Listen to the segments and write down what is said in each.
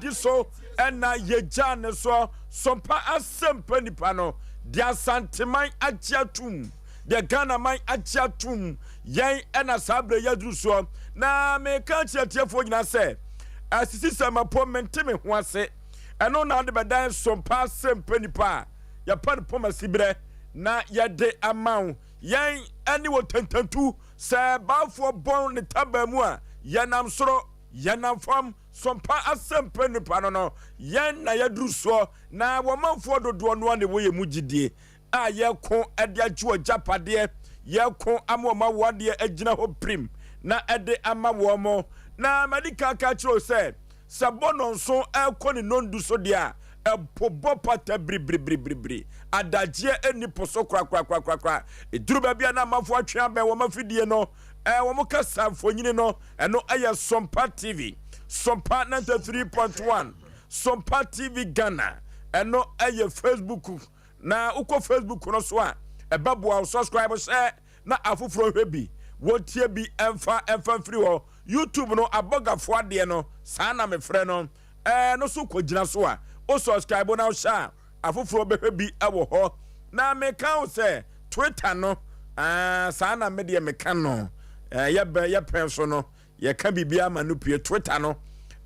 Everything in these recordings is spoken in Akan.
yɛdi so ɛna yɛgyaa ne soɔ. Sompa asɛmpa nipa no, deɛ Asanteman agye atum, deɛ Ghanaman agye atum, yɛn ɛna saa berɛ yi aduru soɔ. Na meka akyerɛ atiefoɔ nyinaa sɛ, asisi sɛ mapo mente me ho ase. Ɛno na ade bɛdan Sompa asɛmpa nipa a yɛpa no pɔm asiberɛ na yɛde ama wo. Yɛn ɛne wɔ tantantu sɛ baafoɔ bɔn ne tabaa mu a, yɛnam soro, yɛnam fam. Sompa asɛmpa nipa no no, yɛn na yɛaduru soɔ, na wɔmanfoɔ dodoɔ no ara na ɛwɔ yɛn mu gyidie a yɛko de agye wɔn agyapadeɛ, yɛko ama wɔn awoadeɛ agyina hɔ pirim na ɛde ama wɔn. Na madi kan aka akyerɛ wo sɛ, sɛ bɔ nnɔnson rekɔ ne nnɔndu so deɛ a, ɛpo bɔ pata biribiribiribiri. Adagyeɛ nni po so korakorakorakora. Ɛduru baabi a na amanfoɔ atwe abɛn wɔn afidie no, wɔn kasa mfonini no, Ɛno yɛ Sompa TV, Sompa 93.1, Sompa TV Ghana. Ɛno yɛ Facebook. Na wokɔ Facebook no so a, ɛbɛboa wo. Subscribe hyɛ na afoforɔ hwɛ bi, wɔntie bi ɛmfa ɛmfa mfiri hɔ. YouTube no, abɔgafoɔ adeɛ no, saa na mefrɛ no. Ɛno so kɔgyina so a, wo subscribe na wohyɛ a, Afoforɔ bɛhwɛ bi wɔ hɔ. Na meka wo sɛ Twitter no, ah, saa na me deɛ meka no. Eh, yɛbɛ yɛpɛn so no, yɛka biribiara ma no pue. Twitter no,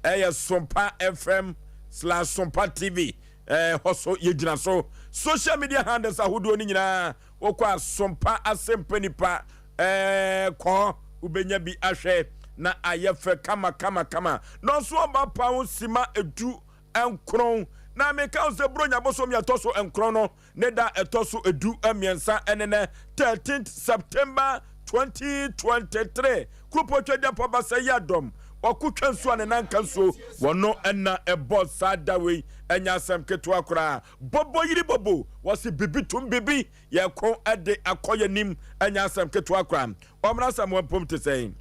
ɛyɛ Sompa FM slash Sompa TV. Eh, hɔ so yɛgyina so. Social media handles ahodoɔ no nyinaa, wokɔ a Sompa Asɛmpa Nipa, eh, kɔ wobɛnya bi ahwɛ na ayɛ fɛ kama kama kama. Nɔnso ɔba pa ho sima edu nkron. Na meka wo sɛ Buronya bosom yɛ ɛtɔ so nkron no ne da ɛtɔ so edu mmiɛnsa ɛne nɛ 13th September 2023. Kuropɔn Twadiapɔ Basa yi adɔm ɔko twa nsuo a ne nan ka nsuo wɔno ɛna ɛbɔ saa da wei ɛnyɛ asɛm ketewa koraa. Bobo yiri bobo wɔsi bibi tum bibi Yɛko de akɔ yɛn anim ɛnyɛ asɛm ketewa koraa. Ɔmmra sɛ mo mpom te sɛn?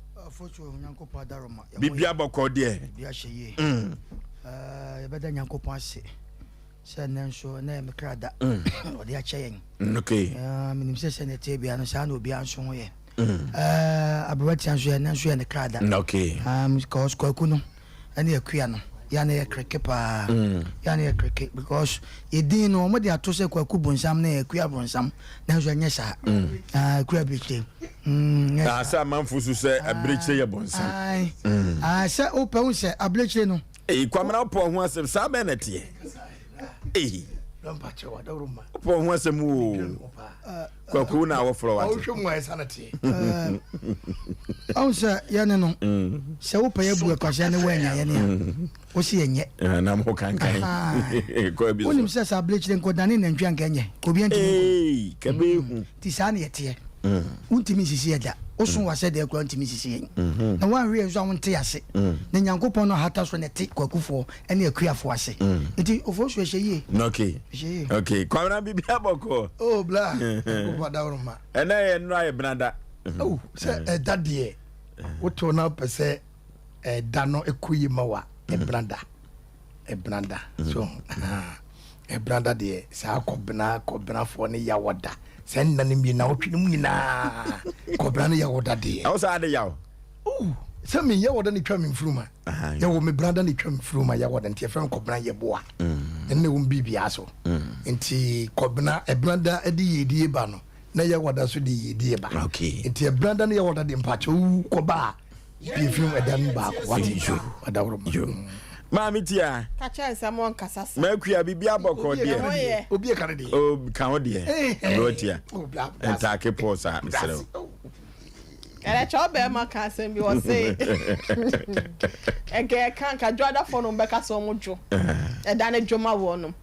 Bibia bɔkɔɔ deɛ. Bibia hyɛ yie. Yɛbɛda Nyankopɔn ase sɛ nnɛ nso ɛnɛ yɛ me kra da. Ɔde akyɛ yɛn. Okay. Menim sɛ sɛnea ɛteɛ biara no saa na obiara nso ho yɛ. Aberewa tia nso ɛnɛ nso yɛ ne kra da. Okay. Because Kwaku no. ɛne akua no yɛ a na yɛ kreke paa yɛ a na yɛ kreke because yɛ din no wɔn de ato sɛ kwaku bonsam ne akua bonsam nanso ɛnyɛ saa akua abirekyire nyɛ saa sɛ amanfo su sɛ abirekyire yɛ bonsam sɛ wopɛ wo sɛ abirekyire no eyi kwamina wopɔ ho asɛm saa bɛn na ɛteɛ eyi wopɔ ho asɛm o Kwaku na awɔforɔ wate. Ɔhwɛ mu a ɛsa na teɛ. Ɔhu sɛ yɛne no sɛ wopɛ yɛ bu ɛkwasɛ ne woanya yɛne a wo se yɛnyɛ. Na mo kankan. Wonim sɛ sɛ abirekyire nkɔdane nantwi anka ɛnyɛ obi antumi nkɔ. Kɛbɛhu. Nti saa ne yɛteɛ. Wontumi nsisi yɛ da. Woso wasɛ deɛ kura wontumi nsisi yɛn. Na woanhwɛ yɛn nso a wonte ase. Na Nyankopɔn no ahata so na ɛte kwakufoɔ ne akuafoɔ ase. Nti Ofosu ɛhyɛ yie. Okay. Ɛhyɛ yie. Okay. Kwabena biribi abɔkɔ. Oh bla. Nyankopɔn adaworoma. Ɛnɛ yɛ nnora yɛ benada. Oh sɛ ɛda deɛ woto na wopɛ sɛ ɛda no ɛkɔ yie ma wa ɛbenada. Ɛbenada. So ɛbenada deɛ saa kɔbena kɔbenafoɔ ne yawɔda saa nna no mmienu na wotwe no mu nyinaa kɔbena ne yawɔda deɛ. Ɛwɔ sɛ ade yaw. Oh sɛ meyɛ wɔda ne twa me mfuruma. Yɛwɔ me brada ne twam firi ma yɛwɔ nti yɛfrɛ no kɔbena yɛboa mm. ɛne wɔn biribiara so mm. nti kɔbena ɛbena da de yiedie ba no na yɛwɔ da so de yiedie ba nti ɛbena da ne yɛwɔ da de mpakyɛ wowu kɔba a pie firi ɛda no baako wate ɔdaworo ma mm. maame tia kakyɛ nsɛm wɔn kasa sa makua biribi abɔkɔ deɛ obi ka ne deɛ o ka ho deɛ ɛbɛwɔ tia ntaake pɔɔ saa mesrɛ wo Ɛnɛ kyɛ ɔbɛrima ka asɛm bi ɔse nka ɛka nka dwoadafoɔ nom bɛka sɛ ɔmo dwo ɛda ne dwo ma wɔn nom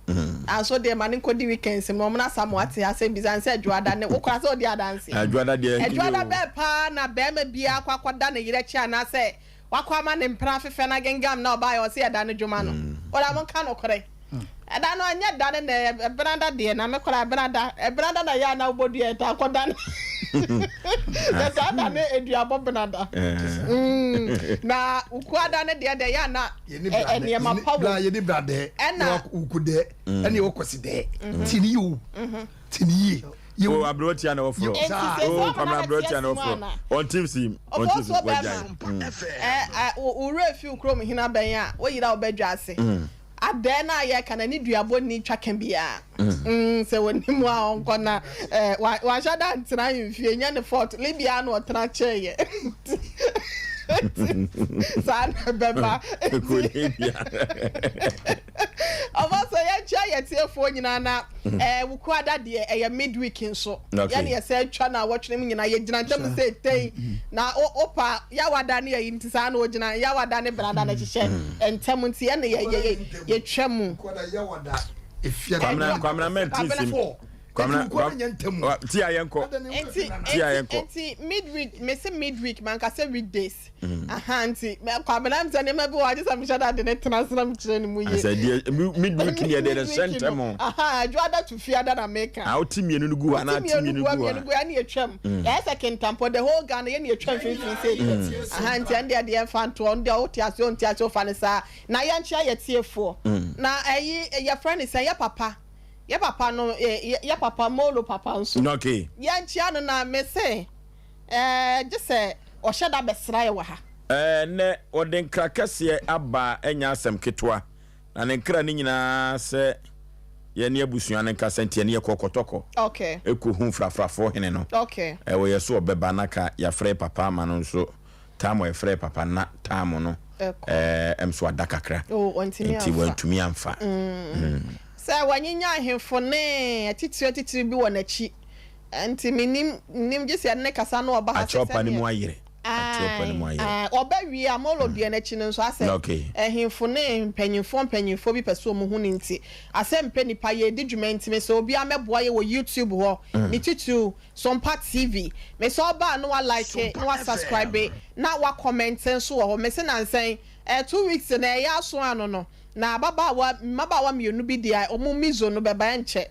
anso deɛ ma ne nkɔdi weekends mu ɔmo na sa mo ate asɛm bisa ne sɛ dwoada ne wokora sɛ ɔdi adanse dwoada deɛ ɛdwoada bɛɛ paa na bɛrima biara akɔ akɔda ne yerɛ akyi anaasɛ wakɔ ama ne mpena afefɛ no agengam na ɔbaeɛ ɔse ɛda no dwuma no ɔda mo nka nokorɛ ɛda no ɛnyɛ da no na ɛbenada deɛ na me koraa ɛbenada ɛbenada na yɛ a na wobɔ dua ɛtaa kɔ da no sɛ saa da no aduabɔ benada na ukuada no deɛ deɛ yɛ a na nneɛma pa wɔ yɛne bradɛ ɛna ukudɛ ɛne ɔkɔsi dɛ ti ne yie o ti ne yie. O aberewa na wɔforɔ. Enti sɛ O sɛ ɔma Kwamina na aberewa te tia na ase mu wɔforɔ. ana? Ɔntim si ɔntim si Ɔfɔsuo wagyae. bɛrima ɛ ɛ wo wo werɛ fi wo kurom hena bɛn a woyera wo bɛdwa ase. Adɛɛ no a yɛka no ne duabɔ nni twaka biara. Mm, sɛ wɔnim a ɔnkɔ na eh, wa wanhyɛ da ntena ahemfie nyɛ ne fault. Libya na ɔtena kyɛeɛ. Nti saa na ɛbɛba. Kɔ Libya. Ɔfɔ sɛ yɛnkyia yɛ tiefoɔ nyinaa na eh, Wukuada deɛ ɛyɛ midweek nso. Yɛne yɛsɛ atwa na awɔtwene mu nyinaa yɛgyina ntam sɛ tɛn na wopa yawada ne yɛyi nti saa na ogyina yawada ne brada na ɛhyehyɛ ntam nti yɛne yɛ yɛ yɛtwa mu. Kwamina Kwamina mɛnti sim. Kwamina Kwamina ti a yɛnkɔ. Nti Ti a yɛnkɔ. nti midweek mese midweek mankasa weekdays. Aha nti Kwabena m sɛ nneɛma bi wɔ hɔ agye sɛ mehyɛ da de ne tena ase na mekyerɛ ne mu yie. Asɛ deɛ midweek deɛ deɛ hyɛ ntɛm. Aha adwoada to fiada na meka. A wote mmienu no gu hɔ anaa te mmienu gu hɔ. Mmienu gu hɔ ɛne yɛtwam. Yɛayɛ sɛ kentampɔ the whole Ghana yɛne yɛtwam mfimfini sɛ yɛtwam. Aha nti ɛno deɛ deɛ mfa ntoɔ ɔno deɛ wote ase ɔnte ase wofa no saa. Na yɛnkyea yɛ tiefoɔ. Na ɛyi yɛfrɛ no sɛ yɛ papa yɛ papa no yɛ papa Molo papa nso. Okay. Yɛnkyea no na mese ɛɛ gye sɛ ɔhyɛ da bɛsra yɛ wɔ ha. Ɛnnɛ, wɔde nkra kɛseɛ aba a ɛnyɛ asɛm ketewa, na ne nkra no nyinaa sɛ yɛne abusua no nkasa nti ɛne yɛkɔ kɔtɔkɔ ɛkɔhu frafrafoɔ hene no. Ɛwɔ yɛ so ɔbɛba na ka yɛafrɛ papa ama no nso time a yɛfrɛ papa na time no ɛm so ada kakra nti wantumi amfa. Sɛ wanyinya ahemfo ne atitire atitire bi wɔ n'akyi nti mennim nnim gye sɛ yɛne no kasa na ɔba ha sɛ Akyerɛwpa no mu sɛdeɛ ayere. Akyerɛwpa no mu Ae, ayere. ae, ɔba wie a Molo deɛ no akyi no nso asɛ ahemfo ne mpanyinfoɔ mpanyinfoɔ bi pɛ sɛ wɔn hu no nti asɛ mpɛ nipa yɛredi dwuma nti mesɛ obiara mɛboa yɛ wɔ YouTube hɔ ne titiriw Sompa TV mesɛ ɔba a na wa like na wa subscribe na wa comment nso wɔ hɔ mese nansa yi eh, 2 weeks na ɛyɛ aso ano no na ababaawa mmabaawa mmienu bi deɛ wɔn mizo no bɛba ɛnkyɛ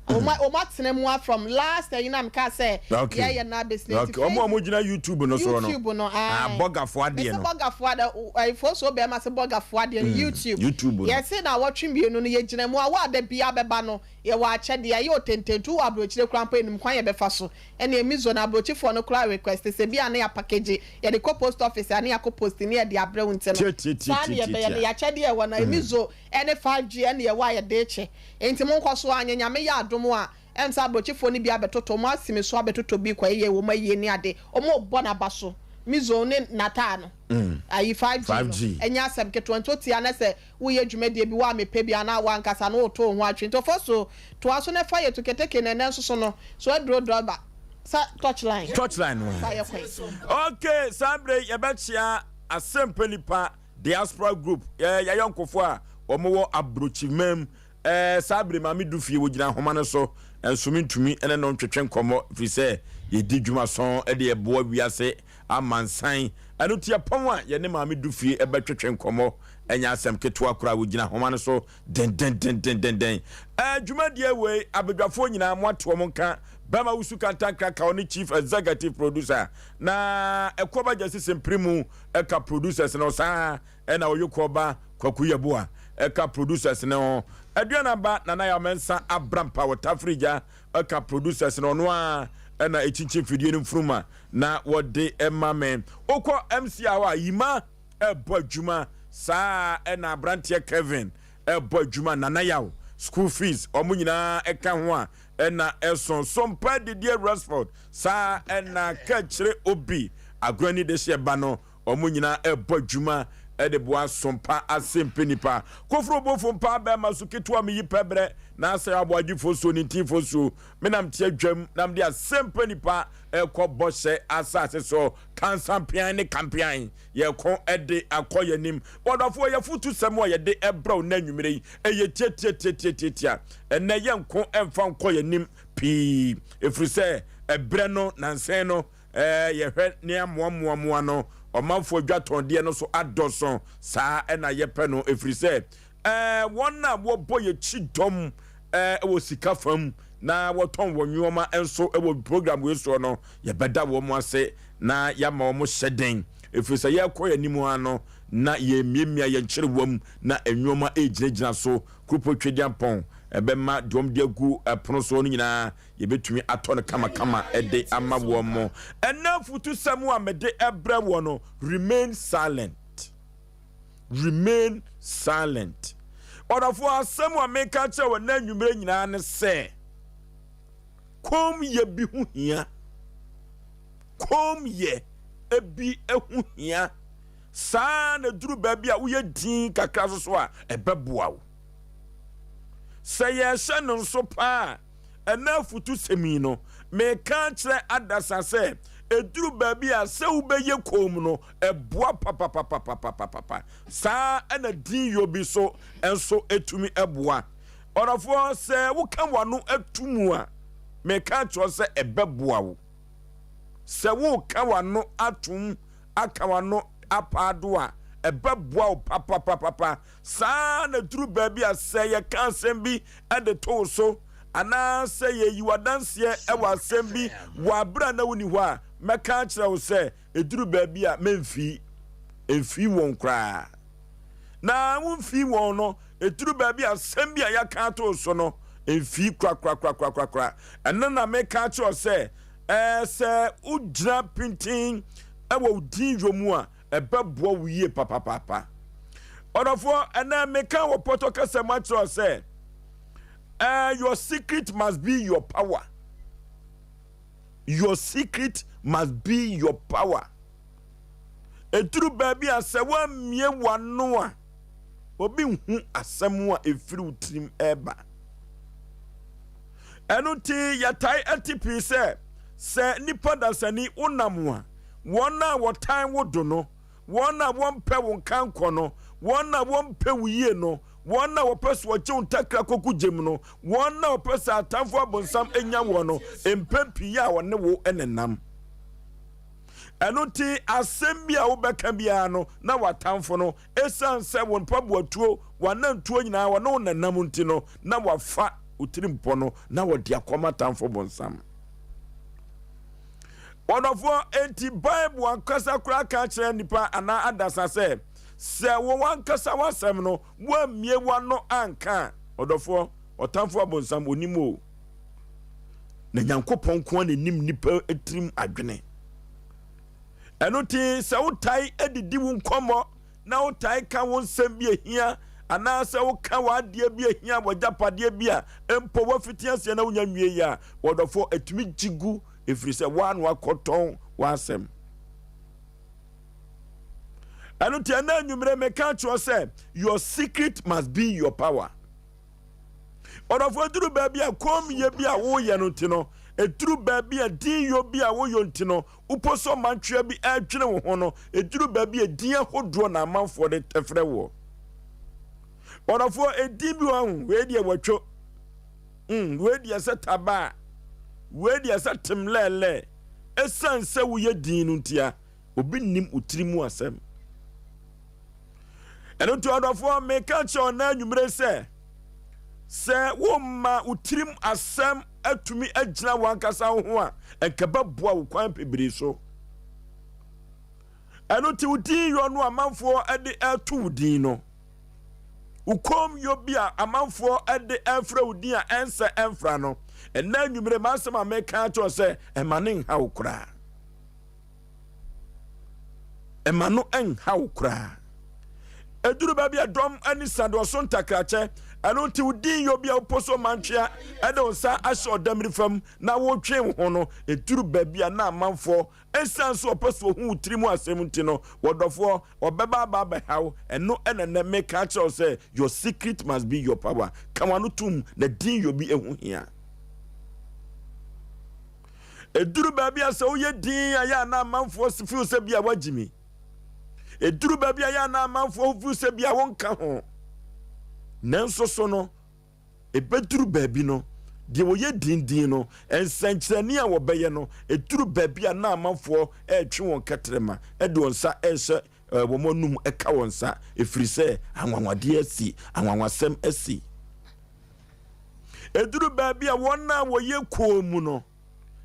wɔn wɔn atena mu a from last ɛyi na meka sɛ yɛyɛ na abɛsi na nti Ɔmo a ɔmo gyina YouTube no soɔ no. YouTube no Ah, ae bɔgafoɔ adeɛ mese no. bɔgafoɔ adeɛ ɛfoɔ so bɛrima se bɔgafoɔ adeɛ no YouTube YouTube no. Yɛse na wɔtwe mmienu no yɛgyina mu a wo ada bia bɛba no yɛwɔ akyɛdeɛ ɛyɛ otententu wɔ aburokyire koraa mpo yɛnim kwan yɛbɛfa so ɛne emizo na aburokyifoɔ no koraa request sɛ bi a ne yɛ package yɛde kɔ post office a ne yɛakɔ post ne yɛde abrɛ wo nti no saa ne yɛbɛyɛ no yɛakyɛdeɛ ɛwɔ na emizo ɛne 5G ɛne yɛwɔ a yɛde kyɛ nti mo nkɔ so anyɛ Nyame yɛ adom a ɛm sɛ aburokyifoɔ no bi abɛtotɔ ɔmo asi me so abɛtotɔ bi kɔ ɛyɛ wɔn ayie ne ade ɔmo bɔ n'aba so mizo ne nataa no ayi 5G no ɛnyɛ asɛm ketewa nti otia ne sɛ woyɛ dwumadie bi wo a mepɛ bi anaa wankasa no woto wo ho atwe nti ɔfɔ so toa so ne fa yɛ tu keteke na ɛnɛ nso so no so aduro drɔba sa touchline. Touchline no. Fa yɛ kwan. Okay, saa bere yɛbɛkyea Asɛmpa Nipa Diaspora Group yɛ yɛayɔnkofo a wɔwɔ aburokyimam. Ɛɛ saa bere maame du fie wɔgyina ahoma no so nso mentumi ne no ntwetwe nkɔmmɔ firi sɛ yɛdi dwuma sɔn de ɛboa wiase amansan. Ɛno nti ɛpɔn a yɛne maame du fie ɛbɛtwetwe nkɔmmɔ ɛnyɛ asɛm ketewa koraa, wɔgyina ahoma no so dendendendendenden. Ɛɛ dwumadie wei abadwafoɔ nyinaa mo ate wɔn nka. Bɛma Wusu Kantankra ka ɔne chief executive producer na Ɛkoɔba Gyasi Sempere mu ɛka producers no saa ɛna Ɔyokoɔba Kwaku Yeboah ɛka producers no ho. Aduanaba Nana Yaw Mensah Abrampa wɔ Tafirigya ɛka producers no ɔno a ɛna ɛkyinkyin fidie no mfunuma na wɔde ɛma me. Wokɔ MC a hɔ a Yima ɛbɔ adwuma saa ɛna aberanteɛ Kevin ɛbɔ adwuma Nana Yaw school fees wɔn nyinaa ɛka ho a ɛna ɛso Sompa Didier Rexford saa ɛna Kakyire Obi Agorani de hyɛ ba no wɔn nyinaa ɛbɔ adwuma ɛde boa Sompa ase mpɛ nipa koforo bofo mpa bɛrima so ketewa meyi pɛbrɛ na asɛ aboagyefo so ne ntinfo so menam te adwam nam de asɛmpa nipa ɛkɔ bɔhyɛ asase so kansampean ne kampean yɛko ɛde akɔ yɛn anim. Wɔdɔfoɔ, yɛfotu sɛm a yɛde ɛbrɛw na anwummerɛ yi ɛyɛ tiatiatiatiatia. Ɛnɛ yɛnko ɛmfa nkɔ yɛn anim pii ɛfiri sɛ ɛberɛ no nansɛn no yɛhwɛ ne amoamoamoa no ɔmanfoɔ dwatɔndeɛ no so adɔso saa ɛna yɛpɛ no ɛfiri sɛ wɔn a wɔbɔ yɛkyi dɔm wɔ sika fam na wɔtɔn wɔn nneɛma nso wɔ program wei soɔ no, yɛbɛda wɔn ase na yɛama wɔn hyɛ den ɛfiri sɛ yɛrekɔ yɛn anim ano na yɛmmiamia yɛn kyerɛwam na nneɛma ɛgyinagyina so kuropɔ Twedeampɔn. ɛbɛma deɛ wɔde agu ɛpono soɔ no nyinaa yɛbɛtumi atɔ no kamakama de ama wɔn mo. Ɛnɛ afutusɛm a mede ɛbrɛ wɔ no, remain silent. Remain silent. Ɔdɔfoɔ, asɛm a meka kyerɛ wɔ na anwummerɛ nyinaa ne sɛ komm yɛ bi ho hia. Komm yɛ ebi ho hia. Saa na duru baabi a woyɛ din kakra so so a, ɛbɛboa wo. Sɛ yɛhyɛ no nso paa, ɛna afutusɛm yi no, meka kyerɛ adasa sɛ ɛduru baabi a sɛ wobɛyɛ komm no, ɛboa papapapapapapa. Saa ɛna din yɔ bi so nso ɛtumi ɛboa. Ɔdɔfoɔ, sɛ woka w'ano atu mu a, meka kyerɛ sɛ ɛbɛboa wo. Sɛ woka w'ano atom, aka w'ano apaado a, ɛbɛboa wo papapapapa. Saa na duru baabi a sɛ yɛka asɛm bi de to wo so, anaasɛ yɛyi w'adanseɛ wɔ asɛm bi wɔ abere a na wonni hɔ a, mɛka akyerɛ wo sɛ ɛduru baabi a memfii mfii wɔn koraa. Na womfii wɔn no, ɛduru baabi a asɛm bi a yɛaka ato so no, mfii korakorakorakorakora. Ɛno na meka akyerɛ wo sɛ, ɛɛ sɛ wogyina pintin wɔ wo din yɔ mu a, ɛbɛboa wo yie papapaapa. Ɔdɔfoɔ, ɛnɛ meka wɔ pɔtɔ kasa mu akyerɛ wo sɛ, ɛɛ your secret must be your power. Your secret must be your power. Ɛduru baabi a sɛ woammie w'ano a, obi nhu asɛm a ɛfiri wo tirim ɛreba. Ɛno nti yɛtae ate pii sɛ, sɛ nipa dasani wonam a, wɔn a wɔtan wo do no, wɔn a wɔmpɛ wo nkankɔ no, wɔn a wɔmpɛ wo yie no, wɔn a wɔpɛ sɛ wɔgye wo ntakra kɔgu gyem no, wɔn a wɔpɛ sɛ atamfo abonsam nya woɔ no, mpɛn pii a wɔne wo nenam. Ɛno nti asɛm bi a wobɛka biara no, na w'atamfo no, ɛsiane sɛ wo mpaboatuo, w'anantuo nyinaa wɔne wo nenam nti no, na wafa wo tirimpɔ no na wɔde akɔma atamfo bonsam. Ɔdɔfoɔ, enti Bible ankasa koraa ka kyerɛ nnipa anaa adasa sɛ, sɛ wo ankasa w'asɛm no, woammie w'ano anka a, ɔdɔfoɔ, ɔtamfo abonsam onim o. Na Nyankopɔn nko ara na nim nnipa tirim adwene. Ɛno nti sɛ wotae adidi wo nkɔmmɔ na wotae ka wo nsɛm bi ehia anaasɛ woka w'adeɛ bi ehia w'agyapadeɛ bi a mpo woafiti aseɛ na wonya nwie yi a, wɔdɔfoɔ, ɛtumi gye gu ɛfiri sɛ woa na wakɔtɔn w'asɛm. Ɛno nti ɛna anwummerɛ meka kyerɛ sɛ your secret must be your power. Ɔdɔfoɔ, ɛduru baabi a kommyɛ bi a woyɛ no nti no, ɛduru baabi a dinyɔ bi a woyɔ nti no, wopɔ sɛ ɔmantwea bi ɛredwene wo ho no, ɛduru baabi a din ahodoɔ na amanfoɔ de frɛ woɔ. Ɔdɔfoɔ, ɛdin bi wɔ ho, wei deɛ wɔtwo, wei deɛ sɛ tabaa, wei deɛ sɛ tem lɛɛlɛɛ. Ɛsiane sɛ woyɛ din no ntia, obi nnim wo tiri mu asɛm. Ɛno nti ɔdɔfoɔ, meka kyerɛ ɔna anwummere sɛ, sɛ womma wo tirim asɛm atumi agyina w'ankasa wo ho a, ɛnka bɛboa wo kwan bebree so. Ɛno nti wo din yɔ no amanfoɔ de ɛto wo din no, wo kɔm yɔ bi a amanfoɔ de ɛfrɛ wo din a ɛnsɛ ɛmfra no, ɛnna anwummere m'asɛm a meka kyerɛ sɛ ɛma ne nha wo koraa. Ɛma no nha wo koraa. Ɛduru baabi a dɔm ani sa de ɔso ntakrakyɛ, ɛno nti wo din yɛ obi a wopɔ so mantwea ɛde wo nsa ahyɛ ɔdammiri fam na wotwe wo ho no, ɛduru baabi a na amanfoɔ ɛsiane sɛ ɔpɛ so ɔhu wo tiri mu asɛm nti no, wɔdɔfoɔ wɔbɛba aba abɛhaw. Ɛno ɛna nnɛ meka akyerɛ wo sɛ your secret must be your power. Ka w'ano tom na din yɛ obi ɛho hia. Ɛduru baabi a sɛ woyɛ din a yɛ a na amanfoɔ feel sɛ bi a woagye mi. Ɛduru baabi a yɛ a na amanfoɔ feel sɛ bi a wonka ho. Nanso so no, ɛbɛduru baabi no, deɛ wɔyɛ dindin no, nsɛnkyerɛnne a wɔbɛyɛ no, ɛduru baabi a na amanfoɔ ɛretwe wɔn kɛtrɛma, ɛde wɔn nsa ɛrehyɛ wɔn anum ɛka wɔn nsa, ɛfiri sɛ anwanwadeɛ asi, anwanwasɛm asi. Ɛduru baabi a wɔn a wɔyɛ kuo mu no,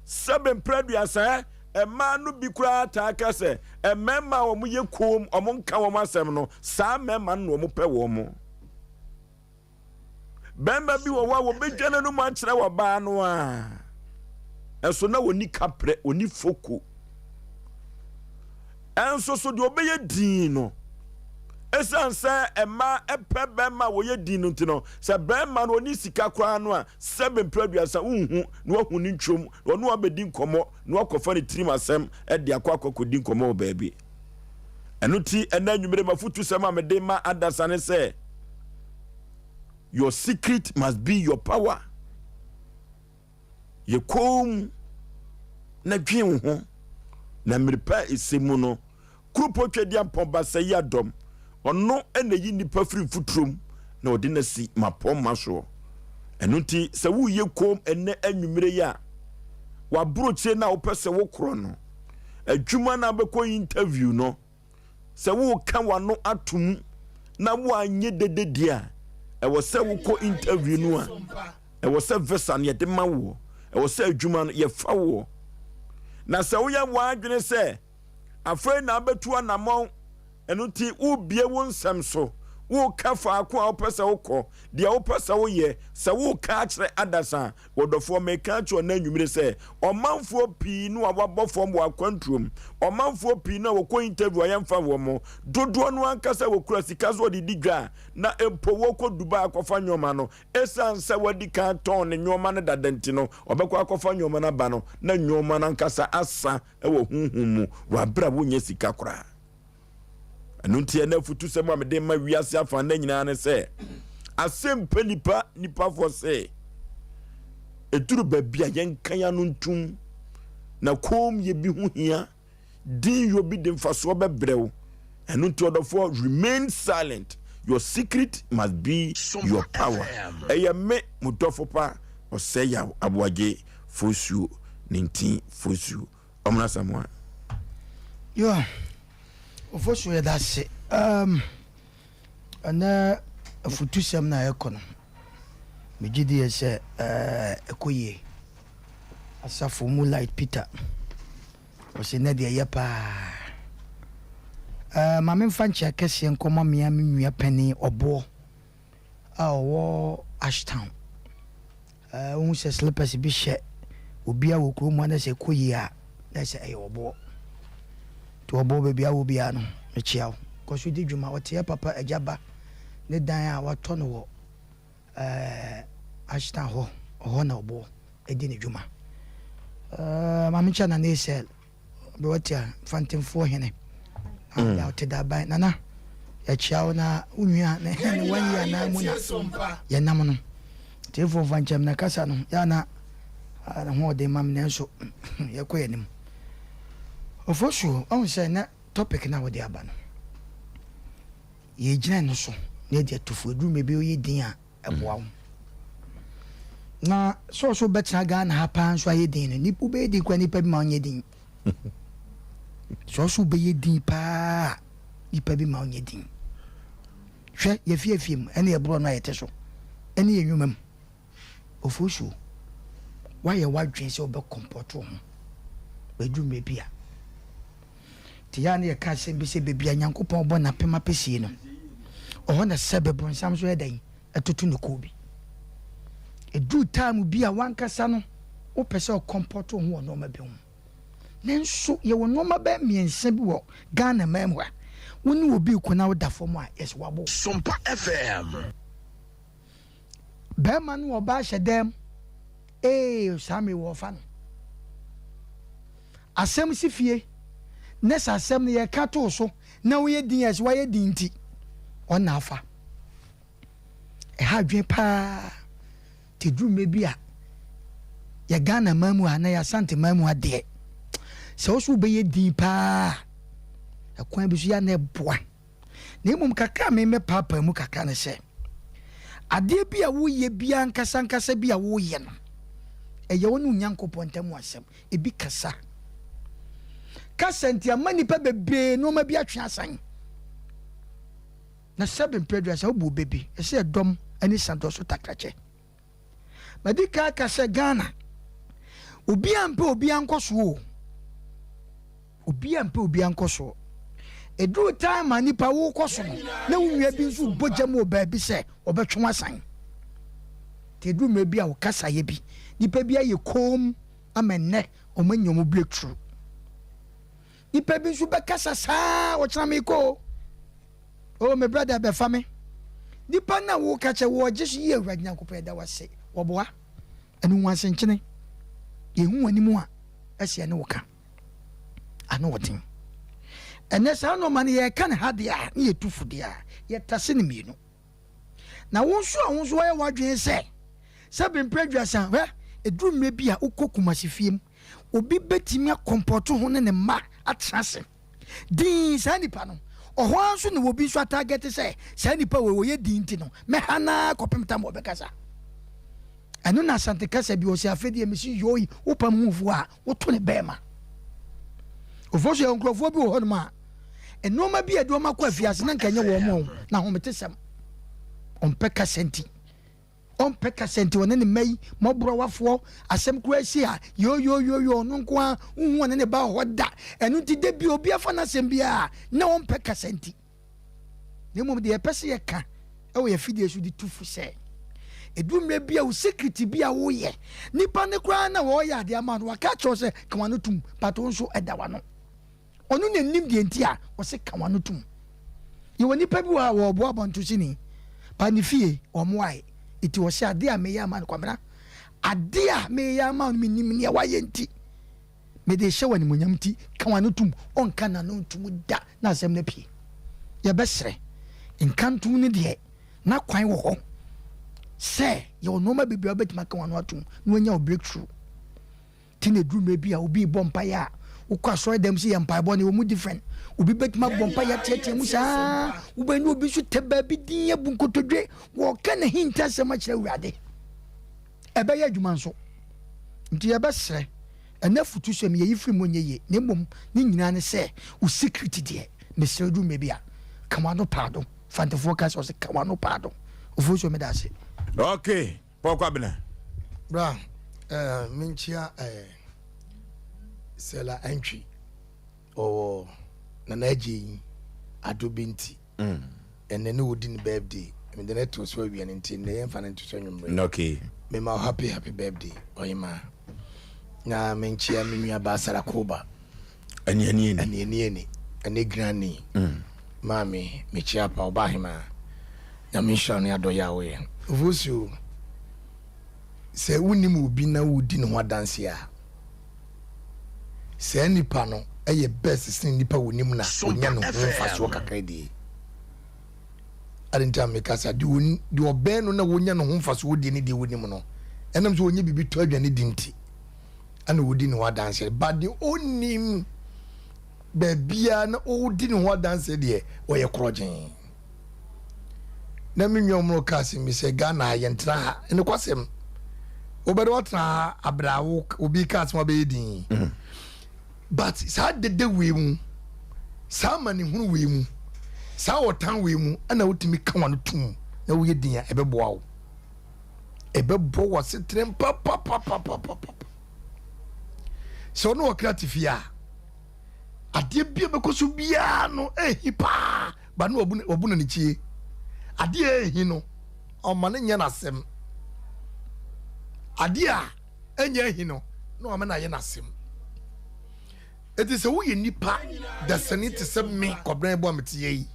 sɛbe mprɛ aduasa, mmaa no bi koraa taa ka sɛ mmarima a wɔyɛ koom, wɔn nka wɔn asɛm no, saa mmarima no na wɔn pɛ wɔn. Barima bi wɔ hɔ a wɔbɛdwa n'anom akyerɛ ɔbaa no a, ɛso na wɔni kaprɛ, wɔni foko. Ɛnso so deɛ ɔbɛyɛ din no, ɛsiane sɛ mmaa pɛ bɛrima a wɔyɛ din no nti no, sɛ bɛrima no ɔni sika koraa no a, sɛbe mprɛ aduasa wonhu na wahu ne ntwom na ɔne wabɛdi nkɔmmɔ na wakɔfa ne tirim asɛm de akɔ akɔkɔdi nkɔmmɔ wɔ baabi. Ɛno nti ɛnɛ anwummere m'afotusɛm a mede ma adasa ne sɛ, your secret must be your power. Yɛ komm na dwen wo ho, na mmere pa a ɛsɛ mu no, Kuropɔn Tweaduampɔn Basayi Adɔm, ɔno na ɛyi nnipa firi mfuturo mu na ɔde no asi mmapɔmma soɔ. Ɛno nti, sɛ woreyɛ komm ɛnnɛ anwummere yi a, w'aburokyire no a wopɛ sɛ wokorɔ no, adwuma no a wobɛkɔ interview no, Sɛ woreka w'ano atom na woanyɛ dede deɛ a, ɛwɔ sɛ wokɔ interview no a, ɛwɔ sɛ visa no yɛde ma woɔ, ɛwɔ sɛ adwuma no yɛfa woɔ. Na sɛ woyɛ w'adwene sɛ afei na abɛtu anammɔn, ɛno nti wobie wo nsɛm so, woka faako a wopɛ sɛ wokɔ, deɛ wopɛ sɛ woyɛ, sɛ woka akyerɛ adasa a, Ɔdɔfoɔ, meka akyerɛ wo nnɛ anwummere sɛ, ɔmanfoɔ pii no a wɔabɔ fam wɔ akwantuo mu, ɔmanfoɔ pii no a wɔkɔ interview a yɛmfa wɔn, dodoɔ no ankasa wɔkura sika so wɔde di dwa a, na mpo wɔkɔ Dubai akɔfa nnoɔma no, ɛsiane sɛ wadi kan tɔn ne nnoɔma no dada nti no, ɔbɛkɔ akɔfa nnoɔma no aba no, na nnoɔma no ankasa asa wɔ honhom mu wɔ aberɛ a wonnya sika koraa. Ɛno nti ɛna afutusɛm a mede ma wiase afa nna nyinaa ne sɛ, asɛm pɛ nipa nipafoɔ sɛ ɛduru baabi a yɛnka yɛn ano ntom na koom yɛ bi ho hia din yɔ bi de mfasoɔ bɛbrɛ wo. Ɛno nti ɔdɔfoɔ, remain silent, your secret must be your power. Ɛyɛ me mo dɔfo pa ɔsɛ yaw aboagye fosuo ne ntin fosuo. Ɔmena Samoa. Yo, Ofosu yɛda ase. Um, ɛnɛ afutusɛm no a ɛkɔ no, megye di yɛ sɛ ɛkɔ yie. Asafo mu light Peter, ɔsɛ nɛ deɛ ɛyɛ paa. Uh, ma memfa nkyea kɛseɛ nkɔma mea me nua panin ɔboɔ a ɔwɔ Ashtown. Ɛɛ, wohu sɛ slippers bi hyɛ obiara wɔ kurom ha na sɛ ɛkɔ yie a, na ɛsɛ ɛyɛ ɔboɔ. Nti ɔboɔ baabi a wɔ biara no, mekyea wo. Kɔ so di dwuma. Ɔteɛ papa agya ba ne dan a watɔ no wɔ ɛɛ Ashtown hɔ, ɔhɔ na ɔboɔ di ne dwuma. Ɛɛ, Maame Kyia Nana Esel. Aberewatia Mfantemfoɔ hene mm. a ɔte daban nana yɛkyia wo na wo nua ne ne wanyi anaa mu na yɛnam no tiefoɔ mfa nkyɛm na kasa no yɛ na ne ho ɔden ma me nanso yɛkɔ yɛn anim ɔfosuo ɔhu sɛ na topic na wɔde aba no yɛgyina no so na yɛde atufo aduru mɛ bi ɔyɛ din a ɛboa wo. Na sɛ ɔso bɛtena Ghana ha paa nso ayɛ din no, nipa wobɛyɛ din koraa nipa bi ma ɔnyɛ din. Sɛ ɔso wobɛyɛ din paa nipa bi ma ɔnyɛ din. Hwɛ yɛfiefie mu ɛne yɛborɔ no a yɛte so ɛne yɛ nnwuma mu. Ofosuo, woayɛ w'adwene sɛ wobɛkɔmpɔto ho bɛduru mmerɛ bi a. Nti yɛ a na yɛka asɛm bi sɛ baabi a Nyankopɔn bɔ n'apem apɛsie no, ɔhɔ na sɛbe bronsam nso yɛ dɛn? Ɛtoto ne kɔɔ bi. Ɛduru time bi a w'ankasa no wopɛ sɛ ɔkɔmpɔto wo ho wɔ nnoɔma bi ho. Nanso yɛwɔ nnoɔma bɛyɛ mmiɛnsa bi wɔ Ghana man mu ha, wo ne obi reko na woda fam a, yɛse wabɔ wo. Sompa FM. Bɛrima ne ɔbaa hyɛ dɛm ee saa mmere wɔfa no. Asɛm si fie na sɛ asɛm no yɛka too so na woyɛ din a ɛsɛ wayɛ din nti ɔna afa. Ɛha adwene paa te duru mmerɛ bi a yɛ Ghana man mu ha na yɛ Asante man mu ha deɛ sɛ wo so wobɛyɛ din paa ɛkwan bi so yɛ na ɛboa. Na mmom kakra a memɛpaapaa mu kakra ne sɛ, adeɛ bi a woyɛ biara ankasa ankasa bi a woyɛ no, ɛyɛ wo ne Onyankopɔn ntam asɛm. Ebi kasa. Kasa nti ama nnipa bebree nneɛma bi atwe asan. Na sɛbe mprɛ aduasa wobu bɛ bi, ɛsɛ ɛdɔm ani sa dɔ so takrakyɛ. Madi kan aka sɛ Ghana, obiara mpɛ obiara nkɔsoɔ o. Obiara mpɛ obiara nkɔsoɔ. Ɛduru time a nipa wokɔ so no, na wo nua bi nso bɔ gya mu wɔ baabi sɛ ɔbɛtwe wo asan. Nti ɛduru mmerɛ bi a wo kasayɛ bi, nnipa bi ayɛ komm ama nnɛ wɔn anya wɔn breakthrough. Nnipa bi nso bɛkasa saa, ɔkyena meekɔ o, oh me brother bɛfa me. Nipa no a woka kyɛ wɔ ɔgye so yie Awurade Nyankopɔn yɛda wo ase wɔboa ɛno ho asenkyene yɛhu wɔn anim a ɛsɛ ɛne wo ka ano ɔden ɛnɛ saa nɔɔma no yɛka ne ha deɛ a ne yɛtu fo deɛ a yɛtase no mmienu na wo nso a wo nso wɔyɛ w'adwene sɛ sɛ bempere aduasa hwɛ ɛduru mmerɛ bi a wokɔ Kumasi fie mu obi bɛtumi akɔmpɔto ho ne ne mma atena ase Dinn saa nipa no. Ɔhɔ ara nso na obi nso atagɛte sɛ saa nipa wei ɔyɛ dinn nti no mɛha no ara kɔpem tam ɔbɛkasa. Ɛno na Asante kasa bi ɔsɛ afei deɛ mesi yoi wopam hufoɔ a woto ne bɛɛma. Ofo so yɛ nkurɔfoɔ bi wɔ hɔnom a nneɛma bi a ɛde wɔn akɔ afiase na nka ɛnyɛ wɔn o na ahometesɛm ɔmpɛ kasa nti. Ɔmpɛ kasa nti ɔne ne mma yi mmɔborɔwafoɔ asɛm koraa si a yooyooyooyo ɔno nko ara wonhu ɔne ne ba wɔ hɔ da ɛno nti da bi obi afa n'asɛm biara na ɔmpɛ kasa nti na mmom deɛ yɛpɛ sɛ yɛka ɛwɔ yɛ afidie so de tu fo sɛ ɛduru mmerɛ bi a wo secret bi a woyɛ nipa ne koraa na wɔyɛ adeɛ ama no waka kyerɛ sɛ ka wano tum but wo nso ɛda wano Ɔno na nim deɛ nti a ɔse ka w'ano tom. Yɛwɔ nipa bi wɔ ha wɔɔboa abɔntosini but ne fie ɔmmoae nti ɔse adeɛ a meyɛ ama no Kwabena adeɛ a meyɛ ama no menim neɛ wayɛ nti mede rehyɛ wo animuonyam nti ka w'ano tom. Ɔnka n'ano ntom da na asɛm no apue. Yɛbɛsrɛ nka ntom no deɛ na kwan wɔ hɔ sɛ yɛwɔ nnoɔma bebree a wobɛtumi aka w'ano atom na wanya wo breakthrough. Nti na ɛduru mmerɛ bi a obi rebɔ mpaeɛ a, wokɔ asɔre dɛm sɛ yɛ mpaebɔ no, ɛwɔ mu different. Obi bɛtumi abɔ mpaeɛ ateatea mu saa, wobɛnya obi nso tɛ baabi din abu nkotodwe, wɔka n'ahintasɛm akyerɛ Awurade. Ɛbɛyɛ adwuma nso. Nti yɛbɛsrɛ, ɛnɛ afutusɛm yɛyi firi mu nyɛ yie, na mmom ne nyinaa ne sɛ, wo secret deɛ, mesrɛ duru mmerɛ bi a, ka w'ano paado. Fantefoɔ ka sɛ ɔsɛ ka w'ano paado. Ofosuo meda ase. Okay. Paul Kwabena. Bra eh, menkyia eh, Sela Antwi ɔwɔ Nana Agyei Ado bi nti mm. ɛnɛ ne wɔdi ne birthday mede no to so awia no nti nnɛ yɛmfa no nto so anwummerɛ. Okay. Mema wo happy happy birthday ɔhemaa na menkyia me nua baa Sarakoba Anianiani. Anianiani ɛne Granny. Maame mekyia pa ɔba ahemaa Nyame nhyira wo ne adɔyɛ a woyɛ. Ofosuo, sɛ wonim obi na wodi ne ho adanseɛ a, saa nipa no yɛ best sene nipa wonim na onya ne ho mfasoɔ kakra die. Ade nti a meka saa, deɛ ɔbɛn no na wonya ne ho mfasoɔ die ne deɛ wonim no, ɛnam sɛ wɔnyɛ biribi tɔ aduane di nti, ɛna wodi ne ho adanseɛ. But deɛ ɔnnim baabiara na ɔdi ne ho adanseɛ deɛ, ɔyɛ korɔgyee. Na me nua ɔmo ka asɛm bi sɛ Ghana ha yɛntena ha. Nokwasɛm, wobɛde watena ha abere a wo obi ka asɛm abɛyɛ din. Mm. But saa dede wei mu, saa amanehunu wei mu, saa ɔtan wei mu, ɛna wotumi ka wano tum na woyɛ din a ɛbɛboa wo. Ɛbɛboa w'asetena papapapapapa. Sɛ ɔne ɔkra te fie a, adeɛ bi a bɛkɔ so biara no ɛhi paa ba no wabu no nikyie adeɛ a ɛhi no ɔma no nyɛ n'asɛm adeɛ a ɛnyɛ ahi no na ɔma no ayɛ n'asɛm ɛti sɛ woyɛ nipa dasani te sɛ me kɔbrɛn bɔ a meteɛ yi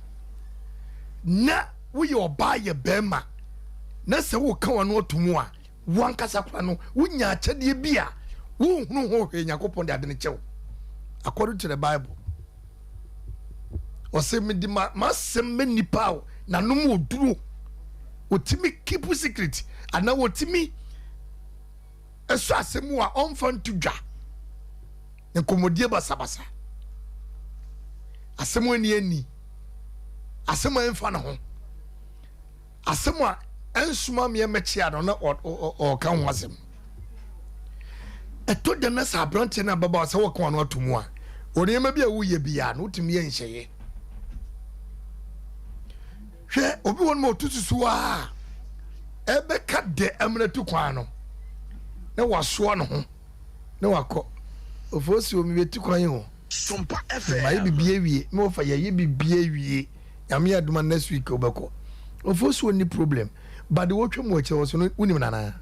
na woyɛ ɔbaa yɛ bɛrima na sɛ woka wano ato mu a Wo ankasa koraa no, wonya akyɛdeɛ bi a wonhunu ho hwee, Nyankopɔn de ade no kyɛ wo. According to the Bible, ɔsɛ mede m'asɛm mɛ nipa a n'anom wɔ duro, wɔtumi keep secret anaa wɔtumi ɛsɔ asɛm mu a ɔmfa nto dwa, nkɔmmɔdie basabasa, asɛm ani ani, asɛm a ɛmfa ne ho. Asɛm a ɛnsoma meɛ mɛkyea no na ɔka ho asɛm. Ɛtɔ da na sɛ aberanteɛ no ababaawa sɛ wɔka wano ato mu a, wɔ nneɛma bi a woyɛ biara no wotumi yɛ nhyɛeɛ. Hwɛ obi wɔ no ma ɔto susu a ɛbɛka dɛ amena tu kwan no na wasoa ne ho na wakɔ. Ofosuo mebɛtu kwan o. Mayɛ biribi awie. Me wɔfa yɛayɛ biribi awie. Nyame adom a next week wobɛkɔ. Ofosuo nni problem. But deɛ wɔtwa mu akyerɛ wɔ so no, wonim no anaa?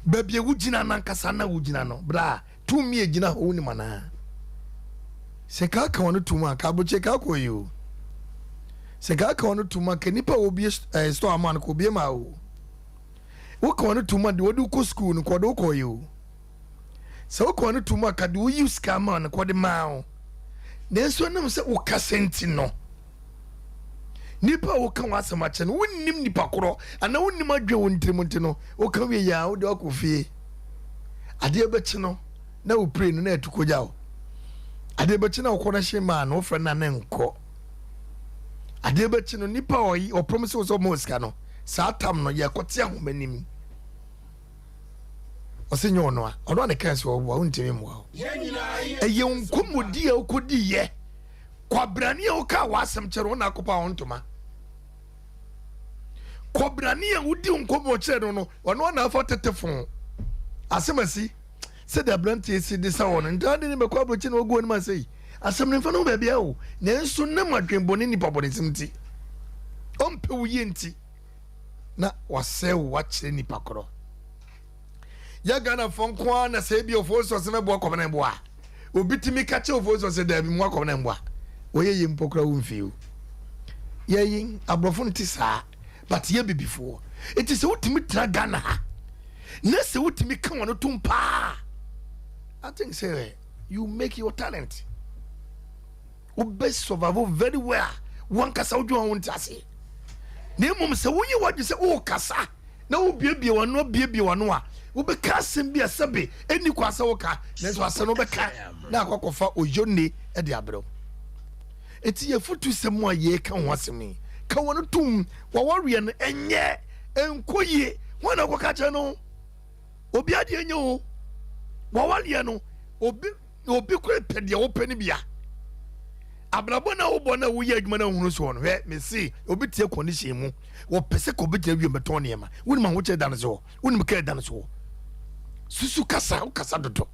Baabi a wogyina no ankasa na wogyina no, bra tumi a egyina hɔ wonim anaa? Sɛ kaa ka wɔn tom a, ka abotire kaa kɔ yi o. Sɛ kaa ka wɔn tom a, ka nipa a wɔbie ɛɛ eh, store ama no ka obie ma o. Woka wɔn tom a, deɛ wɔde kɔ sukuu no ka wɔde kɔ yi o. Sɛ woka wɔn tom a, ka deɛ woyi sika ama no ka wɔde maa o. Nanso ɛnam sɛ wokasa nti no, Nipa a woka w'asɛm akyerɛ no, wonnim nipa korɔ anaa wonnim adwene wɔ ne tirim nti no, woka wie yɛ a wode akɔ fie. Adeɛ bɛkye no na wopire no na atu kɔgya wo. Adeɛ bɛkye na wokɔ no hye maa no wofrɛ no na ne nkɔ. Adeɛ bɛkye no nipa a ɔyi ɔpromise wo sɛ ɔma wo sika no, saa tam no yɛkɔte ahoma nim. Ɔse nyɛ ɔno a, ɔno a ne kan sɛ ɔboa wontumi mmoa wo. Ɛyɛ nkɔmmɔdi a wokɔdiiɛ. Kwabrane a wokaa w'asɛm kyerɛ no na akɔpa wo ntoma. Kwabrane a wodi nkɔmmɔ kyerɛ no no, ɔno na afa tetefon. Asɛm asi sɛdeɛ aberanteɛ si de sa wɔ no ntaa de ne bɛkɔ aburokyi na wagu anim ase yi. Asɛm no mfa no ho baabi a o, nanso nam adwenbɔne nipa bɔnesɛm nti, ɔmpɛ wo yie nti na wasɛe wo wakyerɛ nipa korɔ. Yɛ Ghanafoɔ nko ara na sɛ ebi ofoɔ sɔ sɛ mɛboa kɔmena mboa. Obi tumi ka kyerɛ ofoɔ sɔ sɛ daabi mmoa kɔmena mboa. Wɔyɛ yie mpo koraa womfii o. Yɛyi aborɔfo no te saa but yɛ bibifoɔ. Eti sɛ wotumi tena Ghana ha na sɛ wotumi ka wɔn tom paa I think sɛ you make your talent. Wobɛ survive very well wankasa wodwen ho nte ase. Na mmom sɛ woyɛ w'adwene sɛ wokasa na wobiebie w'ano abiebie w'ano a, wobɛka asɛm bi a sɛbe ɛnni kwan sɛ woka, nanso asɛm no wobɛka na akɔ akɔfa oyonne de abrɛ wo. Enti yɛfotu sɛm a yɛreka ho asɛm yi, ka wɔn tom, wɔawareɛ no ɛnyɛ, ɛnkɔ yie, hwan na wokɔka kyerɛ no? Obi adeɛ nyɛ o, wɔawareɛ no, obi obi kora pɛ deɛ wopɛ no bia. Abrabɔ no a wobɔ no a woyɛ adwuma no ahunu soɔ no, hwɛ, mese obi te condition mu, wɔpɛ sɛ kɔbi gyina wiem bɛtɔn nneɛma. Wonim ahokyerɛ da no soɔ, wonim kaa da no soɔ. Susu kasa, wokasa dodo.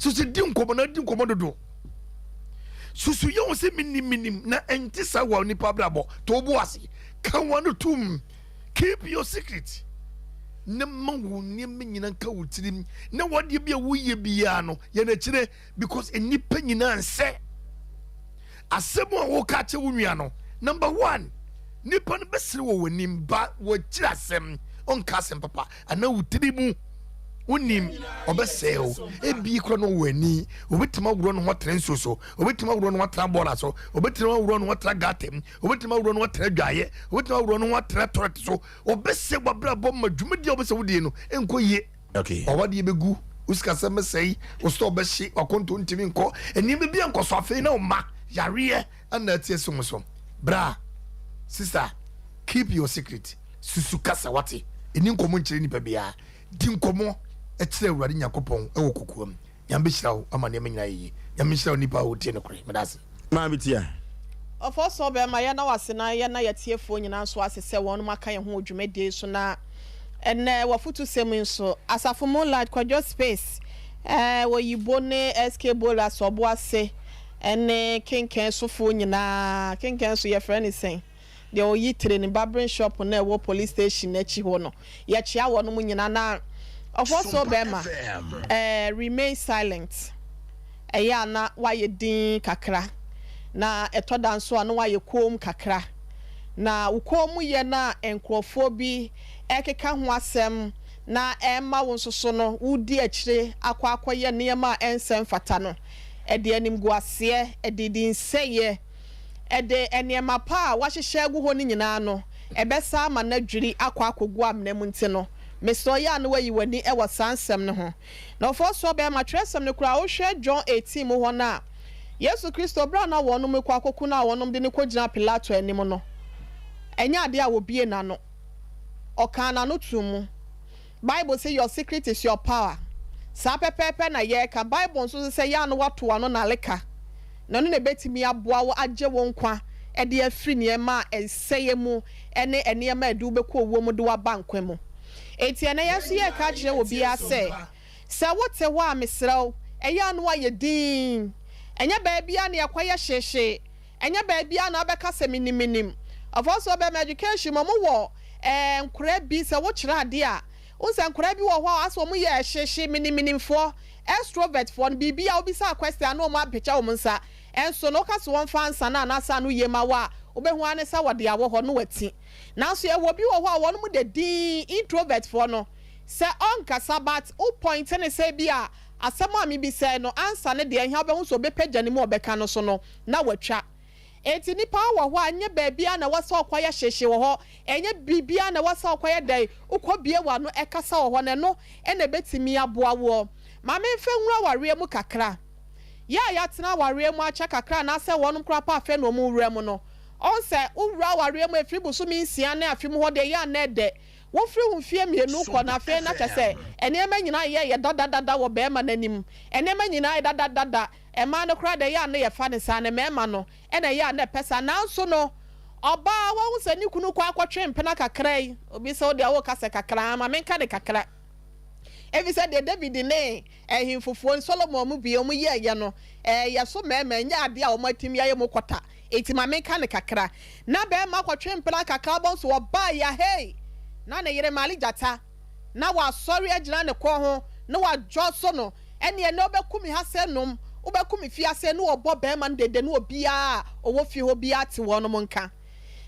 Susu di nkɔmmɔ na di nkɔmmɔ dodo. Susu yɛ wo sɛ menim menim na ɛnte saa wɔ nipa abrabɔ. To wo bo ase, ka w'ano tom. Keep your secret. Ne ma wo nneɛma nyina nka wo tirim na wadeɛ bi a woyɛ biara no yɛ n'akyire because nnipa nyinaa nsɛ. Asɛm a woka akyɛ wo nua no, number one, nipa no bɛsere wɔ w'anim ba wɔakyiri asɛm, ɔnka asɛm papa anaa wo tiri mu wonim ɔbɛsɛe wo. Ebi kora no wɔ ani, obɛtumi aworɔ ne ho atena nsuo so, obɛtumi aworɔ ne ho atena bɔɔla so, obɛtumi aworɔ ne ho atena gata mu, obɛtumi aworɔ ne ho atena adwaeɛ, obɛtumi aworɔ ne ho atena tɔrɛt so. Ɔbɛsɛe w'abrabɔ ma dwumadi a wobɛsɛ wodie no nkɔ yie. Okay. W'awadeɛ bɛgu, wo sikasɛm bɛsɛe, wo store bɛhye, w'akɔntɔ ntumi nkɔ, nneɛma bi ankɔ so afei na wo mma yareɛ ana ati asi wo so. Bra, sister, keep your secret. Susu kasa wate. Ɛni nkɔmmɔ nkyerɛ nipa biara. Di nkɔmmɔ kyerɛ Awurade Nyankopɔn wɔ kokoam. Nyame bɛhyira wo ama nneɛma nyinaa ayɛ yie. Nyame nhyira wo nipa a wotie nokorɛ. Meda ase. Maame Tia. Ɔfɔsɔɔ bɛɛma, yɛda wo ase na yɛna yɛatiefoɔ nyinaa nso ase sɛ wɔnom aka yɛn ho wɔ dwumadie yi so na ɛnɛ w'afutusɛm yi nso Asafo Moonlight Kwadwo Space ɛɛ wɔ Yibo ne SK Bola Sɔbo ase ɛne Kenkɛn sofoɔ nyinaa Kenkɛn so yɛfrɛ no sɛn? Deɛ ɔyi tire no barbering shop no a ɛwɔ police station no akyi hɔ no, yɛkyea wɔnom nyinaa na ɔfɔsoo bɛɛma eh, remain silent ɛyɛ a na wayɛ dinn kakra na ɛtɔ da nso a na wayɛ koom kakra na wo koom yɛ no a nkorɔfoɔ bi ɛkeka ho asɛm na ɛma wo nso so no wodi akyire akɔ akɔyɛ nneɛma a ɛnsɛ mfata no ɛde animguaseɛ ɛde dinsɛeɛ Ɛde nneɛma pa a wɔahyehyɛ agu hɔ no nyinaa no, ɛbɛsan ama no adwiri akɔ akɔgu amena mu nti no, mesrɛ wo yɛ a na woayi w'ani wɔ saa nsɛm no ho. Na ɔfɔɔsoɔ bɛrima, twerɛsɛm no koraa, wohwɛ John 18 mu hɔ no a, Yesu Kristo, berɛ a na wɔnom rekɔ akɔku no a wɔnom de no kɔgyinaa Pilato anim no, ɛnyɛ adeɛ a wɔbue n'ano. Ɔkaa n'ano too mu. Bible se your secret is your power. Saa pɛpɛɛpɛ na yɛreka. Bible nso se sɛ yɛ a na woato w'ano naleka, na ɛno na ɛbɛtumi aboa wo agye wo nkwa de afiri nneɛma a ɛsɛeɛ mu ne nneɛma a ɛde wo bɛkɔ owuo mu de wo aba nkwa mu. Enti ɛnnɛ yɛn nso yɛreka akyerɛ obiara sɛ, sɛ wote hɔ a mesrɛ wo, ɛyɛ a na woayɛ dinn. Ɛnyɛ baabiara na yɛkɔyɛ hyeehyee. Ɛnyɛ baabiara na wobɛka sɛ minim minim. Ɔfɔɔ so bɛma education mu, ɔmo wɔ nkora bi sɛ wokyerɛ adeɛ a, wohu sɛ nkora bi wɔ hɔ a asɛ ɔmo yɛ ɛhyeehye miniminimfoɔ, extrovert foɔ no, biribi a wobisa question a na ɔmo apagya wɔn nsa. Ɛnso no woka sɛ wɔmfa ansa no anaasɛ ano yie ma wo a, wobɛhu ara ne sɛ wɔde awɔ hɔ no wati. Nanso yɛwɔ bi wɔ hɔ a wɔn mu de din introvert foɔ no, sɛ ɔnkasa but wo point ne sɛ bi a asɛm a mebisɛe no ansa ne deɛ ɛhia, wobɛhu sɛ ɔbɛpagya ne mu a ɔbɛka no so no na watwa. Enti nnipa wɔ hɔ a, ɛnyɛ baabiara na ɛwɔ sɛ ɔkɔyɛ hyehye wɔ hɔ, ɛnyɛ biribiara na ɛwɔ sɛ ɔkɔyɛ dɛn, wokɔbue w'ano ɛkasa wɔ hɔ no, ɛno na ɛbɛtumi aboa woɔ. Ma memfa nwura awareɛ mu kakra. Yɛ a yɛatena awareɛ mu akyɛ kakra anaasɛ wɔnom koraa pɛ afei na wɔn wura mu no, ɔhu sɛ wowura awareɛ mu ɛfiri bosome nsia ne afe mu hɔ deɛ, ɛyɛ a na ɛdɛ. Wofiri wo mfeɛ mmienu kɔ no afei na kyɛ sɛ nneɛma nyinaa yɛ yɛ dadadada wɔ barima no anim. Nneɛma nyinaa yɛ dadadada. Mmaa no koraa deɛ ɛyɛ a na yɛfa no saa no, mmarima no na ɛyɛ a na ɛpɛ saa. Nanso no, ɔbaa wahu sɛ ne kunu kɔ akɔtwe mpena kakra yi, obi sɛ wo deɛ woka sɛ kakra, ma menka no kakra. Ɛfiri sɛ deɛ David ne ahemfofoɔ, Solomon mu bi wɔn yɛeɛ no, ɛyɛ so mmarima, ɛnyɛ adeɛ a wɔn atumi ayɛ mu kɔta. Enti ma menka no kakra. Na barima kɔtwe mpena kakra bɔ nso ɔbaa ya hei! Na ne yere Mali gyata. Na wasɔre agyina ne kɔn ho na wadwɔ so no, ɛneɛ nɛ wobɛku me ha sɛ nom, wobɛku me fie ase ne wɔbɔ barima no dede ne obiara a ɔwɔ fie hɔ biara te wɔnom nka.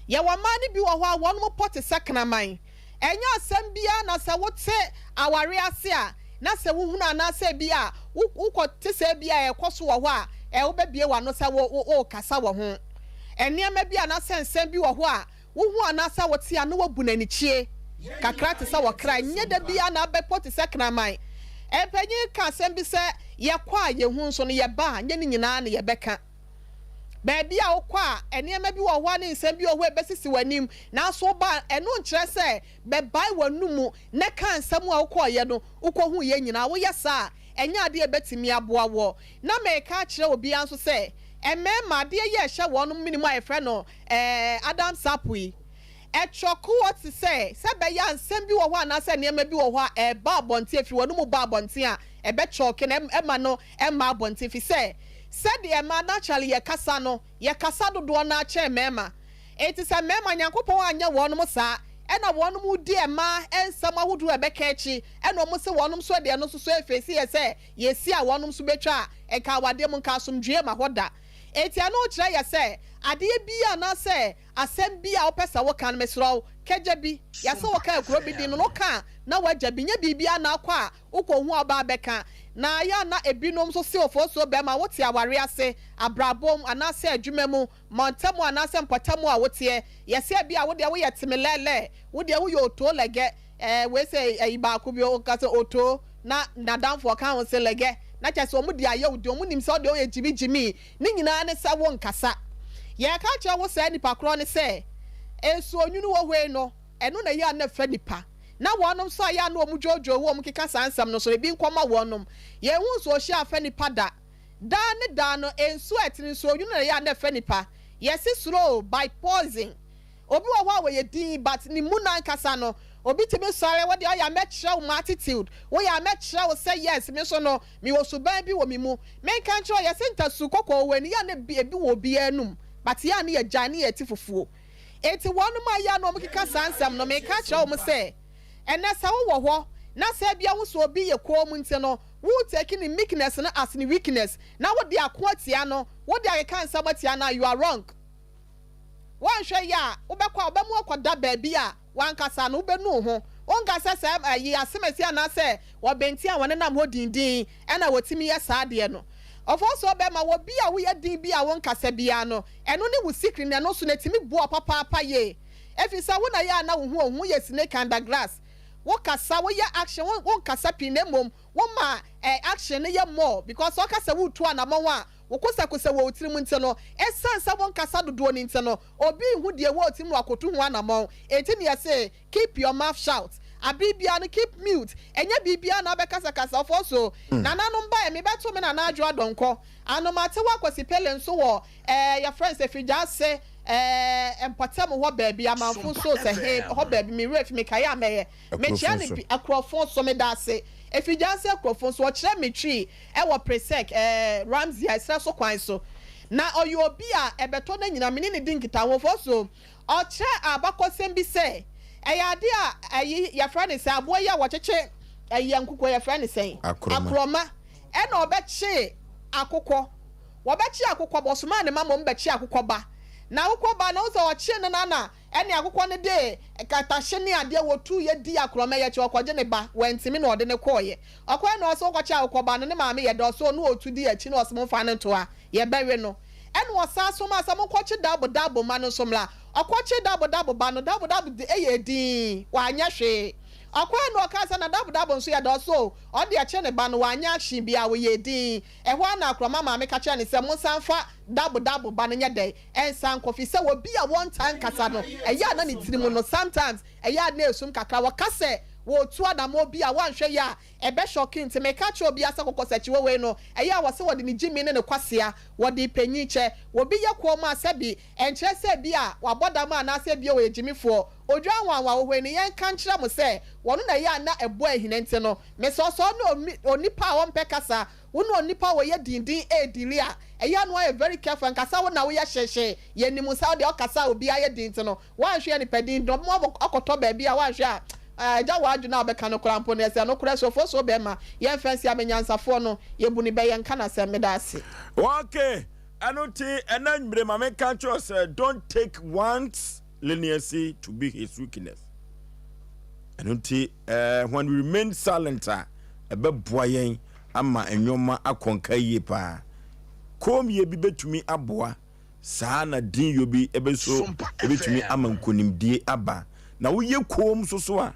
Yɛwɔ mmaa no bi wɔ hɔ a wɔnom pɔ te sɛ kraman. Ɛnyɛ asɛm biara na sɛ wote awareɛ ase a na sɛ wohunu anaasɛ bi a wokɔ te sɛ bi a ɛkɔ so wɔ hɔ a ɛ wobɛbue w'ano sɛ wo wo wokasa wɔ ho. Nneɛma bi anaasɛ nsɛm bi wɔ hɔ a wohu anaasɛ wote a na woabu no anikyie kakra te sɛ ɔkra. Ɛnyɛ da biara na abɛpɔ te sɛ kraman. Mpanyin ka asɛm bi sɛ yɛkɔ a yɛhu nso no yɛba a nyɛ ne nyinaa na yɛbɛka. Baabi a wokɔ a, nneɛma bi wɔ hɔ a ne nsɛm bi wɔ hɔ a ebesisi w'anim, nanso woba a, ɛno nkyerɛ sɛ bɛbae w'anom na ka nsɛm a wokɔeɛ no, wokɔhuiɛ nyinaa. Woyɛ saa a, ɛnyɛ adeɛ a ebetumi aboa woɔ. Na mereka akyerɛ obiara nso sɛ, mmarima, adeɛ yi a ɛhyɛ wɔn mene mu a yɛfrɛ no Adam's apple yi, ɛtwɔko te sɛ, sɛ ɛbɛyɛ a nsɛm bi wɔ hɔ anaasɛ nneɛma bi wɔ hɔ a ɛreba abɔnten, ɛfiri w'anom ba abɔnten a, ɛbɛkyɔke no, ɛmma no mma abɔnten, ɛfiri sɛ sɛdeɛ mmaa naturally yɛkasa no, yɛkasa dodoɔ no ara kyɛn mmarima. Enti sɛ mmarima, Nyankopɔn anyɛ wɔnom saa, ɛna wɔnom di mmaa nsɛm ahodoɔ a ɛbɛka akyi, ɛna wɔn se wɔnom nso deɛ no nso so ɛfeesi yɛ sɛ yɛsi a wɔnom nso bɛtwa a, nka awadeɛ mu nka asomdwoeɛ ma hɔ da. Enti ɛno kyerɛ yɛ sɛ adeɛ biara anaasɛ asɛm bi a wopɛ sɛ woka no, mesrɛ wo, kagya bi. Yɛse woka akuro bi din no, no ka a na woagya bi. Nyɛ biribiara na akɔ a wokɔhu a ɔbaa bɛka. Na ɛyɛ a na ebinom nso se ofosuo bɛrima wote awareɛ ase, abrabɔ mu, anaasɛ adwuma mu, mantamu anaasɛ mpɔtamu a woteɛ. Yɛse ebia wo deɛ woyɛ temelɛɛlɛɛ, wo deɛ woyɛ otoo lɛgɛ, ɛɛ wei sɛ ɛyi baako bi ɔka sɛ otoo na n'adamfo ɔka ho se lɛgɛ, na kyerɛ sɛ wɔn de ayɛ wo din, wɔn nim sɛ wo deɛ woyɛ gyimi gyimi. Ne nyinaa ne sɛ wonkasa. Yɛreka akyerɛ wo saa nipa korɔ no sɛ, nsuo nwunu wɔ hɔ yi no, ɛno na ɛyɛ a na ɛfa nipa. Na wɔnom nso a ɛyɛ a na wɔn dwoodwoo wo a wɔkeka saa nsɛm no nso no, ebi nkɔma wɔnom. Yɛnhu nsuohyeɛ a ɛfa nipa da. Daa ne daa no, nsuo a ɛtene, nsuo nwunu na ɛyɛ a na ɛfa nipa. Yɛse suro by poison. Obi wɔ hɔ a wɔyɛ dinn but ne mu no ankasa no, obi tumi sɔre, wo deɛ ɔyɛ a mɛkyerɛ wo m'attitude, woyɛ a mɛkyerɛ wo sɛ yes me nso no, mewɔ suban bi wɔ me mu. Menka nkyerɛ wo, yɛse ntasu kɔkɔɔ wɔ ani, yɛ a na ebi wɔ obiara anum but yɛ a na yɛgyae ne yɛte fufuo. Enti wɔnom a ɛyɛ a na wɔkeka saa nsɛm no, meka akyerɛ wɔn sɛ, ɛnnɛ sɛ wowɔ hɔ na sɛ ebia wohu sɛ obi yɛ komm nti no, wo take ne meekness no as ne weakness na wode ako atia no, wode akeka nsɛm atia no a, you are wrong. Woanhwɛ yie a, wobɛkɔ a wɔbɛma woakɔda baabi a w'ankasa no wobɛnu wo ho. Wonka sɛ saa ayi asemasi anaasɛ wɔbɛnti a wɔnenam hɔ dindin na wɔtumi yɛ saa adeɛ no. Ɔfɔɔsoɔ bɛma wɔ bi a woyɛ din bi a wonkasa biara no, ɛno ne wo secret na ɛno nso no ɛtumi boa wo papaapa yie. Ɛfiri sɛ wo na yɛ a na wo ho ohu, woyɛ snake under grass. Wokasa, woyɛ action, wonkasa pii na mmom woma action no yɛ more because sɛ woka sɛ woretu anamɔn a, Wo kosɛkosɛ wɔ wo tirim nti no, ɛsiane sɛ wonkasa dodoɔ no nti no, obi nhu deɛ ɛwɔ wo tirim na wakoto ho anamɔn. Enti na yɛse, keep your mouth shout. Abere biara no, keep mute. Ɛnyɛ biribiara na wobɛkasakasa. Ɔfɔɔ so, nananom baeɛ, mebɛto me Nana Adwoa Donkor, Anomatewa Kwasi Pele nso wɔ ɛɛ yɛfrɛ no sɛ Figyaase ɛɛ mpɔtam hɔ baabi, Amanfo nso sɛ he hɔ baabi, me werɛ afi, mekae a mɛyɛ. Mekyea no bi, Akurɔfo nso, meda ase. Efigyaase Akurɔfo nso, ɔkyerɛ me Twi wɔ Presec, eh, Ramsey a ɛserɛ so kwan so. Na ɔyɛ obi a ɛbɛtɔ no anyina, me ne no di nkitaho. For so, Ɔkyerɛ abakɔsɛm bi sɛ, ɛyɛ ade a ayi yɛfrɛ no sɛ aboa yi a wɔkyekye ayi nkokɔ yɛfrɛ no sɛn? Akorɔma. Ɛna ɔbɛkyee akokɔ. Wɔbɛkyee akokɔ ba, ɔsomaa ne mma ma wɔbɛkyee akokɔ ba. Na akokɔ ba no, wohu sɛ ɔkyee no no na ɛne akokɔ no de katahye ne adeɛ wɔtuiɛ dii akorɔma yi akyi, ɔkɔgye ne ba, wantumi na ɔde no kɔeɛ. Ɔkɔeɛ na ɔse wokɔkye akokɔ ba no, ne maame yɛ dɛ, ɔse ɔno ɔtu di akyi na ɔse momfa no nto ha, yɛbɛwe no. Ɛna ɔsan somaa sɛ monkɔkye Dabo Dabo mma no nso mmra. Ɔkɔkyee Dabo Dabo ba no, Dabo Dabo de ɛyɛɛ dinn, wanyɛ hwee. Ɔkɔeɛ na ɔkaa sɛ na Dabo Dabo nso yɛ dɛ, ɔse oo, ɔno deɛ kye ne ba no, wanyɛ action biara, ɔyɛɛ dinn. Ɛhɔ ara na akorɔma maame ka kyerɛɛ no sɛ monsan mfa Dabo Dabo ba no nyɛ dɛn, ɛnsan nkɔ, firi sɛ obi a wɔntaa nkasa no, ɛyɛ a na ne tiri mu no, sometimes, ɛyɛ a na ɛsum kakra. Wɔka sɛ wɔretu anammɔn bi a, woanhwɛ yie a, Ɛbɛ shocking nti meka kyerɛ obia sɛ kɔkɔsakyiwɔ wei no ɛyɛ a wɔse wɔde ne gyimi ne ne kwasea wɔde panyin kyɛ obi yɛ koom a sɛbi ɛnkyerɛ sɛ ebia wabɔ dam anaasɛ ebia ɔyɛ gyimifoɔ odwa anwanwa wɔ hɔ yi no yɛnka nkyerɛ mo sɛ wɔno na ɛyɛ a na ɛbɔ ahina nti no mesɛ ɔsɛ ɔne onipa a ɔmpɛ kasa wo ne onipa a ɔyɛ dindin ɛɛdili a ɛyɛ a na wayɛ very careful ɛnkasa wo na woyɛ hyehyee yɛnim wo saa wodeɛ ɔkasa a obiara yɛ din nti no Woanhwɛ a nipa din dɔm akɔtɔ baabi a woanhwɛ a agya w'adwene a wobɛka no koraa mpo no ɛsɛ nokorɛ sofoɔ so bɛɛma yɛnfa nsi amenyansafoɔ no yɛbu no bɛ yɛnka no asɛm meda ase. Ok ɛno nti ɛnɛ anwummere ma menka nkyerɛ wo sɛ don't take one's leniency to be his weakness ɛno nti eh, when we remain silent a ɛbɛboa yɛn ama nneɛma akɔ nka yie paa kommyɛ bi bɛtumi aboa Saa na dinyɔ bi bɛso bɛtumi ama nkonimdie aba. Na woyɛ koom nso so a,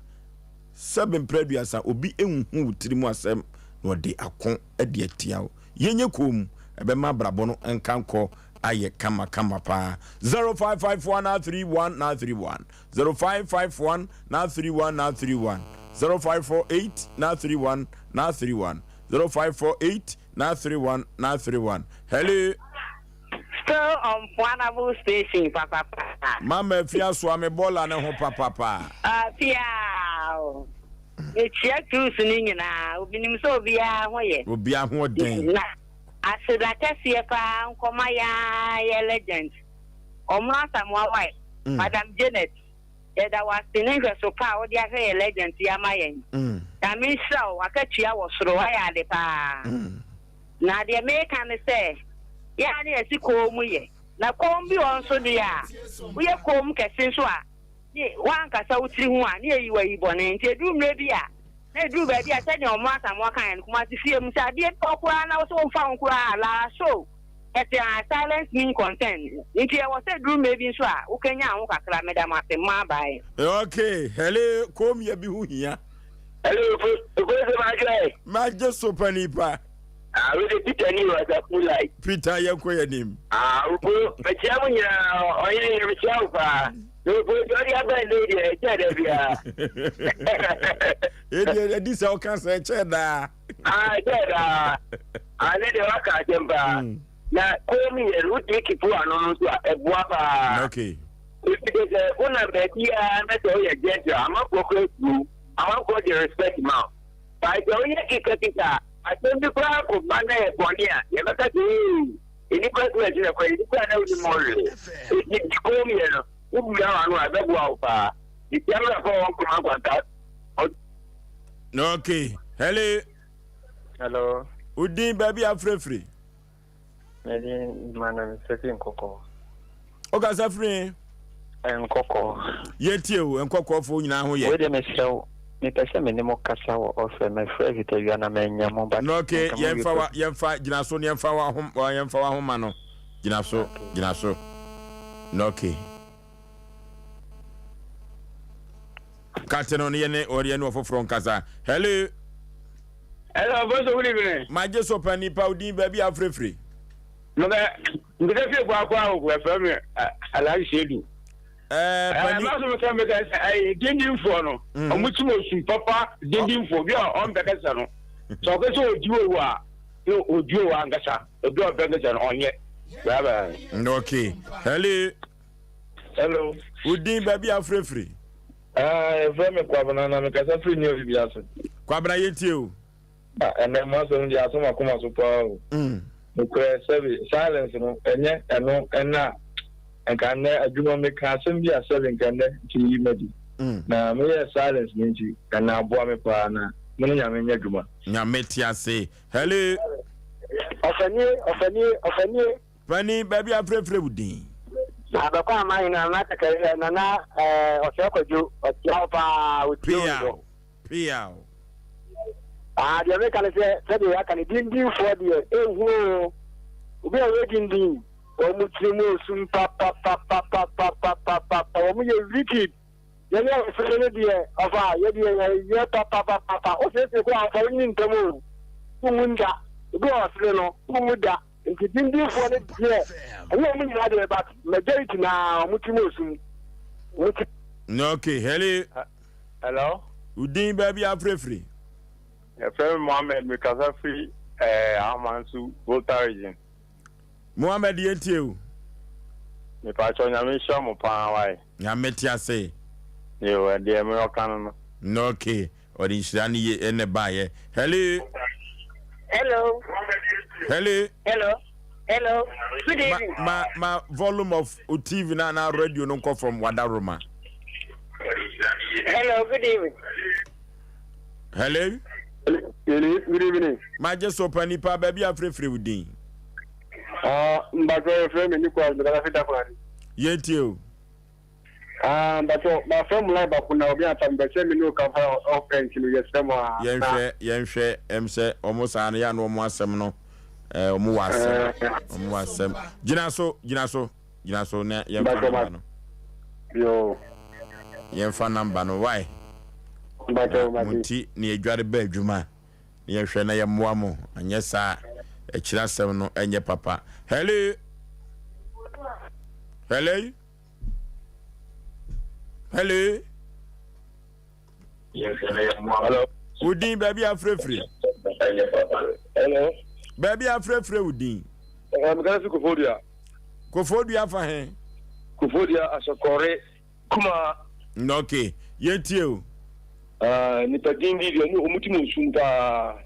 sɛbe mprɛ aduasa obi nhu wo tiri mu asɛm na ɔde ako de atia wo. Yɛnyɛ koom, ɛbɛma abrabɔ no nkankɔ ayɛ kama kama paa. 0551 931 931 0551 931 931 0548 931 931 0548 931 931 Hello. Still on Puanabo station papapa. Mama Afia soa me bɔɔla no ho papapa. Afia o. Mekyia crews no nyinaa. Obinim sɛ obiara ho yɛ. Obiara ho ɔden. Na aseda kɛseɛ paa nkɔma yaa yɛ legend. Ɔmo Asamoah wife, mm. Madam Janet. Yɛda wo ase ne nhwɛso pa a wode ahwɛ yɛ legend yi ama yɛn. Mm. Nyame nhyira wo, wakatua wɔ soro, wayɛ ade paa. Mm. Na deɛ meka ne sɛ, yɛ a na yɛse komm yɛ. Na komm bi wɔ hɔ nso deɛ a, woyɛ komm kɛse nso a, ne woankasa wo tiri ho a, ne yɛyi wo ayi bɔne. Nti ɛduru mmerɛ bi a, na ɛduru baabi a, sɛdeɛ wɔn Asamoah kaeɛ no, Kumasi fie mu, sɛ adeɛ bi wɔ hɔ koraa na wo sɛ womfa ho koraa a, laa so, yɛte a, silence mean consent. Nti ɛwɔ sɛ ɛduru mmerɛ bi nso a, wokanyan wo ho kakra. Meda mo ase. Mmaa bye. Okay, hello, komm yɛ bi ho hia. Hello, Okoye Magye. Magye so pa nipa. Ah, we de Peter ni wɔ Asafo lai. Peter yɛn kɔ yɛn nim. Ah, opo, mekyia mo nyinaa, ɔyɛ yɛ mekyia wo paa. Na opo, deɛ ɔde aba nnɛ deɛ, ɛkyɛ da biara. Ɛdi ɛdi sɛ ɔka sɛ ɛkyɛ daa. Ah, ɛkyɛ daa. Ah, ne deɛ waka asɛm paa. Mm. Na kɔn mu yɛ no, wotumi kipu ano no nso a, ɛboa paa. Okay. Efisɛ sɛ wonam baabiara na sɛ woyɛ gentle a, amanfoɔ koraa suro wo. Amanfoɔ de respect ma wo. But sɛ woyɛ kikakika a, asɛm bi koraa kɔba na ɛyɛ bɔne a, yɛbɛka sɛ ee, nnipa so akyi na kɔ, nnipa a na wonim wɔn hwee. Enti kommyɛ no, wobua w'ano a, ɛbɛboa wo paa. Metia me papa wɔ Nkrumah Nkwanta. Okay. Hello. Hello. Udin baabi afrɛfiri. Me din Emmanuel Mesɛ fi Nkɔkɔɔ. Wokasa firi he? Nkɔkɔɔ. Yɛtie o, Nkɔkɔɔfoɔ nyinaa ho yɛ. Wei deɛ mesrɛ wo, mepɛ sɛ me ne mo kasa wɔ ɔfrɛ, mɛfrɛ Vitawia na mannya mo but No okay, nka mo wie yɛmfa wa pɛ. yɛmfa gyina so na yɛmfa w'ahom yɛmfa w'ahoma no gyina so Okay. gyina so. No okay. Kate no ne yɛne ɔyɛ ne ɔfoforɔ nkasa. Hello. Hello, Apostle, good evening. Magye so pa nipa wo din baabi a afirefire. Mɛ nkita fie kɔ akɔ ahoko ɛfɛ mi Alhaji Sedu. Ɛɛ pani. Ɛɛ maso mi sɛ mi kɛ sɛ ɛyɛ dindinfoɔ no. Ɔmo ti mo sun papa dindinfoɔ bi a ɔmpɛ kasa no. Sɛ ɔkɛ sɛ odi owu a na odi owu ankasa obi a ɔmpɛ kasa no ɔnyɛ. Bye bye. Okay. Hello. Hello. Wo din baabi a afirefire. Ah, yɛfrɛ me Kwabena na mekasa firi New York ase. Kwabena yɛntie o. Ah, ɛnɛ mo asɛm deɛ asɔ m'akoma so paa o. Mm. Nokorɛ sɛbe silence no ɛnyɛ ɛno ɛna. Nka nnɛ adwuma meka asɛm bi a sɛbe nka nnɛ nti meyi madi. Na meyɛɛ silence no nti ɛnna aboa me paa na me ne Nyame nyɛ adwuma. Nyame te ase. Hello. Ɔfanie, ɔfanie, ɔfanie. Panin, baabi a frɛfrɛ wo din. Abɛkɔ ama hene Nana Kɛkɛ Nana ɛɛ Ɔsɛe Kwadwo ɔkyea wo paa ɔtie wo dodo. Peaw, peaw. Ah deɛ meka ne sɛ sɛdeɛ yɛaka no dindinfoɔ deɛ ɛnhu oo obi a ɔyɛ dindin wɔn tiri mu osum papapapapapapapa wɔn yɛ wicked yɛne a yɛfrɛ no deɛ ɔfa yɛ deɛ yɛyɛ papapapapa wosiesie koraa ɔfa wonyini ntɛm o wonwu nda obi a ɔsere no wonwu da Nti dindinfoɔ no deɛ ɛnyɛ wɔn nyinaa deɛ but majority naa wɔn ti mu osum wɔn ti. Okay, hello. Hello. Udin baabi afirefiri. Yɛfrɛ me Mohammed, mekasa firi eh, Amansu, Volta region. Mohammed yɛntie o. Mepakyɛ Nyame nhyira mo paa wae. Nyame te ase. Yo, ɛdeɛ me ɔka no no. Okay. Ɔde nhyira no ye ɛna ɛbaeɛ. Hello. Hello. Hello. Hello. Hello. Good evening. Ma ma ma volume of o TV na na radio no nkɔ fam wadaroma. Hello. Good evening. Hello. Hello. Good evening. Ma gye so pa nipa baabi afrɛfrɛ wo din. Ah, mbatɔ yɛfrɛ me Nicholas mekasa fi Takoradi. Yɛntie o. Ah mpakyɛw mafrɛ mo line baako na obi amfa mepɛ sɛ me ne wo ka fa off air nti no yɛsrɛ mo aa na. Yɛnhwɛ yɛnhwɛ ɛm sɛ ɔmo saa no yɛ a na ɔmo asɛm no ɛɛ ɔmo wɔ asɛm ɔmo wɔ asɛm gyina so gyina so gyina so na yɛnfa namba no. Yoo. Yɛnfa namba no why. Mpakyɛw mate. Mo nti na yɛdware ba adwuma na yɛhwɛ na yɛmmoa mo anyɛ saa akyire asɛm no ɛnyɛ papa. Hello hello. Hello. Hello. Wo din baabi afirafiri. Hello. Baabi afirafiri wo din. Mekasa fi Kofodua. Kofodua fa he? Kofodua asɔkɔre kuma. Ok, yɛntie o. Ah, nipa din bi deɛ ɔmo ti mu nsum paa.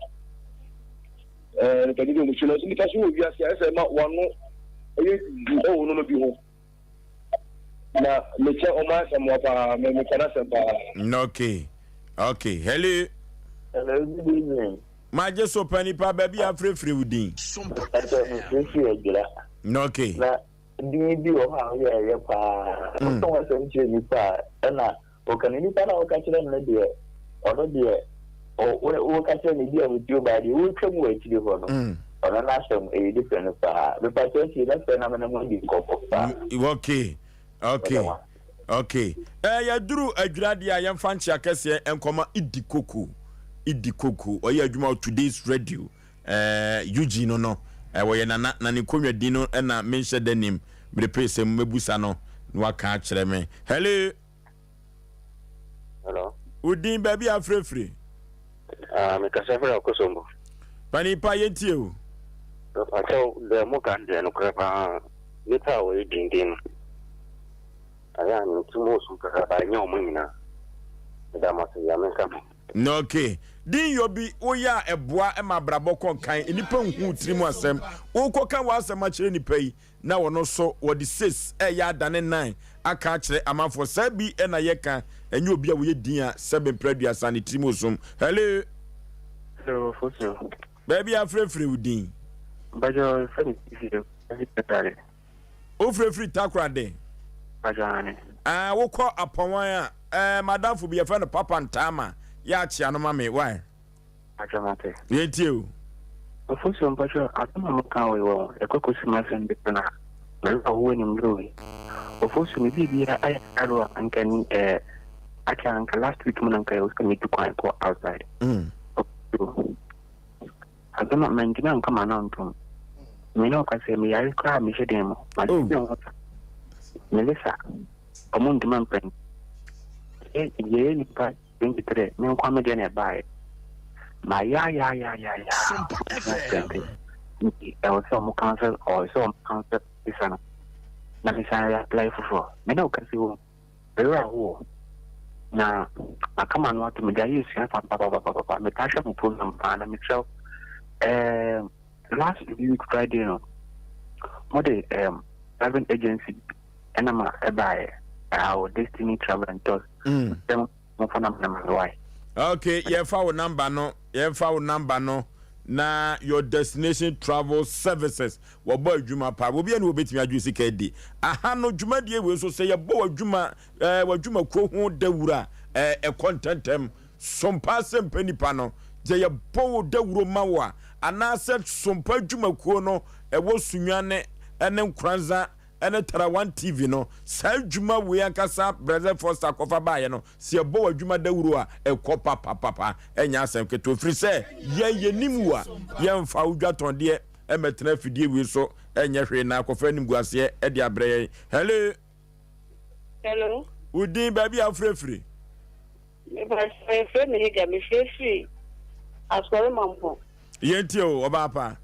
Eh, nipa din bi ɔmo sum nanso nipa so wɔ wiase a ɛsɛ ma wano ɛyɛ du ɛwɔ nneɛma bi ho. Na mekyɛ ɔmo asɛm wɔ paa, me mepɛ n'asɛm paa. Okay, okay. Hello. Hello, good evening. Magye so pa nipa baabi a afirafira wo din. Ɛsɛ mefirafira adwira. Okay. Na din bi wɔ hɔ a woyɛ ɛyɛ paa. Woka w'asɛm kyerɛ nipa a ɛna Ɔka no nipa no a woka kyerɛ no no deɛ ɔno deɛ woka kyerɛ no bi a ɔtie o baa deɛ wotwa mu wɔ akyire hɔ no ɔno n'asɛm ɛyɛ different paa mepakyɛ akyire mɛfrɛ na mene mo adi nkɔmmɔ paa. Okay okay okay eh, yɛduru adwira deɛ a yɛmfa nkyea kɛseɛ nkɔma Idi Koko Idi Koko ɔyɛ adwuma wɔ Today's Radio eh, Eugene no no eh, wɔyɛ nana na ne nkonnwa din no na menhyɛ da nim mede pee sɛ mɛbusa no na waka akyerɛ me. Hello. Hello. Wo din baabi a afirafiri? Ah, mekasa firi Akosombo. Panin pa yɛntie o. Mepakyɛw deɛ mo ka deɛ nokorɛ paa nipa a wɔyɛ dindin no ayɛ a ne ti mu osu kakra ba ɛnyɛ wɔn nyinaa meda mo ase Nyame nka mo. Ok din yɔ bi woyɛ a ɛboa ma abrabɔ kɔ nkan nnipa nhu wo tiri mu asɛm wokɔka w'asɛm akyerɛ nnipa yi na wɔno nso wɔde sis ɛyɛ adane nan aka akyerɛ amanfoɔ saa bi na yɛka ɛnyɛ obi a wɔyɛ din a sɛbe mprɛ aduasa ne tirim osum hello. Hello Fosu. Baabi a frɛfrɛ wo din. Mpakyɛ yɛfrɛ me Stephen ɛfi Takoradi. Wo frɛfiri Takoradi? Mpakyɛ aane. Ah wokɔ Apɔnwan a ɛɛ madamfo bi yɛfrɛ no Papa Ntaama yɛ akyea no ma me why. Mpakyɛ mate. Yɛntie o. Ofosuo mpakyɛ asɛm a moka wei wɔ ho ɛkɔ kɔsi m'asɛm bi so na mewɔ ho animduro wei. Ofosuo me biribia ayɛ krado a anka ni ɛɛ akyɛ anka last week mu na anka ɛwɔ sɛ metu kwan kɔ outside. Ofosuo asɛm a mantumi anka m'ano antom. Me ne wo kasa yi meyare koraa mehyɛ dan mu. Mate me ho sa. Melissa ɔmo ntumi ampɛ yɛyɛ nipa 23 me nkoa me deɛ na ɛbaeɛ mayaayaayaayaa prɛnte nti ɛwɔ sɛ ɔmo cancel ɔwɔ sɛ ɔmo cancel visa no na me san yɛ apply foforɔ me ne wo kasa wɔ mewura ho na maka ma no ato mede ayɛ sua fa papapapapa metaa hwɛ mo program paa na mesrɛ ɛɛm last week Friday no mo de ɛɛm travel agency. Ɛna ma ɛbaeɛ. Our Destiny Travel and Tours. Mesrɛ mo momfa number no ma me wai. Okay, yɛfa wo number no, yɛmfa wo number no na your destination travel services wɔbɔ adwuma paa. Obi ani wɔbɛtumi adwo sika adi. Aha no dwumadie wei nso sɛ yɛbɔ w'adwuma ɛɛ w'adwumakuo ho dawuro a ɛɛ ɛkɔ ntɛntɛm. Sompa asɛmpa nipa no sɛ yɛbɔ wo dawuro ma wo a anaasɛ sompa adwumakuo no ɛwɔ Sunyani ɛne Nkoranza ɛne Tarawan TV no, saa adwuma wei ankasa Brɛdɛ Foster kɔfa baeɛ no, sɛ yɛbɔ w'adwuma dawuro a, ɛkɔ papapapa, ɛnyɛ asɛm ketewa, ɛfiri sɛ yɛn yɛnim wo a, yɛmfa wo dwatɔndeɛ mmɛtena afidie wei so nyɛ hwee na akɔfa animguaseɛ de abrɛ yɛn. Hello. Hello. Wo din, baabi a wofrɛ firi? Mepakyɛw yɛfrɛ me Hagar, mefrɛ firi Asɔre Mampɔn. Yɛntie o, ɔbaa pa.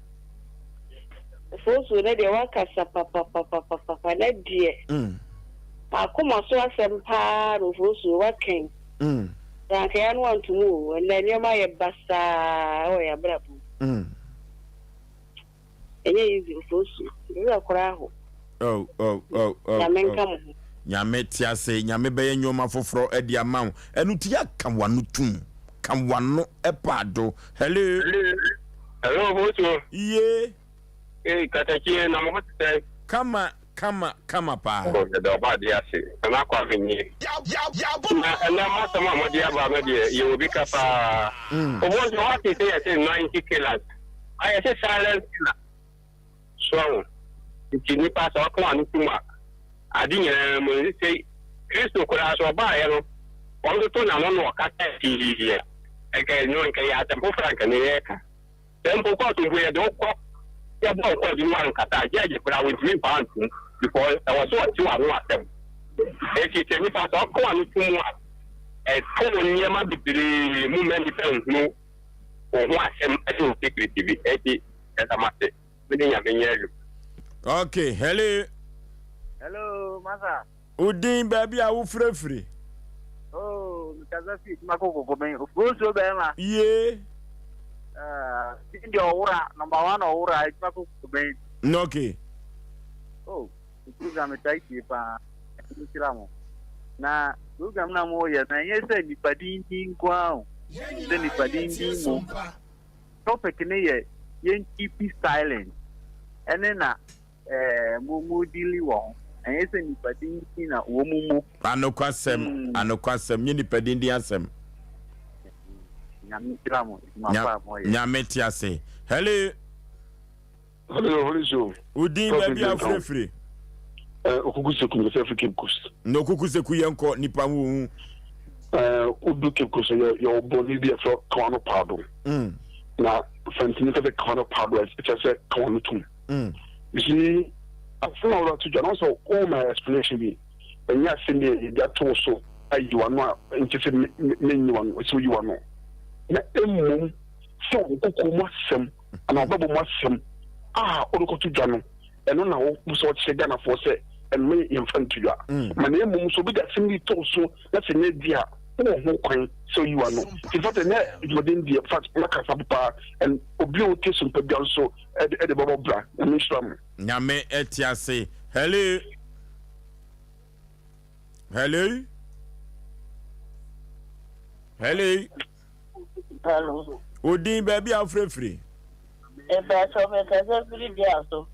Fosuo ne deɛ wakasa papapapapapa na deɛ m'akoma so asɛm paa na Ofosuo waka yi. Sɛ anka yɛn ano anto mu o, ɛnnɛ nneɛma ayɛ basaa wɔ yɛn abrabɔ mu. Ɛnyɛ easy Ofosu. Me werɛ koraa how. Oh, oh, oh, oh, Nyame oh. nka mo ho. Nyame te ase, Nyame bɛyɛ nneɛma foforɔ de ama wo. Ɛno ti yɛ ka w'ano tum, ka w'ano paado. Hello. Hello, Ofosu. Iye. Ee, katakyie na mo ho te sɛn? Kama, kama, kama paa. Oh, yɛda ɔba adeɛ ase. Nana Kwame nie. Na ɛnɛ mo asɛm a mode aba no deɛ, yɛwɔ bi ka paa. Ofosu, woate sɛ yɛse 90 killers. Ayɛ sɛ silent killer. So ahu? Nti nipa sɛ ɔka w'ano tom a, ade nyinaa mu no, sɛ Kristo koraa sɛ ɔbaeɛ no, wɔtoto n'ano na ɔkasa pii a, nka ɛno nka ɛyɛ asɛm foforɔ a nka ne yɛreka. Sɛ mpo kɔɔto mpo yɛde wo kɔ, yɛbɔ wo kɔɔto mu ankasa a, gyɛɛgye koraa wɔntumi mfa wo ntom because ɛwɔ sɛ ɔte w'ano asɛm. Enti sɛ nipa sɛ ɔka w'ano tom a, ɛto wo nneɛma bebree mu ma nnipa nhunu wo ho asɛm ne wo secret bi enti yɛda mo ase me ne nyame nyɛ adwuma. Okay, hello. Hello, masa. Wo din baabi a wofirafiri? Oh, mekasa fi adwuma kɔ kɔkɔbɛn. Ofuro nsuo bɛrima. Yee. Uh, din deɛ ɔwora, number one ɔwora, adwuma kɔ kɔkɔbɛn. Okay. Oh, program taa tie paa. Nhyira mo. Na program na mo yɛ no ɛnyɛ sɛ nipa din din nko ara o. Sɛ nipa din din mu. Topic ne yɛ yɛn keep silent. Ɛne na ɛɛ mo mo dili wɔ ho. Ɛnyɛ sɛ nipa din din na wɔn mu mu. Anokwasɛm, anokwasɛm, nye nipa din din asɛm. Nyame nhyira mo, adwuma pa a mo yɛ. Nyame te ase. Hello. Hello, Holy Show. Wo din baabi a wofrɛ firi? Eh, Okuku Seku, mekasa firi Cape Coast. Na Okuku Seku yɛn kɔ nipa ho ohu. Eh, wodu Cape Coast yɛ yɛ ɔbɔne bi ɛfrɛ Kawano Paado. Mm. Na fɛntini kɛsɛ Kawano Paado ɛkyɛ sɛ Kawano tum. Mm. You see, asɛm a wɔde ato dwa no sɛ wɔn ma explanation bi ɛnyɛ asɛm bi a yɛde ato wo so ayi w'ano a nkyɛ sɛ menyi w'ano sɛ woyi w'ano na mmom sɛ wo kokoɔ mu asɛm anaa ɔbɛbɔ mu asɛm a wode kɔto dwa no, ɛno na wo sɛ ɔkyerɛ Ghanafoɔ sɛ ɛno yɛmfa nto dwa. Ma na mmom sɛ obi de asɛm bi to wo so na sɛ nyɛ di a, wowɔ ho kwan sɛ oyi w'ano. In fact, ɛnɛ adwumaden deɛ, fact, makasa paa and obi a ɔtie so mpa bia nso ɛde bɛbɔ bra. Nyame nhyira mo. Nyame te ase. Hello. Hello. Hello. Hello. Wo din baabi a wofrɛfiri? Mepakyɛw mekasa firi Diaso.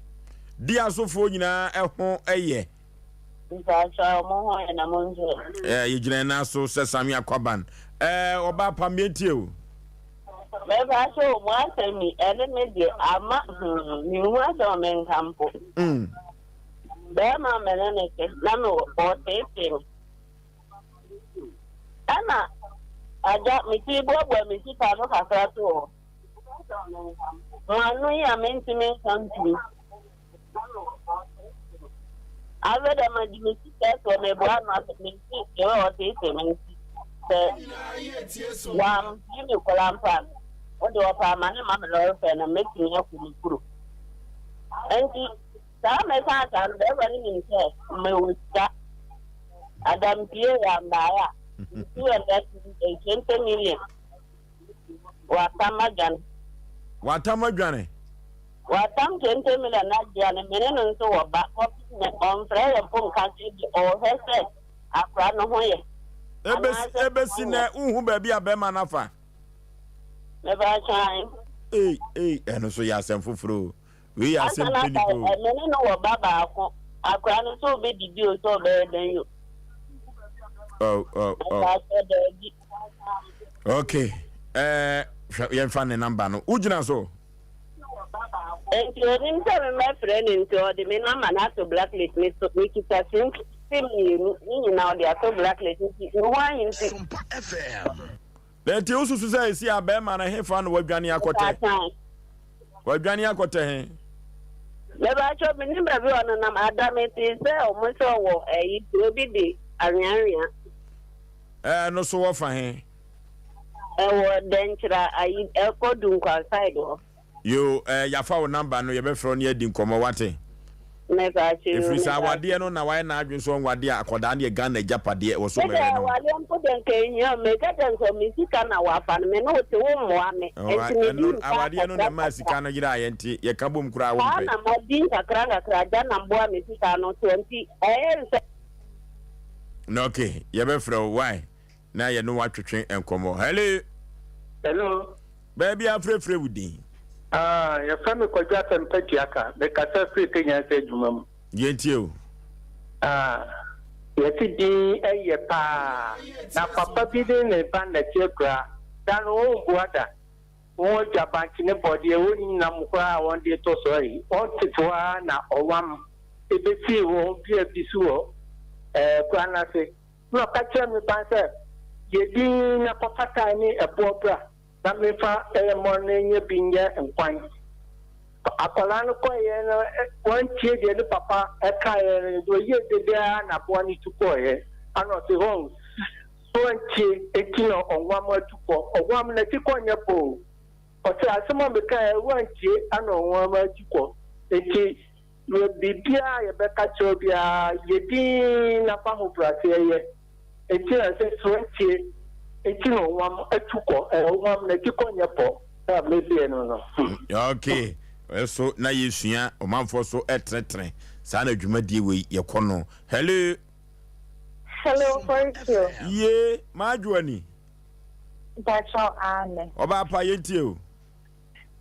Diasofoɔ nyinaa ɛho ɛyɛ? Mepakyɛw mo ho yɛ na mo nso? Ɛɛ yɛgyina yɛn nan so sɛ Sami Akwaban. Ɛɛ ɔbaa pa mmiɛntie o. Mepakyɛw mo asɛm yi ɛne me deɛ ama hmm mehu asɛm a menka mpo. Mm. Bɛrima mene ne te na me wɔ ɔteetee me. Ɛna agya metumi boaboa me sika ano kakra to hɔ. Mo ano yi a mentumi nka ntumi. Afei dɛ mede me sika to hɔ meboa ano asɛ menti deɛ ɔteetee me nti sɛ wampie me koraa mpo a wode ɔpɛ ama ne ma me lɔre fɛ na mɛtumi akɔ me kuro. Nti Saa mekaa saa no, bɛrima no nim sɛ mewɔ sika. Adam pie yɛ ambaeɛ a, 220 million. Watam adwane. Watam adwane? Watam 20 million no agye a no me ne no nso wɔ ba kɔpem nnɛ ɔmfrɛ yɛn mpo nka sɛ ebia ɔrehwɛ sɛ akora no ho yɛ Ebesi anaasɛ ne ho ebesi nyɛ. nnɛ wonhu baabi a bɛrima no afa? Mepakyɛ ae. Ei ei ɛno nso yɛ asɛm foforɔ o. Wei yɛ Ansa asɛm na pɛ aka nipa o. me ne no wɔ ba baako. Akora no sɛ ɔbɛdidi o sɛ ɔbɛyɛ dɛn o. Oh oh oh. Mepakyɛ daabi. Okay. Ɛɛ hwɛ yɛmfa ne namba no. Wogyina so? Nti onim sɛ me mɛfrɛ no nti ɔde me number no ato blacklist me so mekita sim sim mmienu ne nyinaa ɔde ato blacklist nti me ho ahe nti. Sompa FM. Na nti wosusu sɛ esi a bɛrima no hefa na wadwane akɔtɛ? Wadwane akɔtɛ he? Mebakyɛ menim baabi a ɔnenam ada metee sɛ ɔmo sɛ ɔwɔ ɛyi kuro bi de anweanwea. Ɛɛ no so wɔfa he? Ɛwɔ Dɛnkyira ayi ɛkɔ Dunkwa side hɔ. Yoo eh yafa wo number no yɛbɛfrɛ wo ne yɛadi nkɔmmɔ wate. Mepaakyɛw Ɛfiri sɛ meda awadeɛ no na wayɛ n'adwene sɛ ɔnwadeɛ a akɔdaa no yɛ Ghana agyapadeɛ ɛwɔ sɛ Me deɛ ɔbɛhwɛ no. awadeɛ mpo deɛ nka ɛnhia o meka kyerɛ no sɛ me sika na wafa no me ne wo te wo mmoa me nti medi Ɛno nka awadeɛ no na kakra ɛmaa kakra sika no yeraeɛ nti yɛka bom koraa saa wompɛ. na madi nkakra nkakra agya na mboa me sika no toɔ nti ɛyɛ nsɛ. Na ok yɛbɛfrɛ wo why na yɛne wo atwetwe nkɔmmɔ. Hello. Hello. Baabi a frɛfrɛ wo din. Ah, yɛfrɛ me Kwadwo Asɛmpa Tuaka. Mekasa firi Kenya sɛ adwuma mu. Yɛntie o. Ah, yɛte din yɛ paa. Na papa bi ne ne ba nnɛte akura. Da no wɔmbua da. Wɔn agya bankye ne bɔdeɛ, wɔnni nam koraa a wɔde retɔ so ayi. Wɔtete hɔ ara na ɔwam bɛsii wɔn dua bi so wɔ eh, kura no ase. Ɛnna ɔka kyerɛɛ me ba no sɛ, Yɛ dinn na kɔfa tae ne ɛboɔ bra na memfa mmɔ no nyɛ bi nyɛ nkwan. Akwadaa no kɔeɛ no, wantie deɛ ne papa kaeɛ no, deɛ ɔyɛɛ dede ara na aboa no tu kɔeɛ. Ɛnna ɔse, Hon, wantie nti na ɔnwam atu kɔ. Ɔnwam n'akyi kɔ nyɛ pɔ o. Ɔse, asɛm a mekaeɛ wantie ɛnna ɔnwam atu kɔ. Nti Yɛ biribiara a yɛbɛka kyerɛ wo biara, yɛ dinn na fa ahobrɛaseɛ yɛ. Enti na sɛ soantie nti na ɔwam atu kɔ, ɛ, ɔwam n'akyi kɔ nyɛ pɔ a mebie no no. Hmm. Ok, ɛso na yɛsua ɔmanfoɔ so ɛtenetene saa na dwumadie wei yɛkɔ no. Hello. Hello, Horatio. Ye, m'adwoa ni. Mpakyɛw, aane. Ɔbaa pa, yɛntie o.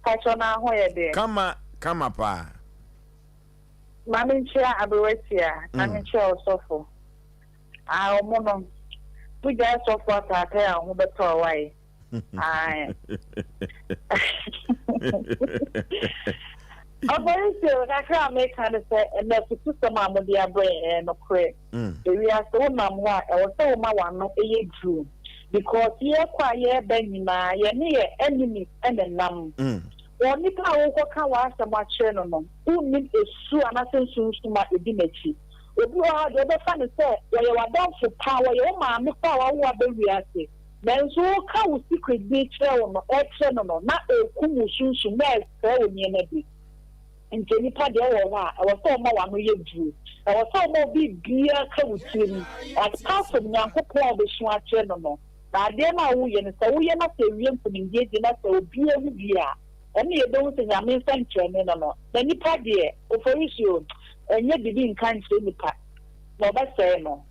Pakyɛw na ho yɛ dɛn? Kama kama paa. Ma me nkyia aberewatia na me nkyia ɔsɔfo. Ah ɔmo no wo gyae sɔfo apaapae a ɔho bɛtɔ wo wae. Ae. Ɔfɔrisuo kakra a meka ne sɛ ɛnɛ afutusɛm a mode abrɛ yɛn ɛyɛ nokorɛ. Ewiase wo nam hɔ a ɛwɔ sɛ woma w'ano yɛ duru because yɛkɔ a yɛreba nyinaa yɛne yɛ enemies na ɛnam. Wɔ nipa a wokɔka w'asɛm akyerɛ no no wonnim esu anaasɛ nsunsum a edi n'akyi. Obi wɔ hɔ a deɛ wobɛfa no sɛ wɔyɛ w'adamfo paa, wɔyɛ wo maame koraa a wawo wo aba wiase nanso woka wo secret bi kyerɛ wo no ɛkyerɛ no no na ɛrekum wo sunsum na ɛresɛe wo nneɛma bi. Nti nnipa deɛ wɔ hɔ a, ɛwɔ sɛ woma w'ano yɛ duru. Ɛwɔ sɛ woma obi biara ka wo tirim. Apart from Nyankopɔn a wobɛsu akyerɛ no no, na adeɛ no a woyɛ no, sɛ woyɛ na sɛ ɛwie nkonimdie die na sɛ obiara hu bi a, ɛnna yɛbɛhu sɛ Nyame nsɛnkyerɛnne no no. Na nnipa deɛ, Oforisuo, ɛnyɛ biribi nka nkyerɛ nnipa, na ɔbɛsɛe no.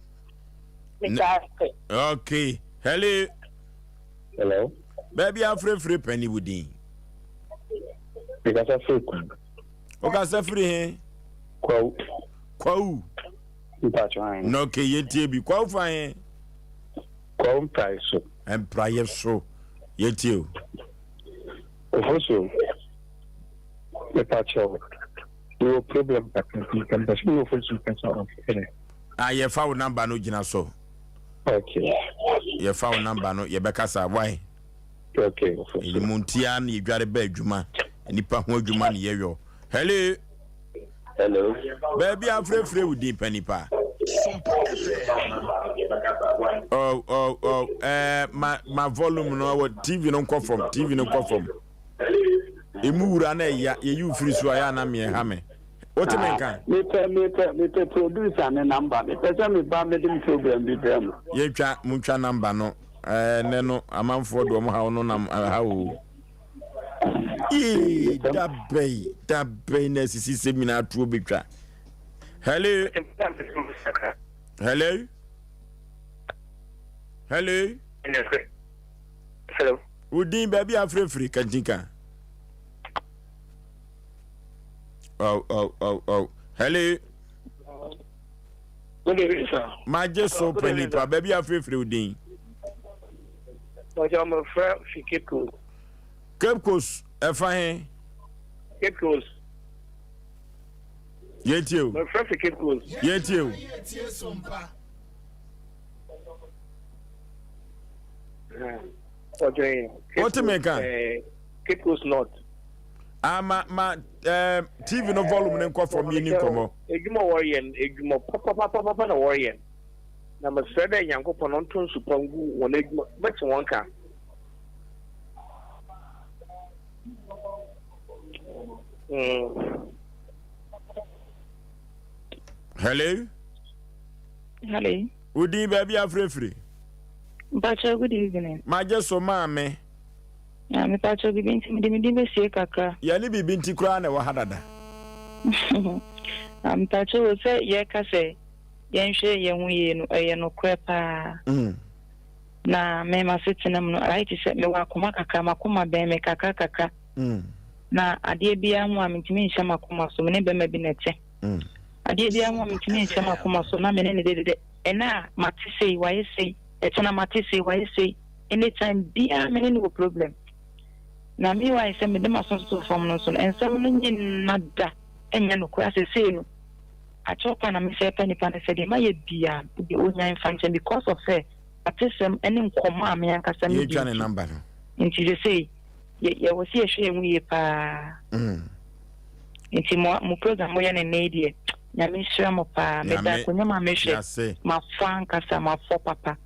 Meda ase. Okay. Hello. Hello. Baabi afrɛfrɛ pɛ ne wo din. Mekasa firi Kwawu. Wokasa firi he? Kwawu. Kwawu. Mpatsɔ han. Na okay, yɛntie bi. Kwawu fa he? Kwawu mpraeɛ so. Mpraeɛ so. Yɛntie o. Ofo so. Mepakyɛw. Mewɔ problem kakra bi nka mpɛ sɛ me ofo so kasa ɔfrɛ. Ah, yɛfa wo number no gyina so. Okay. Yɛfa wo number no yɛbɛkasa. Why? Okay. Ɛnimu ntia na yɛdware ba adwuma. Nipa ho adwuma na yɛyɔ. Hello. Hello. Baabi afrɛfrɛ wo din pa nipa. Oh, oh, oh. Eh, ma, ma volume no wɔ TV no nkɔ fam. TV no nkɔ fam. Emu wura na ɛya yɛyi wo firi so a yɛ ana meɛ ha me. Wote me nka? Mepɛ mepɛ mepɛ producer ne number. Mepɛ sɛ meba mede me program bi brɛ mo. Yɛntwa montwa number no. Ɛɛ nɛ no amanfoɔ de wɔn haw no nam ha o. Ee, da bɛn da bɛn na asisi sɛm nyinaa toɔ bɛtwa. Hello. Hello. Hello. Hello. Wo din baabi afirafiri kantinka. Oh, oh, oh, oh. Hello. Good evening, sir. Magye so pɛ nipa baabi afirafiri wo din. Ɔjɔ mo frɛ fi Cape Coast. Cape Coast ɛfa he? Cape Coast. Yɛntie o. Mo frɛ fi Cape Coast. Yɛntie o. Wote me nka? Cape Coast North. Ah, ma ma eh, TV no volume ne nkɔ fam yɛni nkɔmmɔ. Edwuma wɔreyɛ no, edwuma papapapapa na wɔreyɛ no. Na mesrɛ dɛ Nyankopɔn ɔnto nsu pa ngu hɔn edwuma, mɛtse hɔn ka. Mm. Hello. Hello. Wo din baabi afirafiri. Mpacho good evening. Magye so maame. Na mepacho bibi nti mede me din bɛsie kakra. Yɛne biribi nti koraa na ɛwɔ ha dada. Na mepacho sɛ yɛka sɛ yɛnhwɛ yɛn ho yie no ɛyɛ nokorɛ paa. Mm. Na me m'asetena mu no ayɛ te sɛ mewɔ akoma kakra m'akoma bɛn me kakra kakra. Mm. Na adeɛ biara ho a mentumi nhyɛ m'akoma so me ne bɛrima bi na ɛte. Mm. Adeɛ biara ho a mentumi nhyɛ m'akoma so na me ne ne dededɛ. Ɛnɛ a mate sei wayɛ sei, ɛkyena mate sei wayɛ sei, anytime biara me ne no wɔ problem. Na me wayɛ sɛ mede m'aso too fam no nso no nsɛm no nye nna da ɛnyɛ nokorɛ asɛ sei no akyɛw pa na mesɛ pɛ nipa no sɛ deɛ mayɛ biara deɛ ɔnyan mfa nkyɛn because of sɛ atesɛm ne nkɔmmɔ a me ankasa medi Yɛtwa ne number no. Nti sesei yɛ yɛwɔ sɛ yɛhwɛ yɛn ho yie paa. Mm. Nti mo mo program moyɛ no nnɛ yi deɛ Nyame nhyira mo paa. Meda akonnwa mu a mehwɛ mafɔ ankasa mafɔ papa.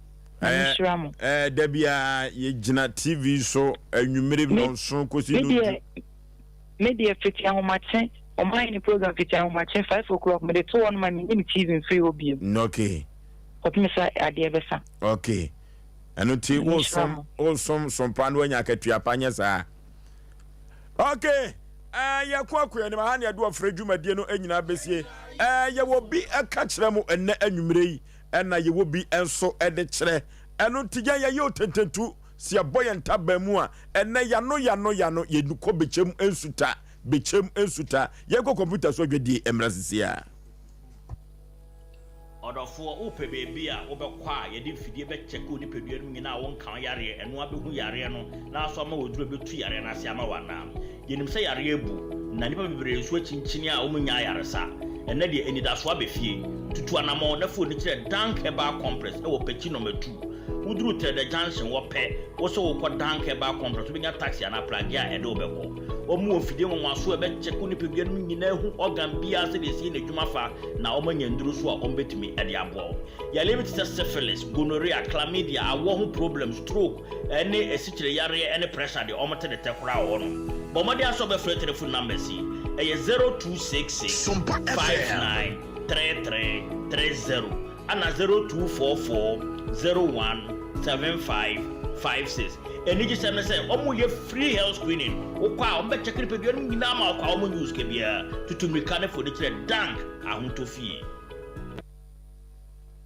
Nyame nhyira mo. Ɛɛ da biara yɛgyina TV so anwummere nnɔnson kɔsi nnɔndu. Me deɛ fiti ahomakye ɔmo ayɛ ne program fiti ahomakye 5 o'clock mede to hɔ no ma menyi me TV mfiri hɔ bio. Okay. Kɔpem sɛ adeɛ bɛsa. Okay. Ɛno nti wosom wosom sompa no anya akatua pa nyɛ saa. Okay. Ɛɛ yɛkɔ akɔ anim aha ne ɛde ɔfrɛ dwumadie no nyinaa bɛsie. Ɛɛ yɛwɔ bi ɛka kyerɛ mo ɛnɛ anwummerɛ yi ɛna yɛwɔ bi nso ɛde kyerɛ. Ɛno nti yɛn yɛyɛ otententu sɛ yɛbɔ yɛn ntaban mu a ɛnɛ yano yano yano yɛkɔ bɛkyɛm nsuta bɛkyɛm nsuta yɛnkɔ kɔmputa so adwadie mmra sisi a. Ɔdɔfoɔ, wopɛ baabi a wobɛkɔ a yɛde mfidie bɛkyɛke wo nipadua no mu nyinaa a wonka wo yareɛ, ɛno ara bɛhu yareɛ no na aso ama wo aduro a ɛbɛtu yareɛ no ase ama wo anaa? Yɛnim sɛ yareɛ abu, na nnipa bebree nso akyinkyini a wɔnnya ayaresa. Ɛnnɛ deɛ, anidasoɔ aba fie. Tutu anammɔn na fa w'ani kyerɛ Dank Herbal Compress wɔ Pekyi Nɔma 2. Woduru Trɛdɛ Junction hɔ pɛ, wo sɛ worekɔ Dank Herbal Compress, wobɛnya taxi anaa pragea a ɛde wo bɛkɔ. Wɔn wɔ mfidie nwanwaso a ɛbɛkyɛke wo nipadua no mu nyinaa ahu organ biara sɛdeɛ ɛsi yɛ n'adwuma fa na wɔanya nnuro nso a wɔbɛtumi de aboa wo. Yareɛ bi te sɛ syphilis, gonorrhea, chlamydia, awɔ ho problem, stroke, ne asikyire yareɛ ne pressure deɛ wɔte de tɛ koraa wɔ hɔnom. Bɔ mmɔden ara sɛ wobɛfrɛ telephone numbers yi, ɛyɛ 0266 59 33 30 ɛna 0244 01 75 56. Anigyesɛm ne sɛ, wɔyɛ free health screening. Wokɔ a, wɔbɛkyɛke nipadua no mu nyinaa ma wokɔ a, wɔnnye wo sika biara. Tutu mmirika ne fa w'ani kyerɛ Dank Ahotɔ Fie.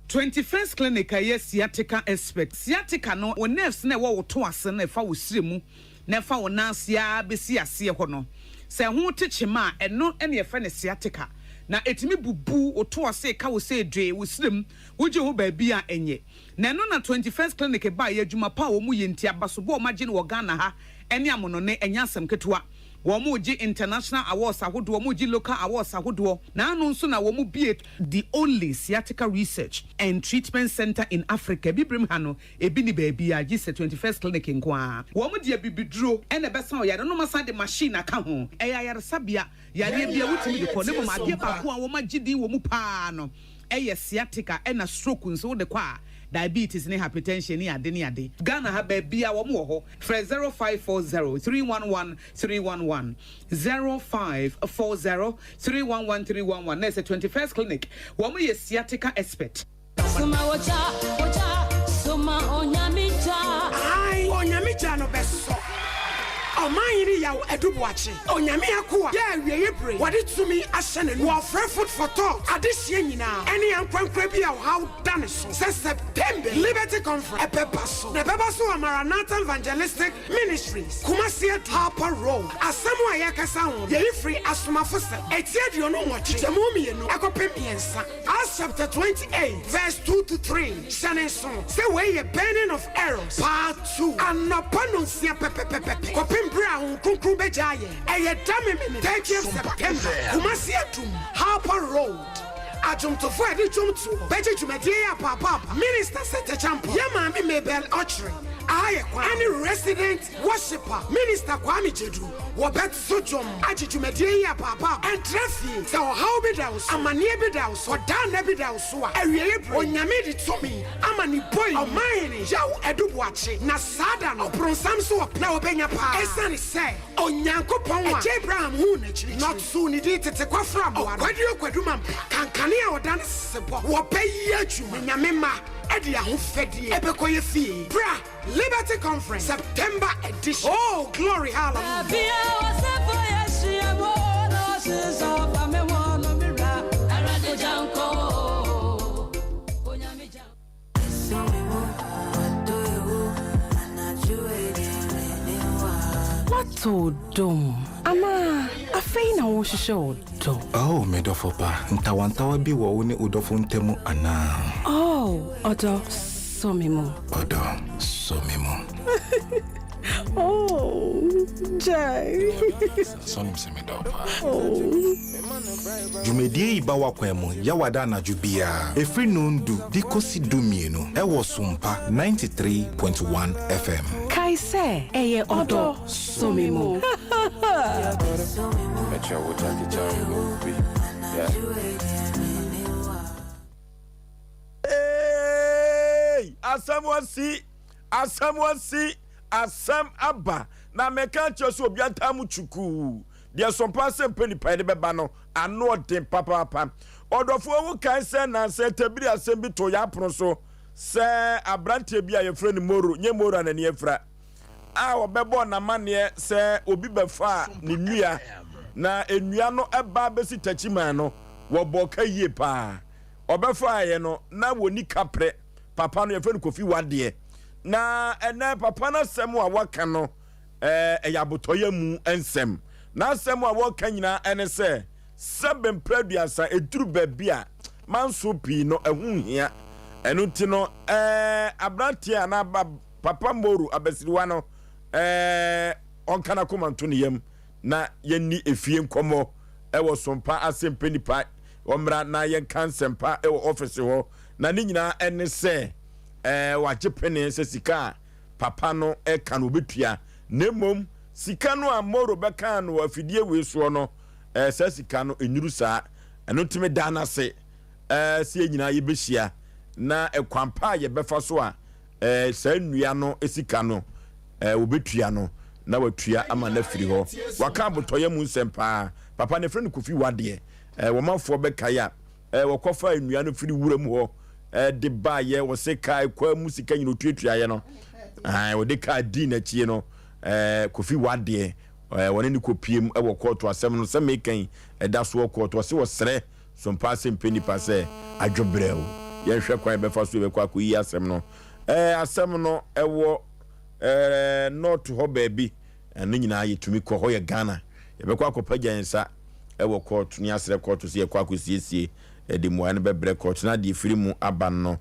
21st Clinic a ɛyɛ sciatica expert. Sciatica no, wo nerves no a ɛwɔ wo to ase no a ɛfa wo srɛ mu na ɛfa wo nan ase ara bɛsi aseɛ hɔ no, sɛ ɛho te kyema a, ɛno na yɛfrɛ no sciatica. Na ɛtumi bubu wo to ase, ɛka wo sɛ dwee, wo srɛ mu, wogye ho baabi a ɛnyɛ. Na ɛno na 21st Clinic baeɛ, adwuma pa a wɔn yɛ nti, abasobɔ a wɔn agye no wɔ Ghana ha ne amonone, ɛnyɛ asɛm ketewa. Wɔn regye international awards ahodoɔ, wɔn regye local awards ahodoɔ, na ano nso na wɔn bue the only sciatica research and treatment centre in Africa, Abibirem ha no, ebi nni baabiara gye sɛ 21st Clinic nko ara. Wɔn de abibiduro na ɛbɛsa ɔyare no, na wɔasan de machine aka ho. Ɛyɛ ayaresabea, yareɛ biara wotumi de kɔ, na mmom adeɛ baako a wɔn agye din wɔ mu pa ara no, ɛyɛ sciatica ɛna stroke nso wode kɔ a diabetes ne hypertension ne ade ne ade. Ghana ha baabiaa wɔn wɔ hɔ frɛ 0540 311 311 0540 311 311 na ɛsɛ 21st clinic wɔn yɛ sciatica expert. Soma ogya, ogya, soma Onyame gya. Ae, Onyame gya no bɛsɔ. Ɔmanhene Yaw Adu Boakye, Onyame akoa yɛ awieɛ bere wɔde tumi ahyɛ n'anum. Wɔfrɛ Food for Thought adehyeɛ nyinaa ɛne ankorankora bi a ɔhaw da ne so sɛ September Liberty Conference ɛbɛba so na ɛbɛba so wɔ Maranatha Evangelistic Ministries, Kumasi Adu, Harper Road. Asɛm a yɛrekasa ho no yɛyi firi Asomafosɛm eti 28 nkyɛmu mmienu ɛkɔpem mmiɛnsa. Acts chapter 28 verse 2 to 3, Hyɛ no nsow sɛ wei yɛ Burning of Arrows Part 2, anɔpa nnɔnsia pɛpɛpɛpɛ kɔpem bere a Honhom Kronkron begyaa yɛn. Ɛyɛ da Memene, 30th September, Kumasi Adum, Harper Road. Adwomtofo a yɛde dwom toɔ bɛgye dwumadie yi apaapaapa, Minister Seth Acheampong, yɛn maame Mabel Ɔkyere, aha yɛ kwan, ɛne Resident Worshipper Minister Kwame Gyedu wɔbɛto dwom agye dwumadie yi apaapaapa. Ɛntra fie, sɛ ɔhaw bi da wo so, amaneɛ bi da wo so, ɔdaa nna bi da wo so a, awieɛ berɛ yi, Onyame de tumi ama ne boi Ɔmanhene Yaw Adu Boakye, na saa da no ɔbronsam nso wɔ na ɔbɛnya paa ɛsiane sɛ Onyankopɔn a Agya Abraham huu n'akyirikyiri na ɔtoo ne din tete kwafra mmoa no, Ɔkwaduro Kwadu Mampa, kankane a ɔda ne sesebɔ, wɔbɛyɛ adwuma na Nyame mma de ahofadie ɛbɛkɔ yɛ fie. Bra! Liberty Conference September edition Oh glory hallelujah. Woatɔ ɔdɔ mu anaa afei na worehwehwɛ ɔdɔ? Oh, me dɔfo pa, ntawantawa bi wɔ wo ne wo dɔfo ntam anaa? Oh, ɔdɔ, sɔ me mu. Ɔdɔ, sɔ me mu. Oh, gyae. Sɛ wonim sɛ medɔ wo paa. Oh. Dwumadie yi ba w'akwan mu Yawada anadwo biara ɛfiri nondu de kɔsi dumienu ɛwɔ Sompa 93.1 FM. Kae sɛ, ɛyɛ ɔdɔ sɔ me mu. Eeii asɛm asi asɛm asi asɛm aba na meka akyerɛ sɛ obi ataa mu kyukuu deɛ sɔmpa sɛ mpɛ nipa yɛde bɛba no ano ɔden papaapa ɔdɔfoɔ wo kae sɛ nansa tabiri asɛm bi to yɛ apono so sɛ aberanteɛ bi a yɛfrɛ no Moro nyɛ Moro a n'ani afira a ɔbɛbɔɔ n'amanneɛ sɛ obi bɛfaa ne nnua na nnua no ba bɛsi takyiman no wɔbɔɔ ka yie paa ɔbɛfaeɛ no na wɔni kaprɛ papa no yɛfrɛ no Kofi Wadeɛ na ɛnɛ papa no asɛm a waka no ɛyɛ abotɔyɛ mu nsɛm n'asɛm a wɔka nyinaa ɛne sɛ sɛbe mprɛ aduasa ɛduru baabi a manso pii no ɛho nhia ɛno nti no ɛɛ aberanteɛ anaa Papa Moro abasiriwa no ɛɛ ɔnka n'akoma nto ne yam na yɛnni efie nkɔmmɔ ɛwɔ sompa ase mpɛ nipa ɔmmra na yɛnka nsɛmpa ɛwɔ ɔfese hɔ na ne nyinaa ɛne sɛ ɛɛ wagye pene sɛ sika a papa no ɛka no ɔbɛtua na mmom sika no a Moro bɛkaa no wɔ afidie wei soɔ no ɛɛ saa sika no ɛnuru saa ɛno nti medaa no ase ɛɛ sɛ yɛn nyinaa yɛbɛhyia na ɛkwan pa a yɛbɛfa so a eh, saa nnua no sika no eh, wɔbɛtua no na watua ama no afiri hɔ. Waka abotɔyɛ mu nsɛm paa. Papa no yɛfrɛ no Kofi Wadeɛ. Eh, wɔmafoɔ bɛkae a eh, wɔkɔfaa nnua no firi wuram hɔ eh, de baeɛ wɔse kaa ɛkwaa mu sika nyina ɔtuatuaeɛ no eh, wɔde kaa dii n'akyie no eh, Kofi Wadeɛ eh, wɔne ne kɔpiem wɔ kɔɔto asɛm no sɛ meka yi ɛda soɔ kɔɔto ɔse wɔsrɛ So mpa ase mpɛ nnipa sɛ adwo brɛoo? Yɛnhwɛ kwan a yɛbɛfa so yɛbɛkɔ akɔyi asɛm no. Ɛɛ, asɛm no ɛwɔ ɛɛ North hɔ baabi. Ɛno nyinaa yɛtumi kɔ hɔ yɛ Ghana. Yɛbɛkɔ akɔpagya yɛn nsa ɛwɔ kɔɔto ne asrɛ kɔɔto sɛ yɛkɔ akɔsiesie ɛde mmuaeɛ no bɛbrɛ kɔɔto na deɛ ɛfiri mu aba no.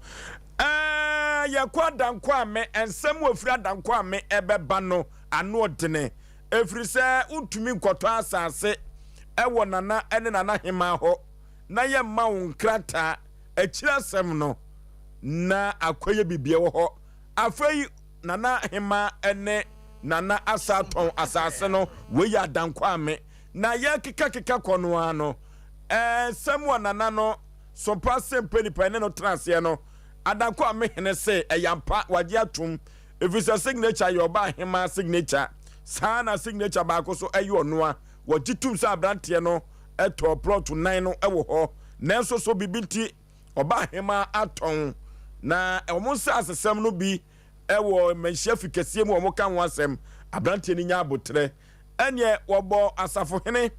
Ɛɛ, yɛkɔ Adankwame, nsɛm a ɛfiri Adankwame ɛbɛba no ano ɔdene. Ɛfiri sɛ wontumi nkɔtɔ asase wɔ Nana ne Nana Hemaa hɔ na yɛmma wo nkrataa. Akyiri asɛm no, na akɔyɛ biribi wɔ hɔ. Afei Nana Hemaa ne Nana Asa tɔn asase no, wei yɛ Adankwame. Na yɛrekekakeka kɔ no ara no, nsɛm a Nana no Sompa Sempe nipa ne no tena aseɛ no, Adankwame hene se ɛyɛ ampa, wagye atom. Efisɛ signature yɛ ɔbaa hemaa signature, saa na signature baako so yɛ ɔnoa. Wɔgye tom sɛ abranteɛ no tɔɔ plɔto nan no wɔ hɔ, nanso so biribi nti ɔbaa hemaa atɔn. Na wɔn nsasesɛm no bi Ɛwɔ mmanhyia fi kɛseɛ mu a wɔka ho asɛm. Aberanteɛ no nya aboterɛ. Ɛneɛ wɔbɔ asafohene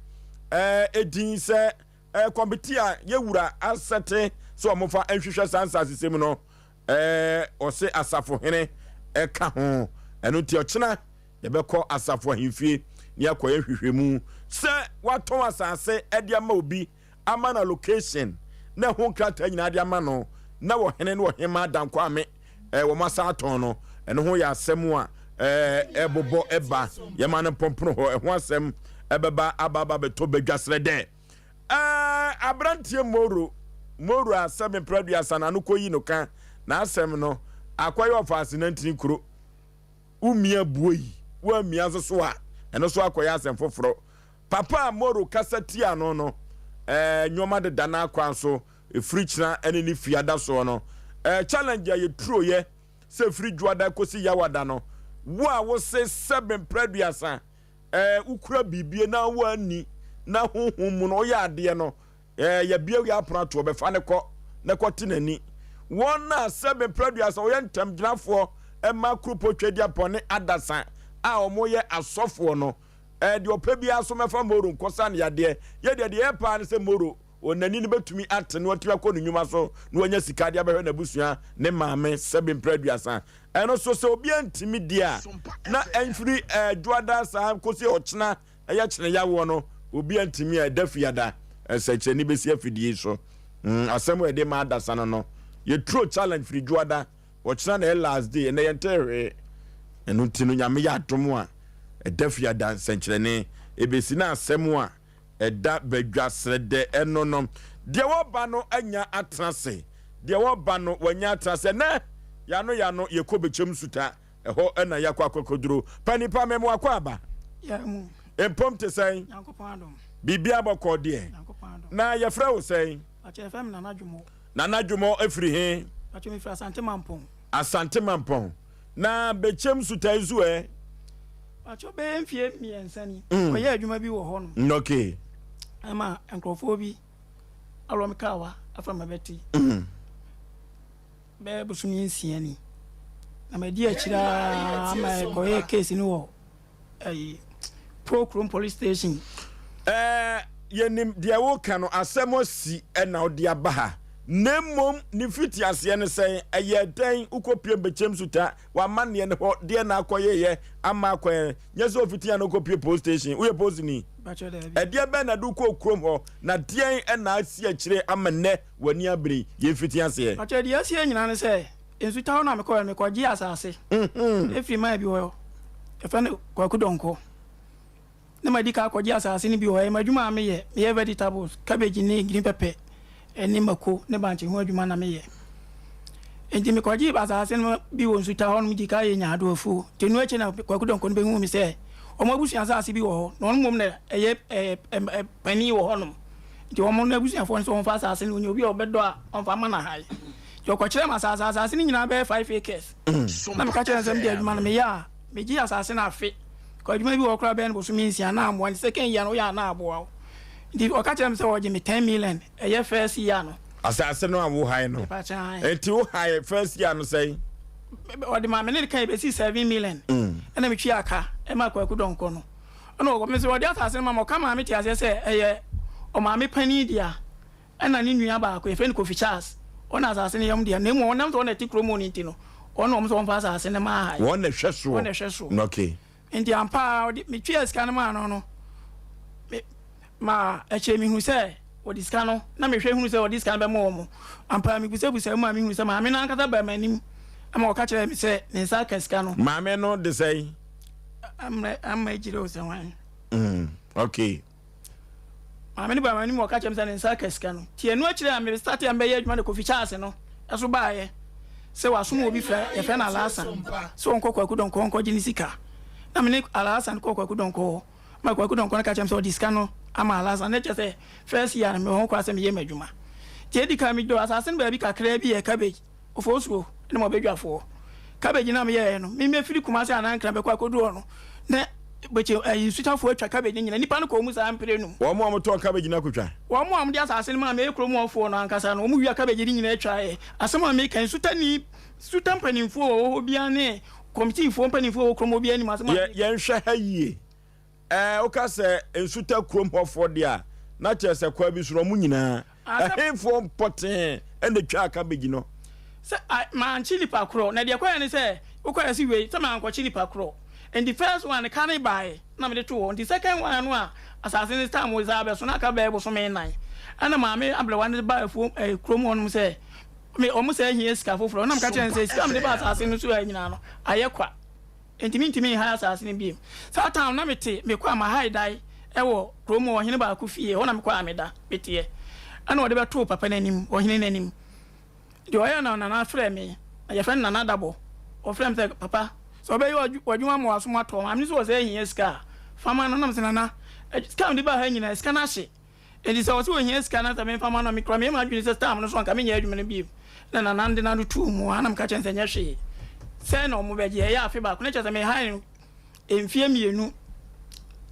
ɛɛ din sɛ ɛɛ kɔmiti a yɛwura asɛte sɛ wɔmfa nhwehwɛ saa nsasesɛm no ɛɛ ɔse asafohene ɛka ho. Ɛno nti ɔkyena yɛbɛkɔ asafo ahemfie ne akɔyɛ nhwehwɛmu sɛ watɔn asase ɛde ama obi ama no allocation na ɛho nkrataa nyinaa de ama no na ɔhene ne ɔhemmaa Dankwame eh, wɔn asa atɔn no ɛno ho yɛ asɛm a eh, ɛbobɔ ɛba yɛma no mpɔmpono hɔ ɛho asɛm ɛbɛba aba aba bɛtɔ badwa serɛ dɛ eh, aberanteɛ Moro Moro a sɛ mepra duasa na ano kɔyi no ka n'asɛm no akɔyɛ ɔfaase nantini kuro womia buo yi woamia nso so a ɛno so akɔyɛ asɛm foforɔ Papa a Moro kasa tiaa no no, nnoɔma deda n'akwan so, ɛfiri kyena ne ne fiada soɔ no. Challenge a yɛturoeɛ sɛ ɛfiri Dwoada kɔsi Yawada no, wo a wose sɛbe mprɛ aduasa, wokura biribie na woanni, na honhom mu no woyɛ adeɛ no, yɛabue yɛn apono ato hɔ, bɛfa no kɔ na kɔte n'ani. Wɔn a sɛbe mprɛ aduasa wɔyɛ ntamgyinafoɔ ma Kuropɔn Tweaduampɔn ne Adasa a wɔyɛ asɔfoɔ no, Ɛɛ, deɛ ɔpɛ biara so mɛfa Moro nkɔsa no yadeɛ. Yɛ deɛ, deɛ ɛyɛ paa ne sɛ Moro, n'ani no bɛtumi ate na watumi akɔ ne nnwuma so na wanya sika de abɛhwɛ n'abusua, ne maame, sɛbe mprɛ aduasa. Ɛno nso, sɛ obiara ntumi deɛ a, na ɛmfiri ɛɛ Dwoada saa kɔsi ɔkyena, ɛyɛ kyene yawoɔ no, obiara ntumi a, ɛda fiada, nsɛnkyerɛnne bɛsi afidie yi so. Mm, asɛm a yɛde ma adasa no no, yɛturo challenge firi Dwoada. Ɔkyena na ɛyɛ last day, ɛnɛ yɛntee hwee. Ɛno nti no Nyame yɛ adom a, ɛda fiada nsɛnkyerɛnne ɛbɛsi na asɛm a ɛda badwa serɛdɛ ɛno no, deɛ wɔba no anya atena ase, deɛ wɔba no wanya atena ase. Ɛnɛ yano yano yɛkɔ bɛkyɛm suta, ɛhɔ ɛna yɛakɔ akɔkɔduro. Pa nipa mɛmo akɔ aba. Mpom te sɛn? Biribia bɔkɔɔ deɛ? Na yɛfrɛ wo sɛn? Nana Dwomɔ firi he? Pacho me firi Asante Mampong. Asante Mampong. Na Bɛkyɛm Sutae nso ɛ? Pacho bɛyɛ mfie mmiɛnsa ni. Mm. Kɔyɛ adwuma bi wɔ hɔ nom. Mm, okay. Ɛma nkurɔfoɔ bi alɔ me kawa afa ma bɛte. Mm. Bɛyɛ bosome nsia ni. Na madi akyire ara ma ɛkɔyɛ case no wɔ ɛyi Pro Kurom Police Station. Ɛɛ yɛnim deɛ woka no asɛm asi na wode aba ha na mmom ne mfitiaseɛ ne sɛn ɛyɛɛ dɛn wokɔpie mbɛkyɛm suta w'amanneɛ no hɔ deɛ na akɔyeyɛ ama akɔyɛ nyɛ sɛ ofiti a na wokɔpie post station woyɛ postni ɛdeɛ bɛn na de wokɔɔ kurom hɔ na deɛn na asi akyire ama nnɛ w'ani abere yi yɛmfiti aseɛ. Pakyɛ deɛ asie nyinaa ne sɛ Nsuta hɔ no a mekɔeɛ no, mekɔgyee asase firii man bi hɔ, yɛfrɛ no Kwaku Donkor. Na madi ka akɔgye asase no bi wɔ hɔ. Ɛyɛ m'adwuma a meyɛ. Meyɛ vegetables, cabbage ne green pepper ne mako ne bankye ho adwuma na meyɛ. Enti mekɔgyee asase no bi wɔ Nsuta hɔ nom dii ka yɛ nyaadoa afuo. Nti ɛno akyi na Kwaku Donkor no bɛhuu me sɛ wɔn abusua asase bi wɔ hɔ na ɔno mmom na ɛyɛ panin wɔ hɔnom. Nti wɔn abusuafoɔ no sɛ wɔmfa asase no, ɔnya obi a ɔbɛdɔ a ɔmfa mma no ahae. Nti ɔkɔkyerɛɛ me asase, asase no nyinaa bɛyɛ 5 acres. Na meka kyerɛɛ no sɛ mede adwuma no meyɛ a, megye asase no afe. Kɔ adwuma bi wɔ hɔ koraa bɛyɛ no bosome nsia na ammoa, nti second year no woyɛ a na aboa wo. Nti ɔka kyerɛɛ me sɛ ɔgye me 10 million, ɛyɛ first year no. Asase no a wo hae no? Mepa kyɛw, ae. Nti wo hae first year no sɛn? Ɔde maa me ne ka ɛbɛsi 7 million. Ɛna metwaa ka ɛmaa Kwaku Donkor no. Ɛna ɔkɔ, me sɛ ɔde asase no ma me, ɔka maa me te aseɛ sɛ ɛyɛ ɔmaame panin dea. Ɛna ne nua baako, yɛfrɛ no Kofi Charles, ɔna asase no yɛ wɔn dea, na mmom ɔnam sɛ ɔna ɛte kurom hɔ no nti no, ɔna wɔn sɛ wɔmfa asase no ma ha yi. Wɔn na ɛhwɛ soɔ. Wɔn na ɛhwɛ soɔ. Okay. Nti ampa ara ɔde, metuaa sika no maa no no, me, ma akyire mehunu sɛ wɔde sika no, na mehwɛ hunu sɛ wɔde sika no bɛma wɔn. Ampa ara mebusabusaa mu a mehunu sɛ maame no ankasa baa m'anim ma ɔka kyerɛɛ me sɛ ne nsa aka sika no. Maame no de sɛn? Amma, amma agyire o sɛ hwan. Mm, okay. Maame no baa m'anim ma ɔka kyerɛɛ me sɛ ne nsa aka sika no. Nti ɛno akyire a me startee a mebɛyɛ adwuma no Kofi Charles no so baeɛ sɛ wasom obi frɛ yɛfrɛ no Alhassan sɛ ɔnkɔ Kwaku Donkor nkɔgye ne sika. Na me ne Alhassan kɔɔ Kwaku Donkor hɔ ma Kwaku Donkor no ka kyerɛɛ me sɛ ɔde sika no ama Alhassan. Na kyerɛ sɛ first year no mewɔ ho kwan sɛ meyɛ m'adwuma. Nti edi kan medɔɔ asase no baabi kakraa bi yɛɛ cabbage, Ofosuo ne Mɔbedwafoɔ. Cabbage no a meyɛeɛ no, me mefiri Kumasi anaa Nkran bɛkɔ akɔduru hɔ no na. Bɛkyɛ ɛyi nsutafoɔ atwa cabbage no nyinaa. Nnipa no kɔɔ mu saa mprɛ num. Wɔn a wɔtɔn cabbage no akɔtwa. Wɔn a wɔde asase no maa me, ɛyɛ kurom hɔfoɔ no ankasa no, wɔwia cabbage no nyinaa twaeɛ. Asɛm a meka yi, nsutani, nsuta mpanimfoɔ a wɔwɔ hɔ biara ne kɔmitiifoɔ mpanimfoɔ a wɔwɔ kurom hɔ biara nim asɛm a Yɛ, meka. yɛnhwɛ ha yie. Ɛɛ, woka sɛ nsuta kurom hɔfoɔ deɛ a, na kyerɛ sɛ kwan bi so no, wɔn nyinaa. Asɛm. Ɛhefoɔ pɔtee na ɛtwaa cabbage no? Sɛ, a, mankye nipa korɔ. Na deɛ ɛkɔeɛ ne sɛ, wokɔeɛ se wei, sɛ mankɔkye nipa korɔ. Nti first one no, ka no baeɛ na mede too hɔ. Nti second one no a asase no time saa bɛso no, aka bɛyɛ bosome nnan. Ɛna maame aberewa no baa afuom, ɛɛ, kurom hɔnom sɛ, me, wɔn sɛ hia sika foforɔ. Ɛna meka kyerɛɛ no sɛ, sika a mede baa asase no so ha nyinaa no, ayɛ kwa. Enti mintumi nhae asase no bio. Saa town na mete, mekɔ a mahae dan wɔ kurom hɔ, ɔhene baako fie, ɛhɔ na mekɔ a meda, meteɛ. Ɛna ɔde bɛtoo papa no anim, ɔhene no anim. Deɛ ɔyɛɛ no Nana frɛɛ me, na yɛfrɛ no Nana Dabɔ. Ɔfrɛɛ me sɛ, Papa, sɛ ɔbɛyɛ w'adwuma ama w'asom atɔ wo, maame no nso wɔ sɛ ɛhia sika a, fa ma no. Na mese, Nana, sika a mede baa ha nyinaa, sika no ahye. Enti sɛ ɔse ohia sika na sɛ memfa ma no a, me koraa meyɛ m'adwene sɛ term no so anka menyɛ adwuma no bio. Na Nana de n'ano too mu ara na meka kyerɛɛ no sɛ ɛnyɛ hwee. Sɛn na wɔbɛgye? Ɛyɛ afe baako. Na kyerɛ sɛ mehae no mfeɛ mmienu.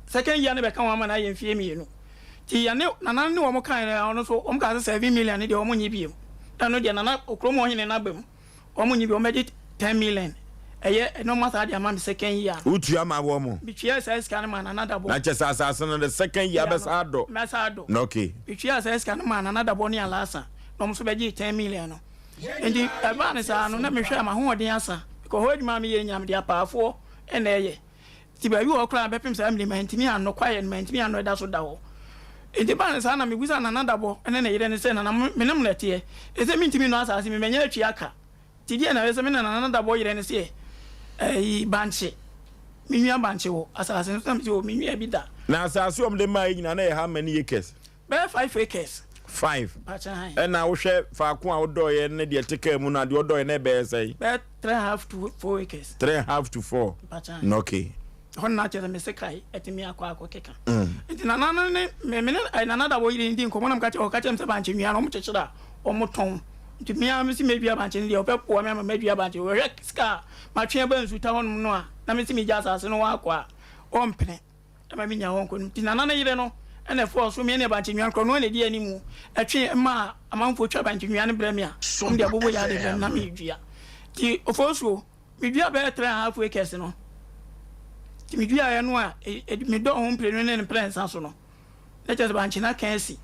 Second year no bɛka ho ama no ayɛ mfeɛ mmienu. Nti yɛne Nana ne wɔn kaeɛ no, ɔno nso wɔn kaa sɛ 7 million no deɛ wɔnnye bio. Ɛno deɛ Nana okurom hɔ hene no aba mu. Wɔn nye bi, wɔn bɛgye ten million. Ɛyɛ nneɛma saa de ama me second year no. Wotua ma wɔn? Metuaa saa sika no maa Nana Dabɔ. Na kyɛ sɛ asase no the second year bɛsa adɔ? Mɛsa adɔ. Na okay. Metuaa saa sika no maa Nana Dabɔ ne Alasa na wɔn nso bɛgyee ten million no. Nti ɛbaa no saa no na mehwɛ a m'ahoɔden asa because hɔ adwuma a meyɛ nyinaa mede apaafoɔ na ɛyɛ. Nti baabi wɔ hɔ koraa a bɛpem saa mmere yi mantumi annɔ, kwaeɛ no mantumi annɔ ɛda so da hɔ. Nti ɛbaa no saa na mebisaa Nana Dabɔ ne ne yere no sɛ, Nana me ne mo na ɛteɛ, ɛsɛ mentumi nnɔ asaase yi, manya atua ka, nti deɛn na ɛyɛ sɛ me na Nana Dabɔ yere no seɛ, ɛyi, bankye, menwia bankye wɔ asaase no so, na mese o menwia bi da. Na asaase a wɔde maeɛ nyinaa na ɛyɛ how many acres? Bɛyɛ five acres. Five. Ɛna wohwɛ faako a wodɔeɛ ne deɛ ɛte kaa mu no a, deɛ ɔdɔeɛ no ɛbɛyɛ sɛn? Bɛyɛ three and half to four acres. Three and half to four. Na okay. Hɔ na kyerɛ sɛ me sekae ɛtumi akɔ akɔ keka. Nti nana no ne me me ne nana da wɔ yere ndi nkɔmɔ na meka kyerɛ ɔka kyerɛ me sɛ bankye nnua no wɔn kyekyere a wɔn tɔn. Nti me ara me si medua bankye no deɛ ɔbɛ boa me ama madua bankye. Wɔhwɛ sika a matwe aba nsuta hɔnom no a na me si megya asase no hɔ akɔ a ɔmpene. ma menya hɔ nkɔ no nti Nana ne yere no na ɛfɔɔ so me ne bankye nnua no korɔ no na ɛdi animu ɛtwe maa amanfoɔ twa bankye nnua no brɛ me a wɔn de abobo yɛ ade brɛ me na medua nti ɔfɔɔsuo medua bɛyɛ three and half acres no nti meduaeɛ no a medɔ ho mprenu ne ne mprɛnsa so no na kyerɛ sɛ bankye no aka asi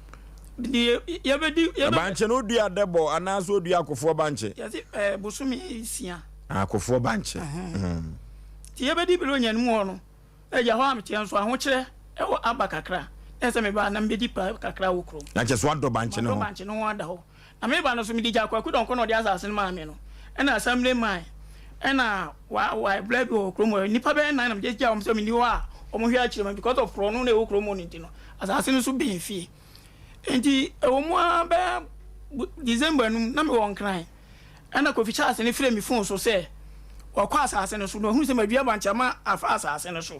nti yɛbɛdi yɛbɛ bankye no wodua dɛbɔ anaasɛ wodua akofoɔ bankye yɛse ɛɛ bosome nsia akofoɔ bankye nti yɛbɛdi bere no mu hɔ no Agya, hɔ a meteɛ nso, ahokyerɛ wɔ aba kakra. Na ɛsɛ sɛ meba a, na mebɛdi pa kakra wɔ kurom. Na kyerɛ sɛ woadɔ bankye no ho. Madɔ bankye no ho ada hɔ. Na meba no nso, mede gyaa Kwaku Donkor na ɔde asase no maa me no. Ɛna assembly man, ɛna wa wa bla bi wɔ kurom hɔ. Nnipa bɛyɛ nnan na mede gyaa wɔn sɛ menni hɔ a wɔhwɛ akyire ma because of korɔno na ɛwɔ kurom hɔ no nti no, asase no so bɛn fie. Enti ɛwɔ mu ara bɛyɛ December no mu na mewɔ Nkran. Ɛnna Kofi Charles no frɛɛ me fon so sɛ wakɔ asase no so na wahunu sɛ madua bankye ama afa asase no so.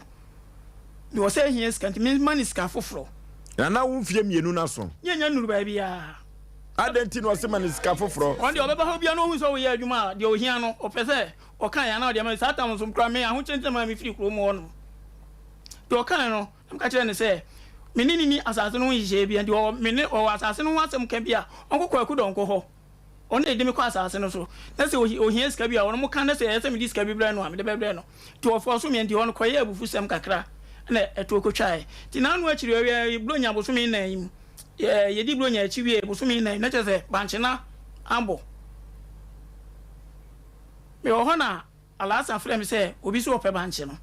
Mewɔ sɛ ahia sika nti memma no sika foforɔ. Na na wo mfeɛ mmienu no aso. Yɛnnya nnuru baabiara. Adɛn nti na ɔse ma no sika foforɔ? Ɔno deɛ ɔbɛba hɔ biara na ɔhunu sɛ woyɛ adwuma a, deɛ ɔhia no, ɔpɛ sɛ ɔka yɛ anaa ɔde ama. Saa tam nso koraa me ahokyere nti na maa mefiri kurom hɔ nom. Deɛ ɔkaeɛ no, na meka kyerɛɛ no sɛ me ne no nni asase no ho nhyehyɛeɛ biara nti ɔwɔ me ne ɔwɔ asase no ho asɛm ka bi a, ɔnkɔ Kwaku Dɔnkɔ hɔ. Ɔno na ɛde me kɔ asase no so, na sɛ ɔhia sika bi a, ɔno mo ka, na sɛ ɛyɛ sɛ mede sika bi brɛ no a, mede bɛbrɛ no. Nti ɔfɔɔ so meɛ, nti hɔ no kɔyɛɛ abufusɛm kakra na ɛtoɔ kɔtwaeɛ. Nti n'ano akyiri ɔwia Buronya bosome nnan yi mu, yɛdi Buronya akyi wie bosome nnan yi, na kyerɛ sɛ Bankyena abɔ. Mewɔ hɔ na Alhassan frɛɛ me sɛ obi so ɔpɛ bankye no.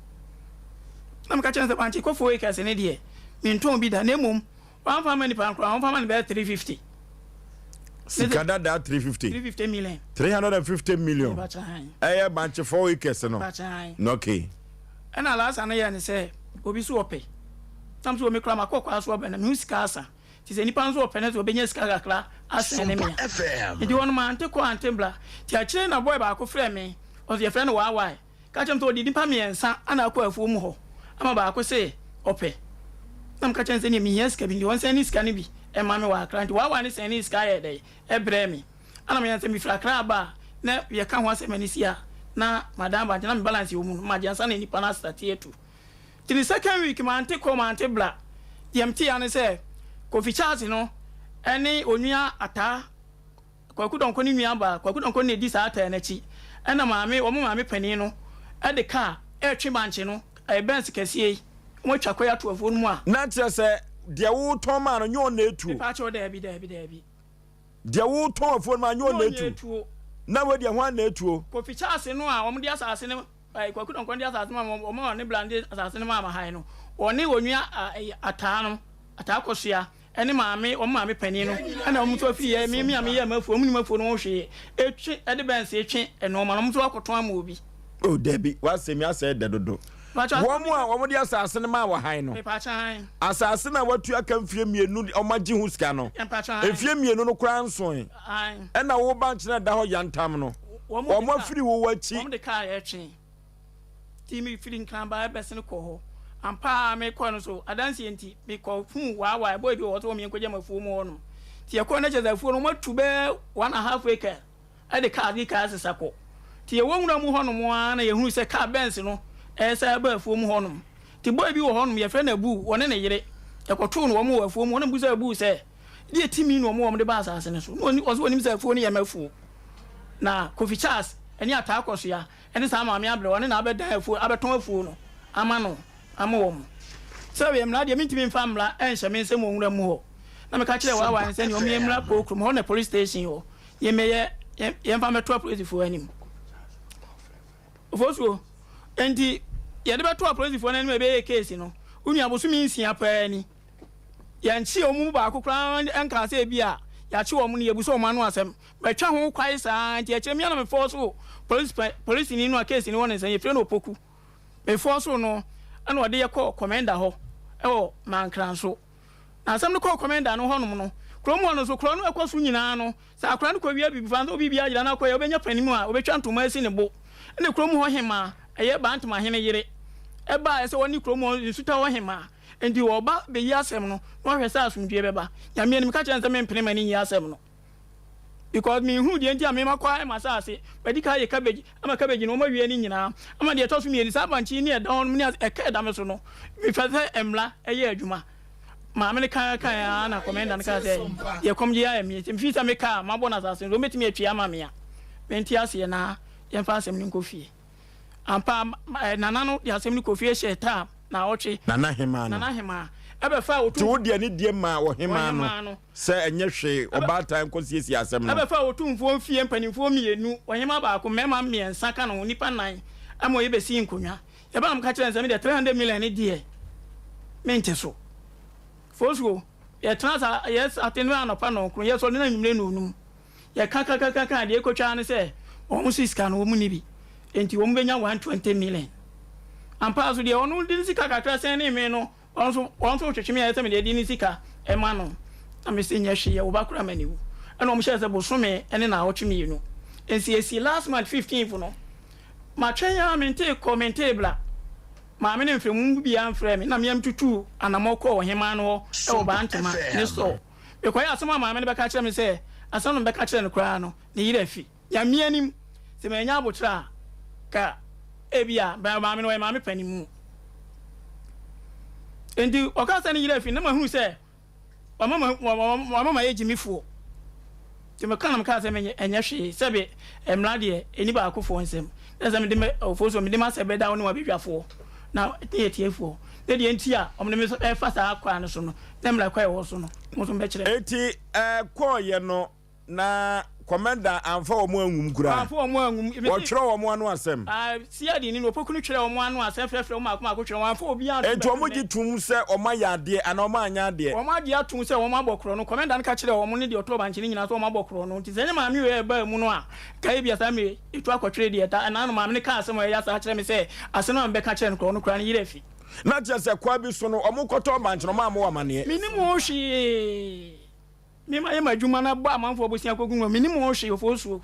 Na meka kyerɛɛ no sɛ bankye kɔ 4 acres no deɛ, mentɔn bi da, na mmom wamfa amma nipa no koraa, ɔmfa mma no bɛyɛ 350. Sika dada 350. 350 million. 350 million. Ɛyɛ bankye 4 acres no. Na okay. Ɛna Alhassan no yɛɛ no sɛ obi so ɔpɛ. Na me so me koraa makɔ kwaa so aba na mehu sika asa. Nti sɛ nipa nso ɔpɛ no sɛ ɔbɛnya sika kakra asɛn ne mea. Nti hɔ no mante kɔ ante bra. Nti akyire na boy baako frɛɛ me, ɔse yɛfrɛ no Waawaae, ka kyerɛ me sɛ ɔde nipa mmiɛnsa ana akɔ afuo mu hɔ ama baako se ɔpɛ. Na meka kyerɛ no sɛ neɛ mehia sika bi nti ɔnsɛne sika no bi mma me wɔ Accra. Nti Waawaae no sɛnee sika yɛɛ dɛn ɛbrɛɛ me. Ana meyɛ no sɛ mefiri Accra aba a na yɛka ho asɛm ani si a na madan aba nti na me balance wɔ mu no magye ansa na nipa no astate atu. Nti ne second week mante kɔ mante bra. Deɛ meteeɛ ara ne sɛ Kofi Charles no ne Onua Ataa, Kwaku Donkor ne nua baa, Kwaku Donkor na ɛdi saa Ataa no akyi, ɛna maame, wɔn maame panin no de kaa retwe bankye no, ɛyɛ Benz kɛseɛ yi, wɔatwa kwan ato afuo no mu a. Na kyerɛ sɛ deɛ woretɔn maa no nyɛ ɔno na ɛtuo? Mepaakyɛw, daabi, daabi, daabi. Deɛ woretɔn afuo no maa nyɛ ɔno na ɛtuo? Na wei deɛ hwan na ɛtuo? Kofi Charles no a wɔde asase no Kwaku Donkor de asase no maa wɔn a ne bra no de asase no maa Mahae no, wɔne Onua Ataa no, Ataa Kɔsoa, ne maame, wɔn maame panin no, ɛna wɔn nso afiri yɛ, me me a meyɛ m'afuo, wɔn nim afuo no ho hwee, etwe, ɛde bɛnse etwe nnoɔma no, wɔn nso akɔtɔn ama obi. Oh, dabi, w'asɛm yi asɛe dɛ dodo. Wɔn a wɔde asase no maa Wahae no, asase no a wɔatua ka mfeɛ mmienu, wɔagye ho sika no, mfeɛ mmienu no koraa nsoe. Ɛna wo ba nkyene da hɔ yantam no, wɔn afiri wo akyi. Wɔn de kaa yɛ twe. Ti mi firi Nkran baa bɛsene kɔ hɔ. Ampa ara me kɔɔ no so, adanseɛ nti, me kɔ huu waawaa ɛbɔɔ bi wɔ hɔ sɛ wɔn yɛn kɔgya mu afuo mu hɔ nom. Ti yɛ kɔɔ no kyerɛ sɛ afuo no wɔn atu bɛyɛ 1½ acre ɛde kaa de kaa sesa kɔ. Ti yɛ wɔ nwura mu hɔ nom ara na yɛ hunu sɛ kaa Benz no ɛɛsa ɛba afuo mu hɔ nom. Ti bɔɔ bi wɔ hɔ nom yɛ frɛ no Abu, wɔne ne yere. Yɛ kɔ too no wɔn wɔ afuo mu hɔ na me bisa Abu sɛ, Deɛ tumi na wɔn de ba asase no so. Na ɔse ɔnim sɛ afuo no yɛ m'afuo. Na Kofi Charles ne Ataa Kɔsoa ne saa maame aberewa no na abɛdan afuo, abɛtɔn afuo no ama no, ama wɔn. Sɛ ɛyɛ mmara deɛ mentumi mfa mmara nhyɛ me nsam wɔ nwura mu hɔ. Na meka kyerɛɛ Wawa no sɛ nea ɔmmyɛ mmra Koo kurom hɔ na police station hɔ, yɛmmɛyɛ, yɛmfa mmɛto apolisifoɔ anim. Ofosuo, Enti yɛde bɛto apolisifoɔ no anim a ɛbɛyɛ case no, wo nua bosome nsia paa ni. Yɛnkyee wɔn mu baako koraa nkaa sɛ ebia yɛakye wɔn no, yɛabisa wɔn ano asɛm. Matwa ho kwae saa ara nti, akyire me ara na mefɔɔsoo polisi pa, polisini no a keesi no wɔ ne nsa, yɛfrɛ no Opoku. Mefɔɔsoo no na ɔde yɛ kɔɔ kɔmɛnda hɔ wɔ Mankranso. Na asɛm no kɔɔ kɔmɛnda no hɔnom no, kurom hɔ no nso, korɔ no a ɛkɔ so nyinaa no, Sɛ akwadaa no kɔwia biribi fa, sɛ obi biara gyina no akɔyɛ a, ɔbɛnya panin a ɔbɛtwa ntoma asi ne bo. Ɛnna kurom hɔ hemmaa, ɛyɛ Bantama hene yere, baeɛ sɛ ɔne kurom hɔ nsuta hɔ hemmaa. Enti wɔba bɛyi asɛm no na wɔahwɛ sɛ asomdwoeɛ bɛba. Nyame anim, meka kyerɛɛ no sɛ mempene ma no nyi asɛm no because menhunu deɛ nti a me makɔ ayɛ m'asase, madi kan ayɛ cabbage ama cabbage no wɔawie ne nyinaa ama deɛ ɛtɔ so mmienu, saa bankye yi ne ɛda hɔ nom ne ɛka ɛda me so no, mepɛ sɛ mmara yɛ adwuma. Maame no kae kae ara na kɔmɛnda no kaa sɛ, Deɛ kɔm gye ayɛ me, sɛ mefii sɛ me kaa a mabɔ no asase no so, wɔbɛtumi atua ama me a, mente aseɛ na yɛmfa asɛm no nkɔ fie. Ampa ara, Nana no de asɛm no kɔɔ fie hyɛɛ taa naawɔtwe. Nana Hemaa no. Nana Hemaa ɛbɛfaa Nti Otumfoɔ. wo deɛ ne deɛ maa ɔhemaa no Ɔhemaa no. sɛ ɛnyɛ hwee, ɔbaatan nkɔsiesie asɛm no. Ɛbɛfaa Otumfoɔ fie mpanimfoɔ mmienu, ɔhemaa baako, mmarima mmiɛnsa ka ne ho, nnipa nnan, ma wɔbɛsii nkonnwa. Yɛbaa na meka kyerɛɛ no sɛ me deɛ 300 million no deɛ mente so. Fosuo, yɛtena ase a, yɛ ate no anɔpa nnɔnkron, yɛsɔre no anwummere nnɔnnum. Yɛka ka ka ka ka a, deɛ ɛkɔtwa ara ne sɛ wɔn se sika no wɔn nni bi, enti wɔn bɛnya 120 million. Ampa ara nso deɛ ɔno de ne sika kakra sɛnee me no, Ɔno nso, wɔn nso retwetwe me ayɛ sɛ mede adi ne sika ma no. Na mese nyɛ hwee, yɛ wo ba koraa ma no wu. Ɛna wɔn hyɛɛ sɛ bosome ne naawɔtwe mmienu. Nti esi last month 15th no, matwɛn ara mentee kɔ mentee bra. Maame no mfrɛ mu biara mfrɛɛ me na me ara metutuu anamɔ kɔɔ ɔhemaa no hɔ wɔ Bantama ne store. Mekɔyɛɛ asɛm a maame no bɛka kyerɛ me sɛ asɛm no mebɛka kyerɛ no koraa no, ne yerɛ afi. Nyame anim, sɛ mannya aboterɛ a, ka ebia maame no ɔyɛ maame panin mu. Enti ɔkaa sɛ ne yerɛ afi no, na mahunu sɛ wama mayɛ gyimifoɔ. Nti meka na mekaa sɛ menyɛ ɛnyɛ hwee, sɛbe mmara deɛ ɛni baakofoɔ nsam. Na sɛ mede me ɔfoɔ so mede m'asɛm bɛda wo ne w'abadwafoɔ na ne atiefoɔ, na deɛ nti a wɔde me refa saa kwan no so no, na mmara kwan a ɛwɔ so no, mo nso mobɛkyerɛ me. Enti ɛkɔeɛ no, Na kɔmɛnda amfa wɔn anwum koraa. Wamfa wɔn anwum. Wɔtwerɛ wɔn ano asɛm. Siadi ni no, Opoku no twerɛɛ wɔn ano asɛm frɛfrɛɛ wɔn mmaako mmaako twerɛɛ wɔn. Wamfa obiara anto Enti bɛto wɔn gye nnɛ. toom sɛ wɔayɛ adeɛ anaa wɔanyɛ adeɛ? Wɔn agye atom sɛ wɔn abɔ korɔ no. Kɔmɛnda no ka kyerɛɛ wɔn ne deɛ ɔtɔɔ bankye no nyinaa sɛ wɔn abɔ korɔ no. Nti sɛ ɛnyɛ maame wei a ɛbaa mu no a, nka ebia saa mmerɛ yi, ɛtu akɔtwere deɛ ɛta. Ɛnaa no maame no kaa asɛm a ɛyɛ ya saa kyerɛɛ me sɛ asɛm a mebɛka kyerɛɛ no korɔ no koraa no yerɛ afi. Na kyerɛ sɛ kwa bi so no, wɔkɔtɔɔ bankye no, wɔammɔ wɔn amaneɛ. Mennim ho hwee. Me ma yɛ m'adwuma na bɔ amanfoɔ bosea kɔgu nwura mu. Mennim ho hwee, Ofosuo.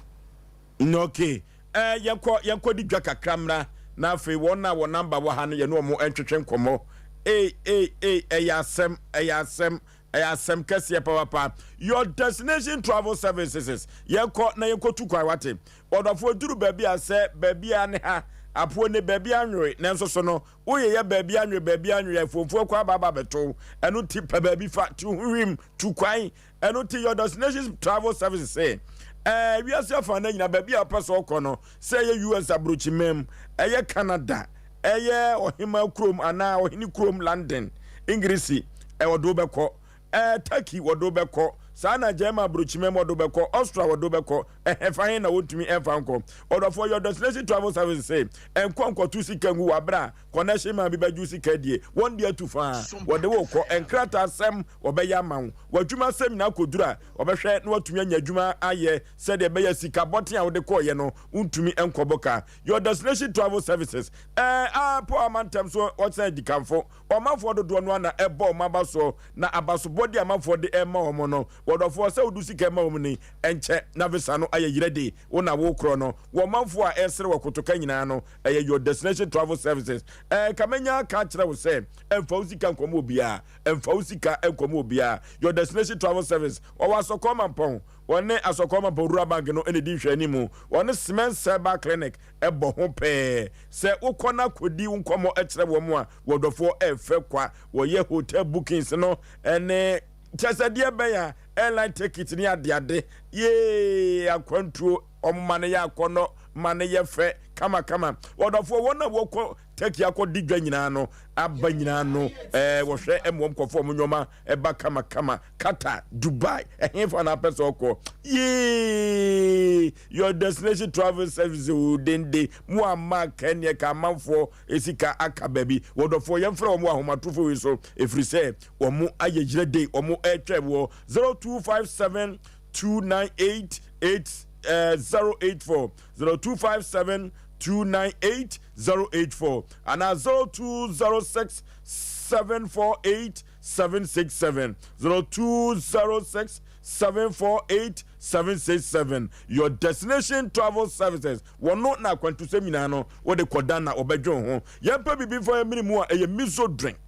Ok, eh, yɛnkɔ, yɛnkɔ di dwa kakra mmra, na afei wɔn a wɔn namba wɔ ha no yɛne wɔn ntwetwe nkɔmmɔ. Ei, ei, ei, ɛyɛ asɛm, ɛyɛ asɛm, ɛyɛ asɛm kɛseɛ papapa. Your destination travel services, yɛnkɔ na yɛnkɔtu kwan wate. Ɔdɔfoɔ duru baabi a sɛ baabi a ne ha. Apoɔ ne baabi anwoe, nanso so no, woyeyɛ baabi anwoe, baabi anwoe, afuomfuo kɔ aba aba abɛto wo. Ɛno nti, pɛ baabi fa, tu ho hwim, tu kwan. Ɛno nti, Your Destinations Travel Services se, Ɛɛ, wiase afanan nyinaa, baabi a wopɛ sɛ wokɔ no, sɛ ɛyɛ US aburokyiman mu, ɛyɛ Canada, ɛyɛ ɔhemmaa kurom anaa ɔhene kurom London, Engiresi, wɔde wo bɛkɔ. Ɛɛ, Turkey, wɔde wo bɛkɔ. Saa na German aburokyiman mu, wɔde wo bɛkɔ. Austria, wɔde wo bɛkɔ. Ɛhefa he na wontumi mfa nkɔ? Ɔdɔfoɔ, Your Destination Travel Services se, Nkɔ nkɔto sika ngu wɔ aberɛ a connection man bi bɛgye wo sika adie. Wɔn deɛ atu faa. Wɔde wo rekɔ. Nkrataasɛm wɔbɛyɛ ama wo. W'adwumasɛm nyinaa kɔduru a, wɔbɛhwɛ na woatumi anya adwuma ayɛ sɛdeɛ ɛbɛyɛ sika bɔten a wode kɔeɛ no, wontumi nkɔbɔ ka. Your Destination Travel Services, Ɛɛ, a po amantam so wɔsan adikanfo. Ɔmanfoɔ dodoɔ no ara na ɛbɔ wɔn aba soɔ, na abasobɔdeɛ a amanfoɔ de rema wɔn no, wɔdɔfoɔ, sɛ wode sika rema wɔn ni, ɛnkyɛ na visa no ayɛ yerɛ de wo na worekorɔ no. Wɔ ɔmanfoɔ a ɛresere wɔ kotoka nyinaa no, ɛyɛ Your Destination Travel Services. Ɛɛ, ka mɛnya aka akyerɛ wo sɛ, ɛmfa wo sika nkɔma obiara, ɛmfa wo sika nkɔma obiara. Your Destination Travel Service, wɔwɔ Asɔkɔɔ Mampɔn, wɔne Asɔkɔɔ Mampɔn Rural Bank no na ɛdi nhwɛanimu, wɔne Cement Cyber Clinic bɔ ho pɛɛ. Sɛ wokɔ na kɔdi wo nkɔmmɔ kyerɛ wɔn a, wɔdɔfoɔ ɛfɛ kwa. Wɔyɛ hotel bookings no ne kyɛ sɛ deɛ bɛn a airline ticket ne adeade. Yee akwantuo wɔn ma no yɛ akɔnnɔ ma no yɛ fɛ kamakama. Wɔdɔfoɔ wɔn a wɔkɔ Turkey akɔdi dwa nyinaa no aba nyinaa no ɛɛ wɔhwɛ ma wɔn kɔfɔ wɔn nneɛma ɛba kamakama. Qatar, Dubai, ɛhefa na apɛ sɛ ɔkɔ? Yee! Your destination travel service o dende mo amma kɛneɛ ka amanfoɔ sika aka baabi. Wɔdɔfoɔ yɛmfrɛ wɔn wɔ ahomatorofo wei so ɛfiri sɛ wɔn ayɛ yerɛ de wɔn ɛretwɛn wɔ 0257 298 8 084 0257 298 084 anaa 0206 748 767 0206 748 767 Your Destination Travel Services wɔno na akwantusɛm nyinaa no wode kɔda na wɔbɛdwen ho. Yɛmpɛ biribi mfa yɛn mene mu a ɛyɛ miso drink.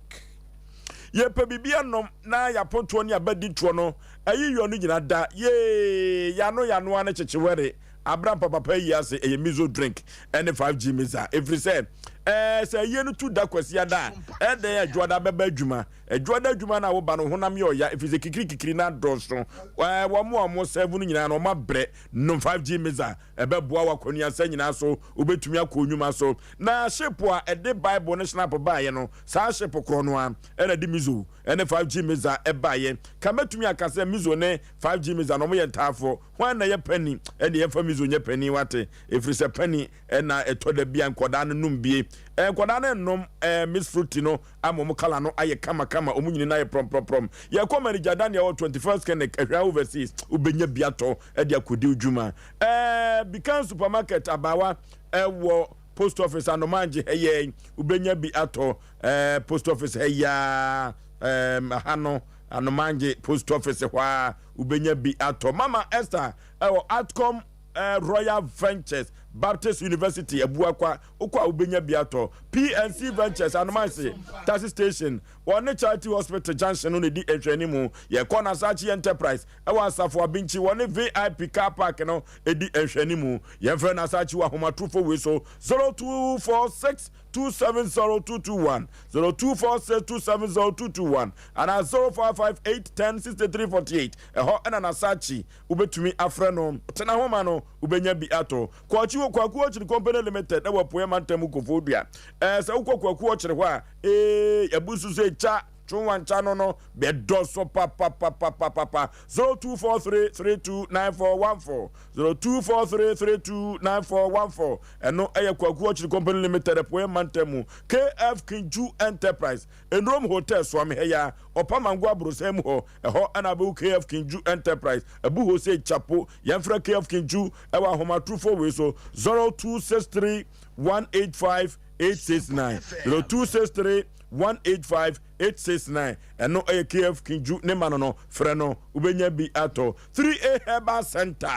Yɛpɛ biribi anom na yɛapontoɔ ne abaditoɔ no ayi yɔ no nyina da yee yɛano yɛanoa no kyekyewɛre abra mpapapa yi ase ɛyɛ miso drink ɛne 5G misa ɛfiri sɛ ɛɛ sɛ ayie no tu da kwasiada a ɛdɛn adwoada bɛba adwuma adwoada adwuma no a woba no honam yɛ ɔya ɛfiri sɛ kikiri kikiri no adɔɔso ɛɛ wɔn a wɔn sɛvo no nyinaa no wɔn abrɛ nom 5G misa ɛbɛboa w'akɔnuasa nyinaa so wobɛtumi akɔ nnwuma so na ship a ɛde bible ne snap baeɛ no saa ship korɔ no a ɛna de miso ɛne 5G misa ɛbaeɛ ka mɛtumi aka sɛ miso ne 5G misa no wɔn yɛ ntaafoɔ Hwan na ɛyɛ pani? Ɛnde yɛmfa Mizo nyɛ panin, wate? Ɛfiri sɛ pani na ɛtɔ da bi a nkwadaa no nom bie. Eh, nkwadaa no nnom eh, Miss Fruity no ama wɔn kala no ayɛ kamakama, wɔn nyini no ayɛ prɔmprɔmprɔm. Yɛkɔ Manager Daniel wɔ 21st Clinic, Ahwea Overseas, wobɛnya bi atɔ de akɔdi wo dwuma. Eh, Bikan Supermarket, abaawa ɛwɔ Post Office, Anomangye ha yi, wobɛnya bi atɔ. Eh, Post Office ha yi ara, eh, ha no, Anomangye Post Office hɔ ara. Wobɛnya bi atɔ. Mama Esther ɛwɔ Atcom eh, Royal Ventures, Baptist University, Abuakwa. Wokɔ a wobɛnya bi atɔ. PNC Ventures, Anomanse Taxi Station, wɔne Charity Hospital Junction no na ɛdi nhwɛanimu. Yɛkɔ Nasachi Enterprise ɛwɔ Asafo Abinkyi, wɔne VIP Car Park no ɛdi nhwɛanimu. Yɛmfrɛ Nasachi wɔ ahomatorofo wei so 0246 270221, 0246 270221 anaa 0558 10 63 48. Ɛhɔ na Nasakyi wobɛtumi afrɛ no. Tena ho ma no, wobɛnya bi atɔ. Kwakyi wɔ Kwaku Ɔkyere Company Limited wɔ Apueɛ Mantam mu Koforidua. Ɛɛ sɛ wokɔ Kwaku Ɔkyere hɔ a, ee abu nso sɛ kya twonwankya no no bɛdɔso papapapapapa. 0243 329414, 0243 329414. Ɛno yɛ Kwaku Ɔkyere Company Limited, Apueɛ Mantam mu, KF Kinju Enterprise, Enrom Hotel, Suame ha yi ara, Ɔpamango aborosan mu hɔ, ɛhɔ na wobɛhu KF Kinju Enterprise, Abu Hosei Chapo. Yɛmfrɛ KF Kinju wɔ ahomatorofo wei so, 0263 185 869, 0263 185 869. Ɛno yɛ KF Kinju ne ma no no, frɛ no, wobɛnya bi atɔ. 3A Herbal Center.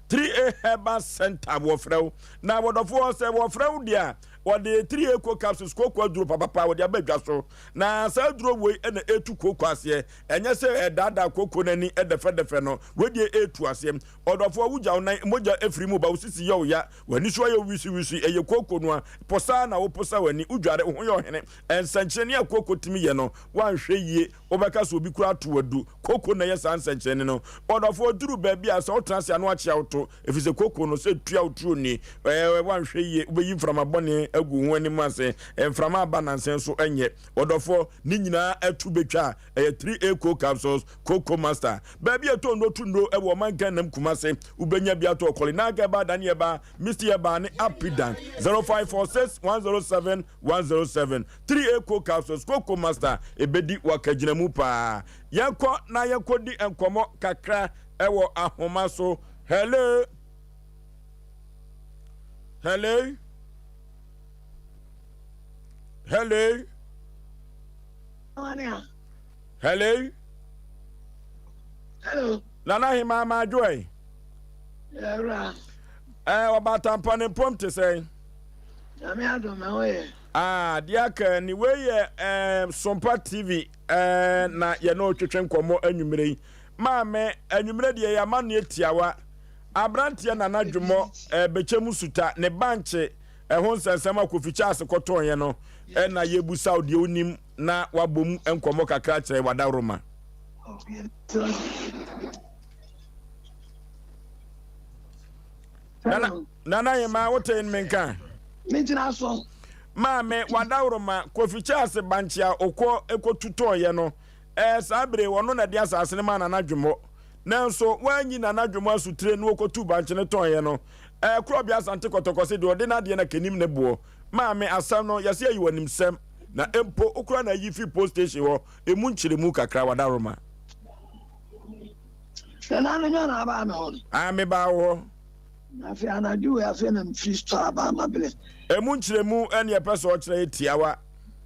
3A Herbal Center wɔfrɛ wo na wɔdɔfoɔ sɛ wɔfrɛ wo deɛ a. Wɔde 3 Eco capsules kooko aduro papapa wɔde aba dwa so. Na saa aduro wei na ɛtu kooko aseɛ. Ɛnyɛ sɛ ɛdaadaa kooko no ani dɛfɛdɛfɛ no, wei deɛ ɛtu aseɛ. Ɔdɔfoɔ, wogya wo nan, mogya firi mu ba, wo sisi yɛ wo ya, w'ani so ayɛ wisiwisi, ɛyɛ kooko no a, posa na woposa w'ani, wodware, wo ho yɛ ɔhene. Nsɛnkyerɛnne a kooko tumi yɛ no, woanhwɛ yie, wobɛka sɛ obi koraa ato wo adu. Kooko na ɛyɛ saa nsɛnkyerɛnne no. Ɔdɔfoɔ, duru baabi a sɛ wotena ase a na wakyea wo to, ɛfiri sɛ kooko no, sɛ ɛtua wo turo ni. Ɛɛ, woanhwɛ yie, wobɛyi mframa bɔne agu wo ho anim ase. Mframa aba nansa nso ɛnyɛ. Ɔdɔfoɔ, ne nyinaa atu bɛtwa a, ɛyɛ 3A Cold Capsules, Cocoa Master. Baabi a ɛtɔ nnuro to nnuro wɔ ɔman Ghana mu Kumase, wobɛnya bi atɔ wɔ Kɔlinag Herbal, Dani Herbal, Misty Herbal ne Apidank. 0546 107 107. 3A Cold Capsules, Cocoa Master, ɛbɛdi w'akagyinamu paa. Yɛnkɔ na yɛnkɔdi nkɔmmɔ kakra wɔ ahoma so. Hello? Hello? Hello? Hello? Hello. Nana Hema Majoy. Yɛwura. Ɛɛ ɔbatampa ne mpom te sɛn? Nyame adom me ho yɛ. Ah, deɛ aka ni wei yɛ ɛɛ Sompa TV ɛɛ na yɛne ɔtwetwe nkɔmmɔ anwummerɛ yi. Maame, anwummerɛ deɛ yɛ amanneɛ tiawa. Aberanteɛ Nana Dwomɔ ɛɛ bɛkyɛ mu suta ne bankye ɛho nsɛnsɛm a Kofi Charles kɔtɔeɛ no na yɛbusa wo deɛ wonim na wabɔ mu nkɔmmɔ kakra kyerɛ wadaworoma. Nana, Nana Hemaa wote me nka? Megyina so. Maame wadaworoma Kofi Charles bankye a okɔ ekɔtutɔeɛ no Ɛɛ, saa bere yi, ɔno na ɛde asase no maa Nana Dwomɔ. Nanso, wanyi Nana Dwomɔ asutire na ɔkɔtuu bankye no tɔnn no. Ɛɛ, Korɔbea Asante Kɔtɔkɔ se deɛ ɔde n'adeɛ na kenim ne boɔ. Maame, asɛm no, yɛse ayi w'animsɛm, na mpo wokora na ayi firi post station hɔ, emu nkyeremu kakra, wadaworoma. Nana no nyɛ na abaa me hɔ no. Aane, mebaa wo hɔ. Na afei anadwo wei afei na mefiri store aba mabere. Emu nkyeremu ne yɛpɛ sɛ ɔkyerɛ yɛ tiawa.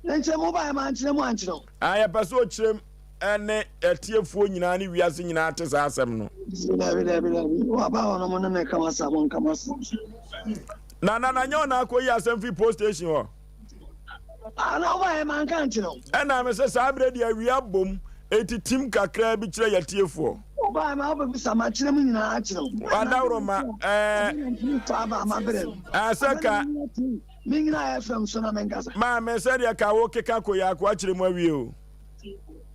Ne nkyeremu baeɛ mankyerɛ mu ankyerɛ wo. Ah, yɛpɛ sɛ ɔkyerɛm ne atiefoɔ nyinaa ne wiase nyinaa te saa asɛm no. Dabi, dabi, dabi. Waba hɔ no mo ne me ka m'asɛm, mo nka m'asɛm. Na na na nyɛ ɔna akɔyi asɛm firi post station hɔ. Ah, na wobaeɛ manka ankyerɛ wo. Ɛna me sɛ saa berɛ deɛ awia bom, enti tim kakraa bi kyerɛ yɛatiefoɔ. Wobaeɛ ma wobɛbisa makyerɛ mu nyinaa akyerɛ wo. Adaworoma, ɛɛ. Ɛɛ sɛ ka. Menyina FM so na menkasa. Maame, sɛdeɛ ka wo keka kɔ yi ako akyerɛ mu awie o.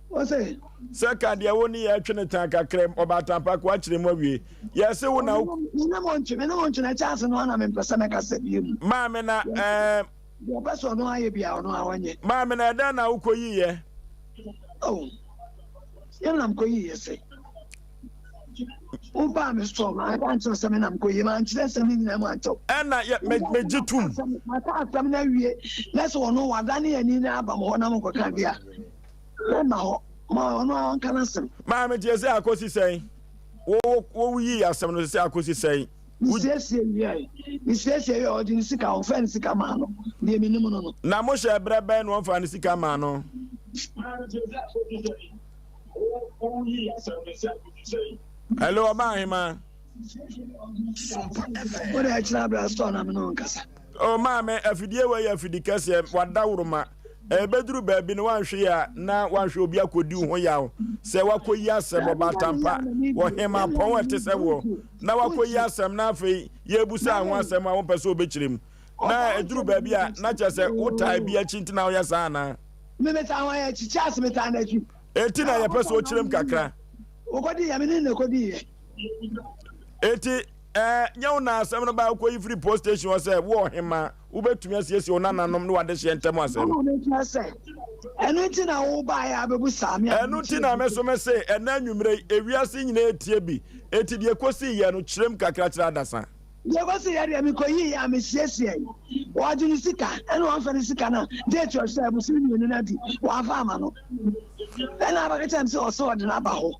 Ose. Sɛ ka deɛ wo ne yɛ twe ne tan kakra mu, ɔbaatampa ko akyerɛ mu awie. Yɛ se wo na wo. Me ne mo ntwe, me ne mo ntwe na ɛkyɛ ase no ana mempɛ sɛ mɛkasa bio mu. Maame na ɛɛ. Deɛ ɔpɛ sɛ ɔno ayɛ bia ɔno a ɔnyɛ. Maame na ɛdɛn na wokɔ yi yɛ? Oh, yɛn na mekɔ yi yɛ sɛ. Wobaa me store ma aka nkyerɛ sɛ me na mekɔ yi ma nkyerɛ sɛ me nyinaa mu ankyɛw. Ɛna yɛ me megye tum. Maka asɛm no awie na sɛ ɔno wadane ani na aba mo hɔ na mokɔka deɛ a mɛma hɔ ma ɔno a ɔnka n'asɛm. Maame tie sɛ akosi sɛn? Wo wo wo yii asɛm no sɛ akosi sɛn? Mesiesie wiae. Mesiesie wiae ɔgye ne sika ɔmfa ne sika maa no deɛ menim no no. Na mohyɛ berɛ bɛn na ɔmfa ne sika maa no? Hello, ɔba ahema. Wode ɛkyerɛ abira store na me ne nkasa. O maame, afidie wei yɛ afidi kɛseɛ, wadaworo Ɛbɛduru baabi no wanhwe yɛ a na wanhwɛ obi akɔdi wo ho yaw sɛ wakɔyi asɛm ɔbaatampa wɔ hema pɔn a ɛte sɛ woɔ na wakɔyi asɛm na afei yɛbusa ho asɛm a wompɛ sɛ wobɛkyerɛ mu na ɛduru baabi a na kyerɛ sɛ wotaa bi akyi nti na woyɛ saa anaa? Me metaa wɔn akyi, Charles metaa n'akyi. Eti na yɛpɛ sɛ ɔkyerɛ mu kakra. Wɔkɔdi yɛ, me ne na kɔdi yɛ. Eti ɛɛ nyɛ wo na asɛm no baa wokɔyi firi post station hɔ sɛ wo ɔhema wobɛtumi asiesie wo nananom ne w'adehyeɛ ntɛm asɛm. Ɛna mekyerɛ sɛ ɛno nti na wobaeɛ abɛbu saa me a. Ɛno nti na me so me se ɛnɛ anwummerɛ yi ewiase nyinaa etie bi. Eti deɛ ɛkɔsii yɛ no kyerɛ mu kakra kyerɛ adasa. Deɛ ɛkɔsi yɛ deɛ mekɔyii a mesiesiee. Ɔgye ne sika ɛna wamfa ne sika no a date ɔhyɛɛ bosome mmienu no adu wamfa ama no. Ɛna abɛka kyerɛ me sɛ ɔsɛ ɔde no aba hɔ.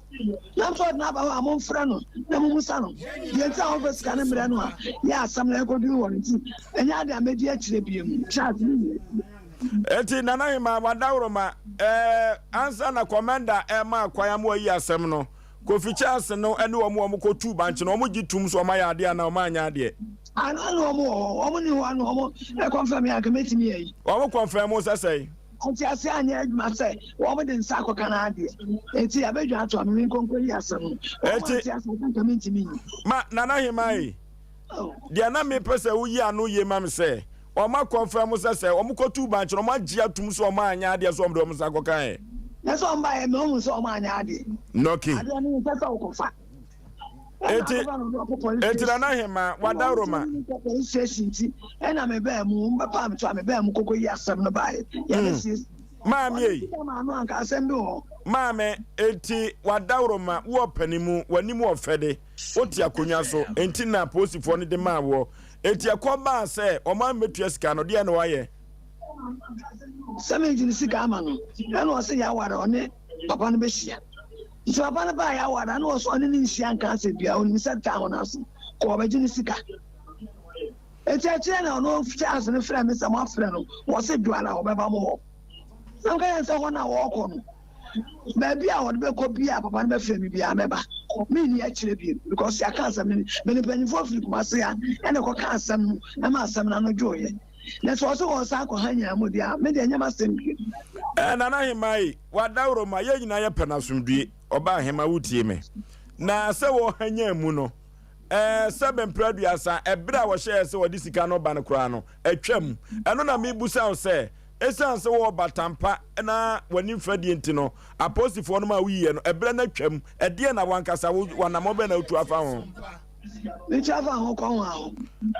Na sɛ ɔde no aba hɔ a momfrɛ no na mommusa no deɛ nti a ɔmfa sika no mmerɛ no a yɛ asɛm no ɛkɔduru hɔ no nti ɛnyɛ ade a mɛdi akyire biom. Charles me nua. Enti Nana Hemaa Wadaworoma ɛɛ ansa na Commander ɛma kwan ama wayi asɛm no Kofi Charles no ne wɔn a wɔkɔtuu bankye no, wɔgye tom sɛ wɔayɛ adeɛ anaa wɔanyɛ adeɛ? Ana na wɔn wɔ hɔ, wɔn ni hɔ a na wɔn ɛkɔnfɛm yɛ anka mɛtumi ayi. Wɔn kɔnfɛm wo sɛ sɛn? Ntease anyɛ adwuma sɛ wɔn de nsa akɔka n'adeɛ. Enti abɛdwa ato a me menkɔ nkɔyi asɛm no. Wɔn Enti. ante ase anka mentumi nyi. Ma Nana Hemaa yi, deɛ na mepɛ sɛ woyi ano yie ma me sɛ, wɔn akɔnfɛm sɛ sɛ wɔn kɔtuu bankye no wɔn agye atum sɛ wɔn anyɛ adeɛ sɛ wɔn de wɔn nsa akɔka ɛ. Na sɛ wɔn baeɛ no wɔn hu sɛ wɔn anyɛ adeɛ. Nɔke. Adeɛ no nsɛ sɛ wokɔfa. Enti, enti Nana Hemaa, w'adaworoma. Police station nti ɛna mebaa mu, wɔbɛpaa me to a mebaa mu kɔkɔyi asɛm no baeɛ. Yɛbɛsiesie. Maame ei. Maame anka asɛm bi wɔ hɔ. Maame, enti w'adaworoma, wo ɔpanin mu, w'anim wɔ fɛ de, wote akonnwa so, enti na apolisifoɔ no de maa woɔ. Enti ɛkɔ baa sɛ wɔn ammɛtua sika no, deɛn na woayɛ? Sɛ megye ne sika ama no, ɛna ɔse yɛaware ɔne papa no bɛhyia. Nti papa no baa yɛaware, ɛna ɔse ɔne no nhyia nka asɛm biara, ɔnim sɛ time no aso, kɔ ɔbɛgye ne sika. Enti akyire na ɔno Charles no frɛɛ me sɛ moafrɛ no, wɔse Dwoala ɔbɛba mo hɔ. Na meka kyerɛ no sɛ hɔ no a wɔrekɔ no, baabi a wɔde bɛkɔ biara papa no bɛfrɛ me biara mɛba. Menni akyire bio because yɛaka asɛm no, me ne mpanyinfoɔ firi Kumase ha ɛna ɛkɔka asɛm no ɛma asɛm no ano dwoeɛ. Na sɛ ɔse wɔresan akɔ ha nyinaa mu deɛ a, me deɛ ɛnyɛ m'asɛm bio. Eh, Nana Hemaa yi, w'adaworoma, yɛn nyinaa yɛpɛ no asomdwie. Ɔbaa Hemaa, wotie me. Na sɛ wɔhanyan mu no, Ɛɛ, sɛbe mprɛ aduasa, ɛberɛ a wɔhyɛɛ sɛ wɔde sika no ba no koraa no, atwam. Ɛno na merebisa wo sɛ, ɛsiane sɛ wowɔ batampa na w'ani mfa die nti no, apolisifoɔ no ma woyiiɛ no, ɛberɛ no atwam, ɛdeɛn na w'ankasa wo, w'anammɔn bɛn na wotu afa ho? Metu afa ho kɔ ho aho.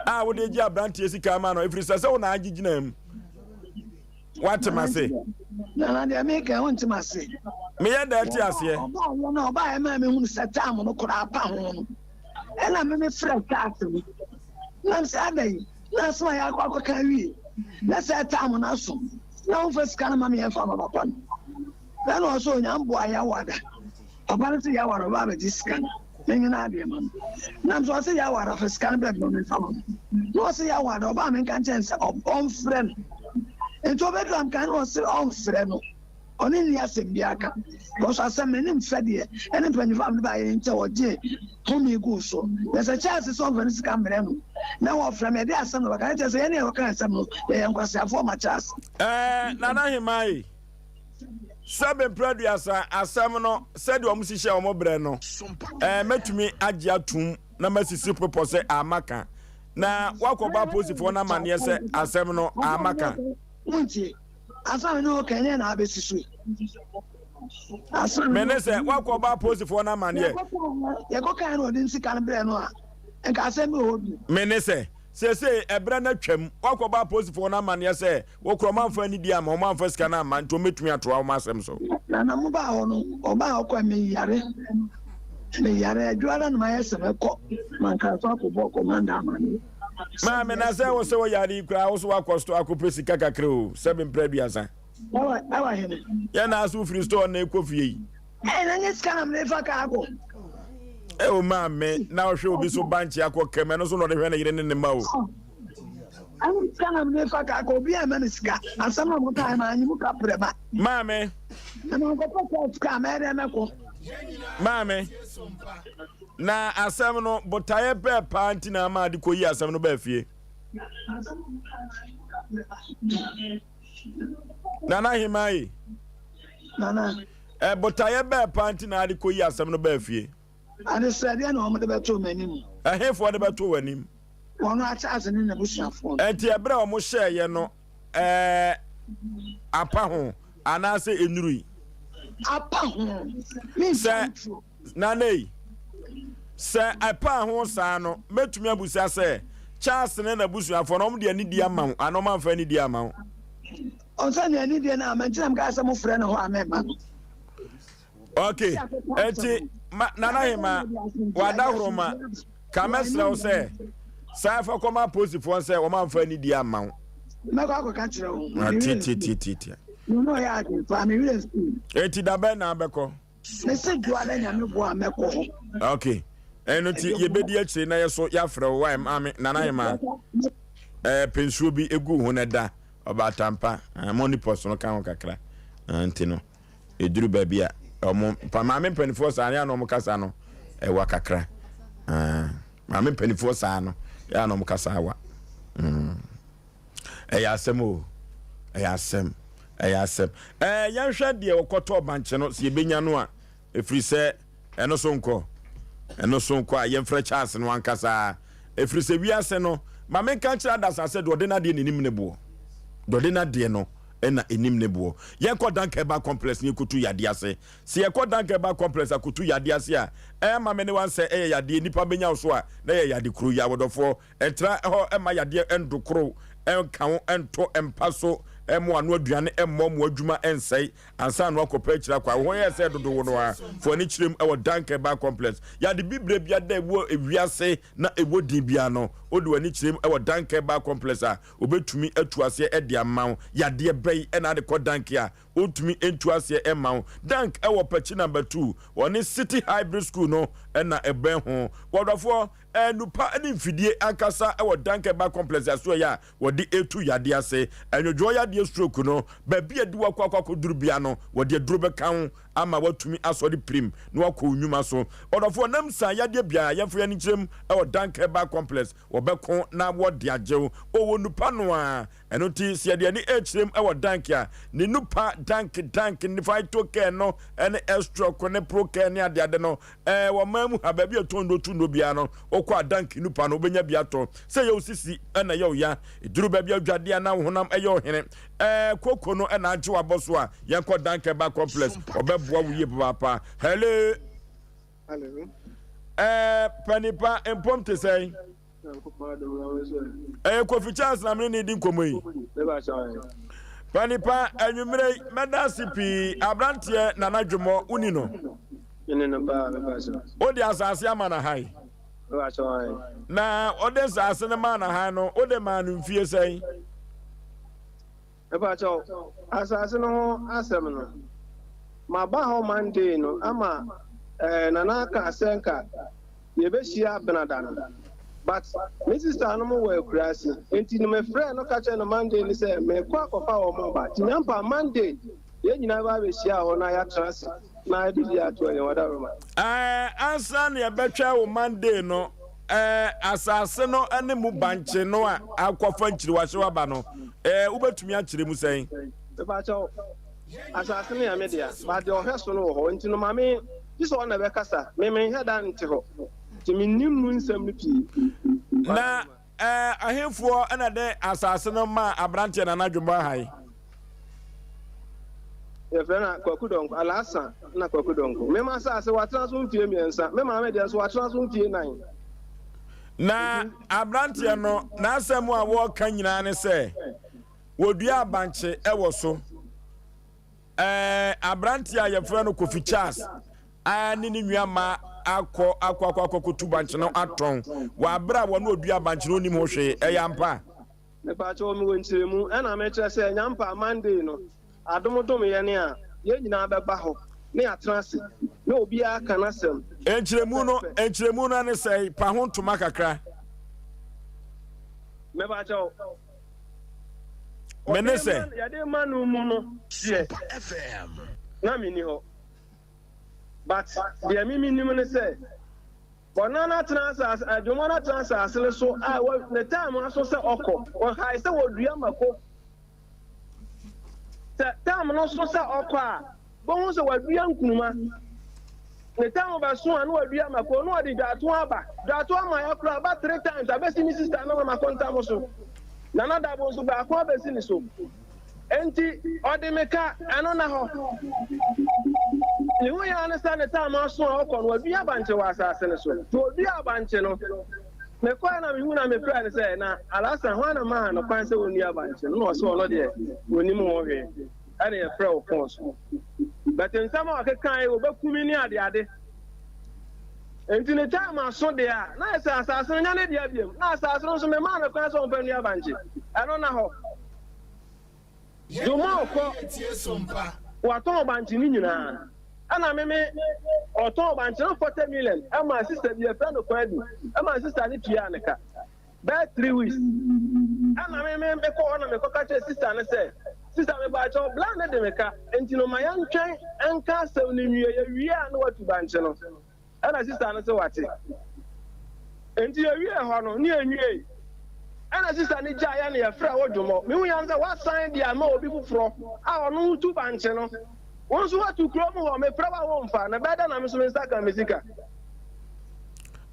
A wode gye aberanteɛ sika ama no, ɛfiri sɛ sɛ wo na agye gyinaa mu. Woate m'ase? Nana deɛ meka yi wonte m'ase. Meyɛ dɛ te aseɛ. Ɔbaayɛ no ɔbaayɛ maa mehunu sɛ tam no koraa pa ho no ɛna me me frɛ taase no na sɛ ada yi na asɛm a yɛakɔ akɔka awie na sɛ tam no aso na womfa sika no ma me yɛmfa ma papa no ɛna ɔsɛ onya mboa yɛawada Papa no se yawar ɔba abɛgye sika no menye no adeɛ ma no na nso ɔse yawar ɔfa sika no brɛ me na memfa ma no na ɔse yawar ɔba a menka nkyerɛ no sɛ ɔmfrɛ no nti ɔbɛduru a meka na ɔse ɔmfrɛ no ɔne nni asɛm biara ka because asɛm me ne mfɛ deɛ ɛne mpanyinfoɔ a mede baayɛ nkyɛ ɔgye home guu so na sɛ Charles sɛ ɔmfa ne sika mmerɛ no na wɔfrɛ me ɛde asɛm na wɔka kyerɛ sɛ yɛne yɛkɔka asɛm no yɛyɛ nkwaseafoɔ ma Charles. Ɛɛ Nana Hemaa yi. Sɛbe mprɛ aduasa asɛm no sɛdeɛ wɔn hyehyɛ wɔn brɛ no, ɛɛ mɛtumi agye atum na masisi bepɔ sɛ ama ka. Na wakɔbɔ apolisifoɔ no amaneɛ sɛ asɛm no ama ka. Wontie. Asɛm ne wo ka ɛnyɛ na abɛsi so yi. Me ne sɛ wakɔbɔ apolisifoɔ no amaneɛ. Yɛkɔ kan na ɔde nsika no brɛ no a, nka asɛm bi wɔ hɔ bio. Me ne sɛ seesei ɛberɛ no atwam, wakɔbɔ apolisifoɔ no amaneɛ sɛ Wo kora ɔmo amfa anidie amma, ɔmo amfa sika no amma nti ɔmo bɛtumi atoa ɔmo asɛm so. Na na mo baa hɔ no, ɔbaa hɔ kɔɛ, me yare, me yare, adwo ara na mayɛ sɛ mɛkɔ Mankato akɔbɔ kɔmanda amaneɛ. Maame, na sɛ wo sɛ wo yare yi koraa, wo so woakɔ store akɔpɛ sika kakra o, sɛbe mprɛ aduasa. Ɛwɔ, ɛwɔ hene? Yɛ na ase wofiri store na ekɔ fie yi. Ɛɛ, na nyɛ sika na mede fa kaa kɔ. Ɛwɔ maame, na ɔhwɛ obi so bankye akɔ kɛm, ɛno so na ɔde hwɛ ne yere ne ne mma o. Ɛne sika na mede fa kaa kɔ, obi amma me sika. Asɛm na mokae ma anyi mu ka prɛ ba. Maame. Na mankɔpɛ kaa sika a mɛyɛ dɛ mɛkɔ. Maame, na asɛm no botaeɛ bɛɛ paa nti na ama ade kɔyi asɛm no baa fie. Nana Hemaa yi. Nana. Ɛ botaeɛ bɛɛ paa nti na ade kɔyi asɛm no baa fie. Adesrɛdeɛ na wɔde bɛtoo m'anim. Ɛhefoɔ de bɛtoo w'anim? Wɔn akyɛase ne n'abusuafoɔ no. Enti ɛberɛ a wɔhyɛeɛ no, ɛɛ, apa ho, anaasɛ ɛnnurui? Apa ho. Mentwa Sɛ, nturo. Nana ei, sɛ ɛpaa ho saa no, mɛtumi abusa sɛ, Charles ne n'abusuafoɔ no, wɔde anidie ama wo anaa wɔamfa anidie amma wo? Ɔsɛ nea anidie no ama nti na mekaa sɛ mofrɛ no hɔ a mɛmma no. Ok, enti ma Nana Hema, w'adahoroma, ka mɛsrɛ wo sɛ, saa fa kɔma apolisifoɔ sɛ wɔn amfa anidie amma wo. Mɛkɔ akɔka kyerɛ wo. Ah, tiatiatiatia. Mene ɔyɛ ade paa, me werɛ mfii. Enti da bɛn na abɛkɔ? Mese dwoa dɛ Nyame boa a mɛkɔ hɔ. Ok, ɛno nti yɛbɛdi akyire na yɛso yɛafrɛ wo, wae maame, Nana Hema, ɛɛ pɛ nsuo bi egu wo ho na da, ɔbaatampa, money pɔs no ka ho kakra, nti no. Ɛduru baabi a, wɔn pa maame mpanimfoɔ saa ne ano wɔn kasa no ɛwa kakra. Ah, maame mpanimfoɔ saa no Yɛ a na ɔmo kasa awa. Mm. Ɛyɛ asɛm o. Ɛyɛ asɛm. Ɛyɛ asɛm. Ɛɛ yɛnhwɛ deɛ ɔkɔtɔɔ bankye no sɛ yɛbɛnya no a ɛfiri sɛ ɛno so nkɔ. Ɛno so nkɔ a yɛmfrɛ Charles no ankasa. Ɛfiri sɛ wiase no ma menka nkyerɛ adasa sɛ deɛ ɔde n'adeɛ n'anim ne boɔ. Deɛ ɔde n'adeɛ no ɛna ɛnim ne boɔ. Yɛnkɔ Dankɛba complex ne yɛkɔtu yadeɛ ase. Sɛ yɛkɔ Dank Herbal Complex akotu yadeɛ ase a, ɛmma me ne wo ansɛ ɛyɛ yadeɛ nnipa bɛnya wo so a na ɛyɛ yade kuro yi. Awɔdɔfoɔ, ɛntra hɔ mma yadeɛ ndokoro nka wo nto mpa so mmo ano aduane mmɔ mo adwuma nsɛe ansa na woakɔpɛ akyiri akɔ a wo ho yɛ sɛ dodo wo no ara. Fa w'ani kyerɛ mu wɔ Dank Herbal Complex. Yade bibire biara da ɛwɔ wiase na ɛwɔ din biara no, wode w'ani kyerɛ mu wɔ Dank Herbal Complex a, wɔbɛtumi atu aseɛ de ama wo. Yadeɛ bɛn na wode kɔ Dank a Wontumi ntu aseɛ mma wo. Dank wɔ Pakyi number 2, wɔne City Hybrid School no na ɛbɛn ho. Wɔdɔfoɔ, nnupa ne mfidie ankasa wɔ Dank Herbal Complex asoɛeɛ a wɔde retu yadeɛ ase. Nwodwoɔ yadeɛ stroke no, baabi a ɛde wo akɔ akɔ akɔduru biara no, wɔde aduro bɛka ho ama woatumi asɔre pirim na woakɔ wo nnwuma so. Ɔdɔfoɔ, nam saa yadeɛ biara, yɛmfa yɛn ani nkyerɛ mu wɔ Dank Herbal Complex. Wɔbɛko na wɔde agye wo. Ɔwɔ nnupa no ara. Ɛno nti, sɛ yɛde ani rekyerɛ mu wɔ Dank a, ne nupa Dank Dank ne Phytocare no ne Estroc ne Procare ne adeade no, ɛɛ wɔ man mu ha, baabi a ɛtɔn nnuro tu nnuro biara no, wokɔ a Dank nupa no, wobɛnya bi atɔ. Sɛ ɛyɛ wo sisi na ɛyɛ wo ya, ɛduru baabi a wodwadeɛ anaa wo honam yɛ ɔhene, ɛɛ koko no na agye w'abɔ so a, yɛnkɔ Dank Herbal Complex, wɔbɛboa wo yie papaapa. Hello. Hello. Ɛɛ panipa mpom te sɛn? Ɛyɛ Kofi Charles na mene ne di nkɔmmɔ yi. Panipa anwummerɛ yi mɛda ase pii aberanteɛ Nana Dwomɔ woni no? Wode asase ama no han? Na wode nsase no maa no han no wode maa no mfie sɛn? Mepakyɛw, asase no ho asɛm no, maba hɔ Monday no ama eh, Nana aka sɛ nka yɛbɛhyia Benada no. But me sister nom wɔ akuraase, nti no mefrɛɛ no ka kyerɛɛ no Monday no sɛ merekɔ akɔfa wɔn aba. Nti Nyampa, Monday yɛn nyinaa bɛba abɛhyia hɔ na yɛatena ase na yɛde ato yɛn ɔdawuroma. Eh, ansa na yɛbɛtwɛn wo Monday no, Eh, asase no ne mu bankye no a akɔfa nkyiriwahyew aba no, eh, wobɛtumi akyerɛ mu sɛn? Mepakyɛw, asase no yɛ me dea, but deɛ ɔhwɛ so no wɔ hɔ, nti no ma me, gye sɛ ɔno na ɛbɛkasa, me menhwɛ da nte hɔ, nti mennim mu nsɛm no pii. Na eh, ahefoɔ na de asase no maa aberanteɛ Nana Dwombo Ahai? Yɛfrɛ no Kwaku Dɔnko, Alasa na Kwaku Dɔnko. Me m'asase watena so mfie mmiɛnsa, me maame deɛ nso watena so mfie nan. Na aberanteɛ no n'asɛm a wɔreka nyinaa ne sɛ wɔdua abankye wɔ so. Ɛɛ aberanteɛ a yɛfrɛ no Kofi Charles ne ne nua mmaa akɔ akɔ akɔ akɔtu bankye no atɔn wɔ abere a wɔn odua bankye no onim ho hwee. Ɛyɛ ampa? Mepakyɛw mewɔ nkyerɛmu ɛna mekyerɛ sɛ Nyampa Monday no adom dom yɛn a yɛn nyinaa bɛba hɔ na yɛatena ase na obiara aka n'asɛm Nkyerɛmu no pɛpɛɛpɛ. nkyerɛmu no ne sɛe? Pa ho ntoma kakra. Mepakyɛw Me ne ɔde sɛ. ma yɛde ma no mu no deɛ na menni hɔ but deɛ me menim ne sɛ Ɔnan atena asase, adwuma no atena asase no so a wɔ ne time aso sɛ ɔkɔ. Ɔhae sɛ wɔdua mako. Sɛ time no so sɛ ɔkɔ a, bohu sɛ wadua nkunuma. Ne time bɛso a na wadua mako na ɔde dwato aba. Dwato ama yɛ koraa aba three times abɛsi ne sister no ma mako ntam so. Nana Dabo nso baako abɛsi ne so. Enti ɔde me ka, ɛno na hɔ. Ne ho yɛ ne sɛ ne tam aso a ɔkɔ no, wadua bankye wɔ asase no so. Nti ɔduaa bankye no, mekɔɛ na mehu na mefrɛɛ no sɛ, na Alasa, hwan na maa no kwan sɛ ɔnnua bankye no? Na ɔse ɔno deɛ, ɔnnim ho hwee. Ɛna yɛfrɛ wo fon so. But nsɛm a ɔkekae, wɔbɛku me ne adeade. Enti ne tam aso deɛ a, na ayɛ sɛ asase no nyɛ ne dea biom. Na asase no nso, memaa no kwan sɛ ɔmfa nnua bankye. Ɛno na hɔ. Dwuma ɔkɔ, watɔn bankye no nyinaa. Ɛna me me ɔtɔn bankye no 40 million ɛma sista bi yɛfrɛ no Kwadu ɛma sista no tuaa ne ka bɛyɛ 3 weeks. Ɛna me me mekɔ hɔ na mekɔka kyerɛ sista no sɛ sista mepaakyɛw bla no de me ka nti no ma yɛntwɛn nka asɛm no nwie yɛwie a na watu bankye no. Ɛna sista no sɛ wate. Enti yɛwiee hɔ no, ne yɛnwiei. Ɛna sista no gyae yɛn na yɛfrɛɛ wo dwomɔ. Mehu yɛn sɛ woasan de ama obi foforɔ a ɔno nso tu bankye no. Wo nso woatu kurom hɔ, mefrɛ wo a womfa, na ɛbɛyɛ dɛn na me nso me nsa aka me sika?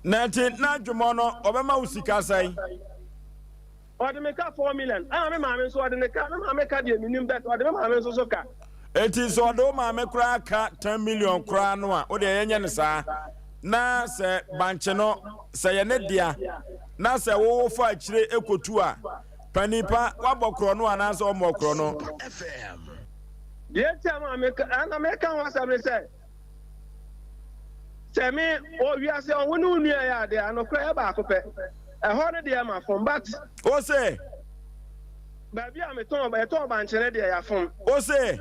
Na nti na dwomɔ no ɔbɛma wo sika sɛn? Ɔde me ka 4 million, ɛna me maame nso ɔde ne ka, me maame ka deɛ menim but ɔde me maame nso so ka. Enti sɛ ɔde wo maame koraa ka 10 million koraa no a, wo deɛ yɛnyɛ no saa. Na sɛ bankye no, sɛ yɛ ne dea, na sɛ wo fa akyire kɔtu a, panin pa, woabɔ korɔ no anaasɛ ɔmmɔɔ korɔ no? Deɛ nti a ma meka, ɛna meka ho asɛm ne sɛ, sɛ me wɔ wiase a wo ne wo nua yɛ adeɛ a, nokorɛ yɛ baako pɛ. Ɛhɔ no deɛ mafom, but. Wo se? Baabi a metɔn, yɛtɔn bankye no deɛ yɛafom. Wo se?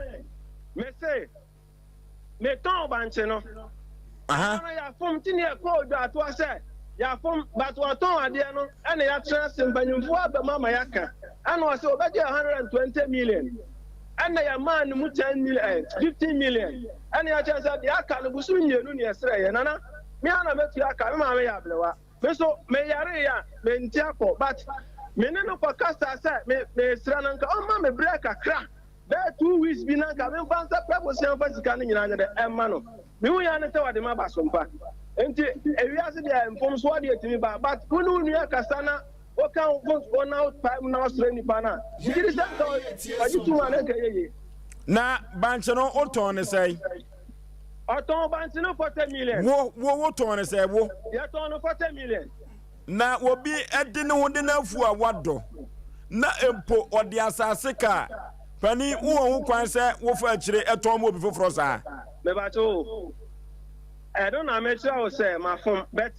Me se, metɔn bankye no. Ɛhɔ no yɛafom, nti ne yɛkɔɔ Odwaatoa sɛ yɛafom, but wɔtɔn adeɛ no ɛna yɛatena ase, mpanyimfoɔ aba mu ama yɛaka. Ɛna ɔse ɔbɛgye 120 million, ɛna yɛmaa no mu 10 million, eh, 15 million. Ɛna yɛakyerɛ sɛ deɛ aka no bosome mmienu ne yɛsrɛ yɛ. Nana, me ara na mɛtua aka, me maame yɛ ablewa. Me nso meyaree a mente akɔ but me ne no kɔ kasa sɛ me mesrɛ no nka ɔmma me brɛ kakra bɛyɛ 2 weeks bi na nka memfa nsa pɛ bosea mfa sika no nyinaa nyɛ dɛ ɛmma no. Mehu ya ne sɛ wɔde ma ba so mpa. Nti ewiase deɛ mfomsoɔ deɛ tumi ba but wo ne wo nua kasa na woka mfomsoɔ na wopae mu na wosrɛ nipa no a, megye di sɛ nka ɔgye tom a na nka ɛyɛ yie. Na bankye no wotɔn ne sɛn? Ɔtɔn bankye no 40 million. Wo wo wotɔn ne sɛn wo? Yɛtɔn no 40 million. Na obi de ne ho de n'afuo a wadɔ, na mpo ɔde asase ka a, panin, wowɔ ho kwan sɛ wofa akyire tɔn ma obi foforɔ saa? Mepakyɛ o, ɛno na mekyerɛ wo sɛ mafom, but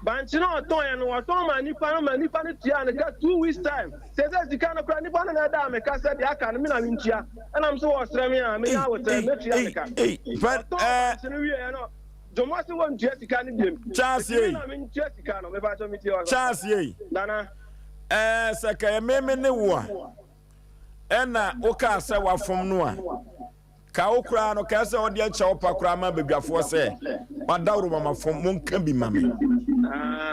bankye no ɔtɔn yɛ no, ɔtɔn ma nipa no ma nipa no tua ne ka 2 weeks time. Sɛ sika no koraa nipa no na ɛda a meka sɛ deɛ aka no me na mentua, ɛnam so wɔsrɛ me a menya abotrɛ mɛtua ne ka. Ɔtɔn bankye no wieɛ no, Dwomɔ se wɔntua sika no biom. Charles yei. Na mentua sika no, mepakyɛ metie wɔ. Charles yei. Nana. Ɛɛ sɛ kɛyɛ meme ne wo a, ɛna wokaa sɛ wafom no a, ka wo koraa no kae sɛ ɔde akyɛ wo pa koraa ma badwafoɔ sɛ wadaworo ma mafom monka bi ma me.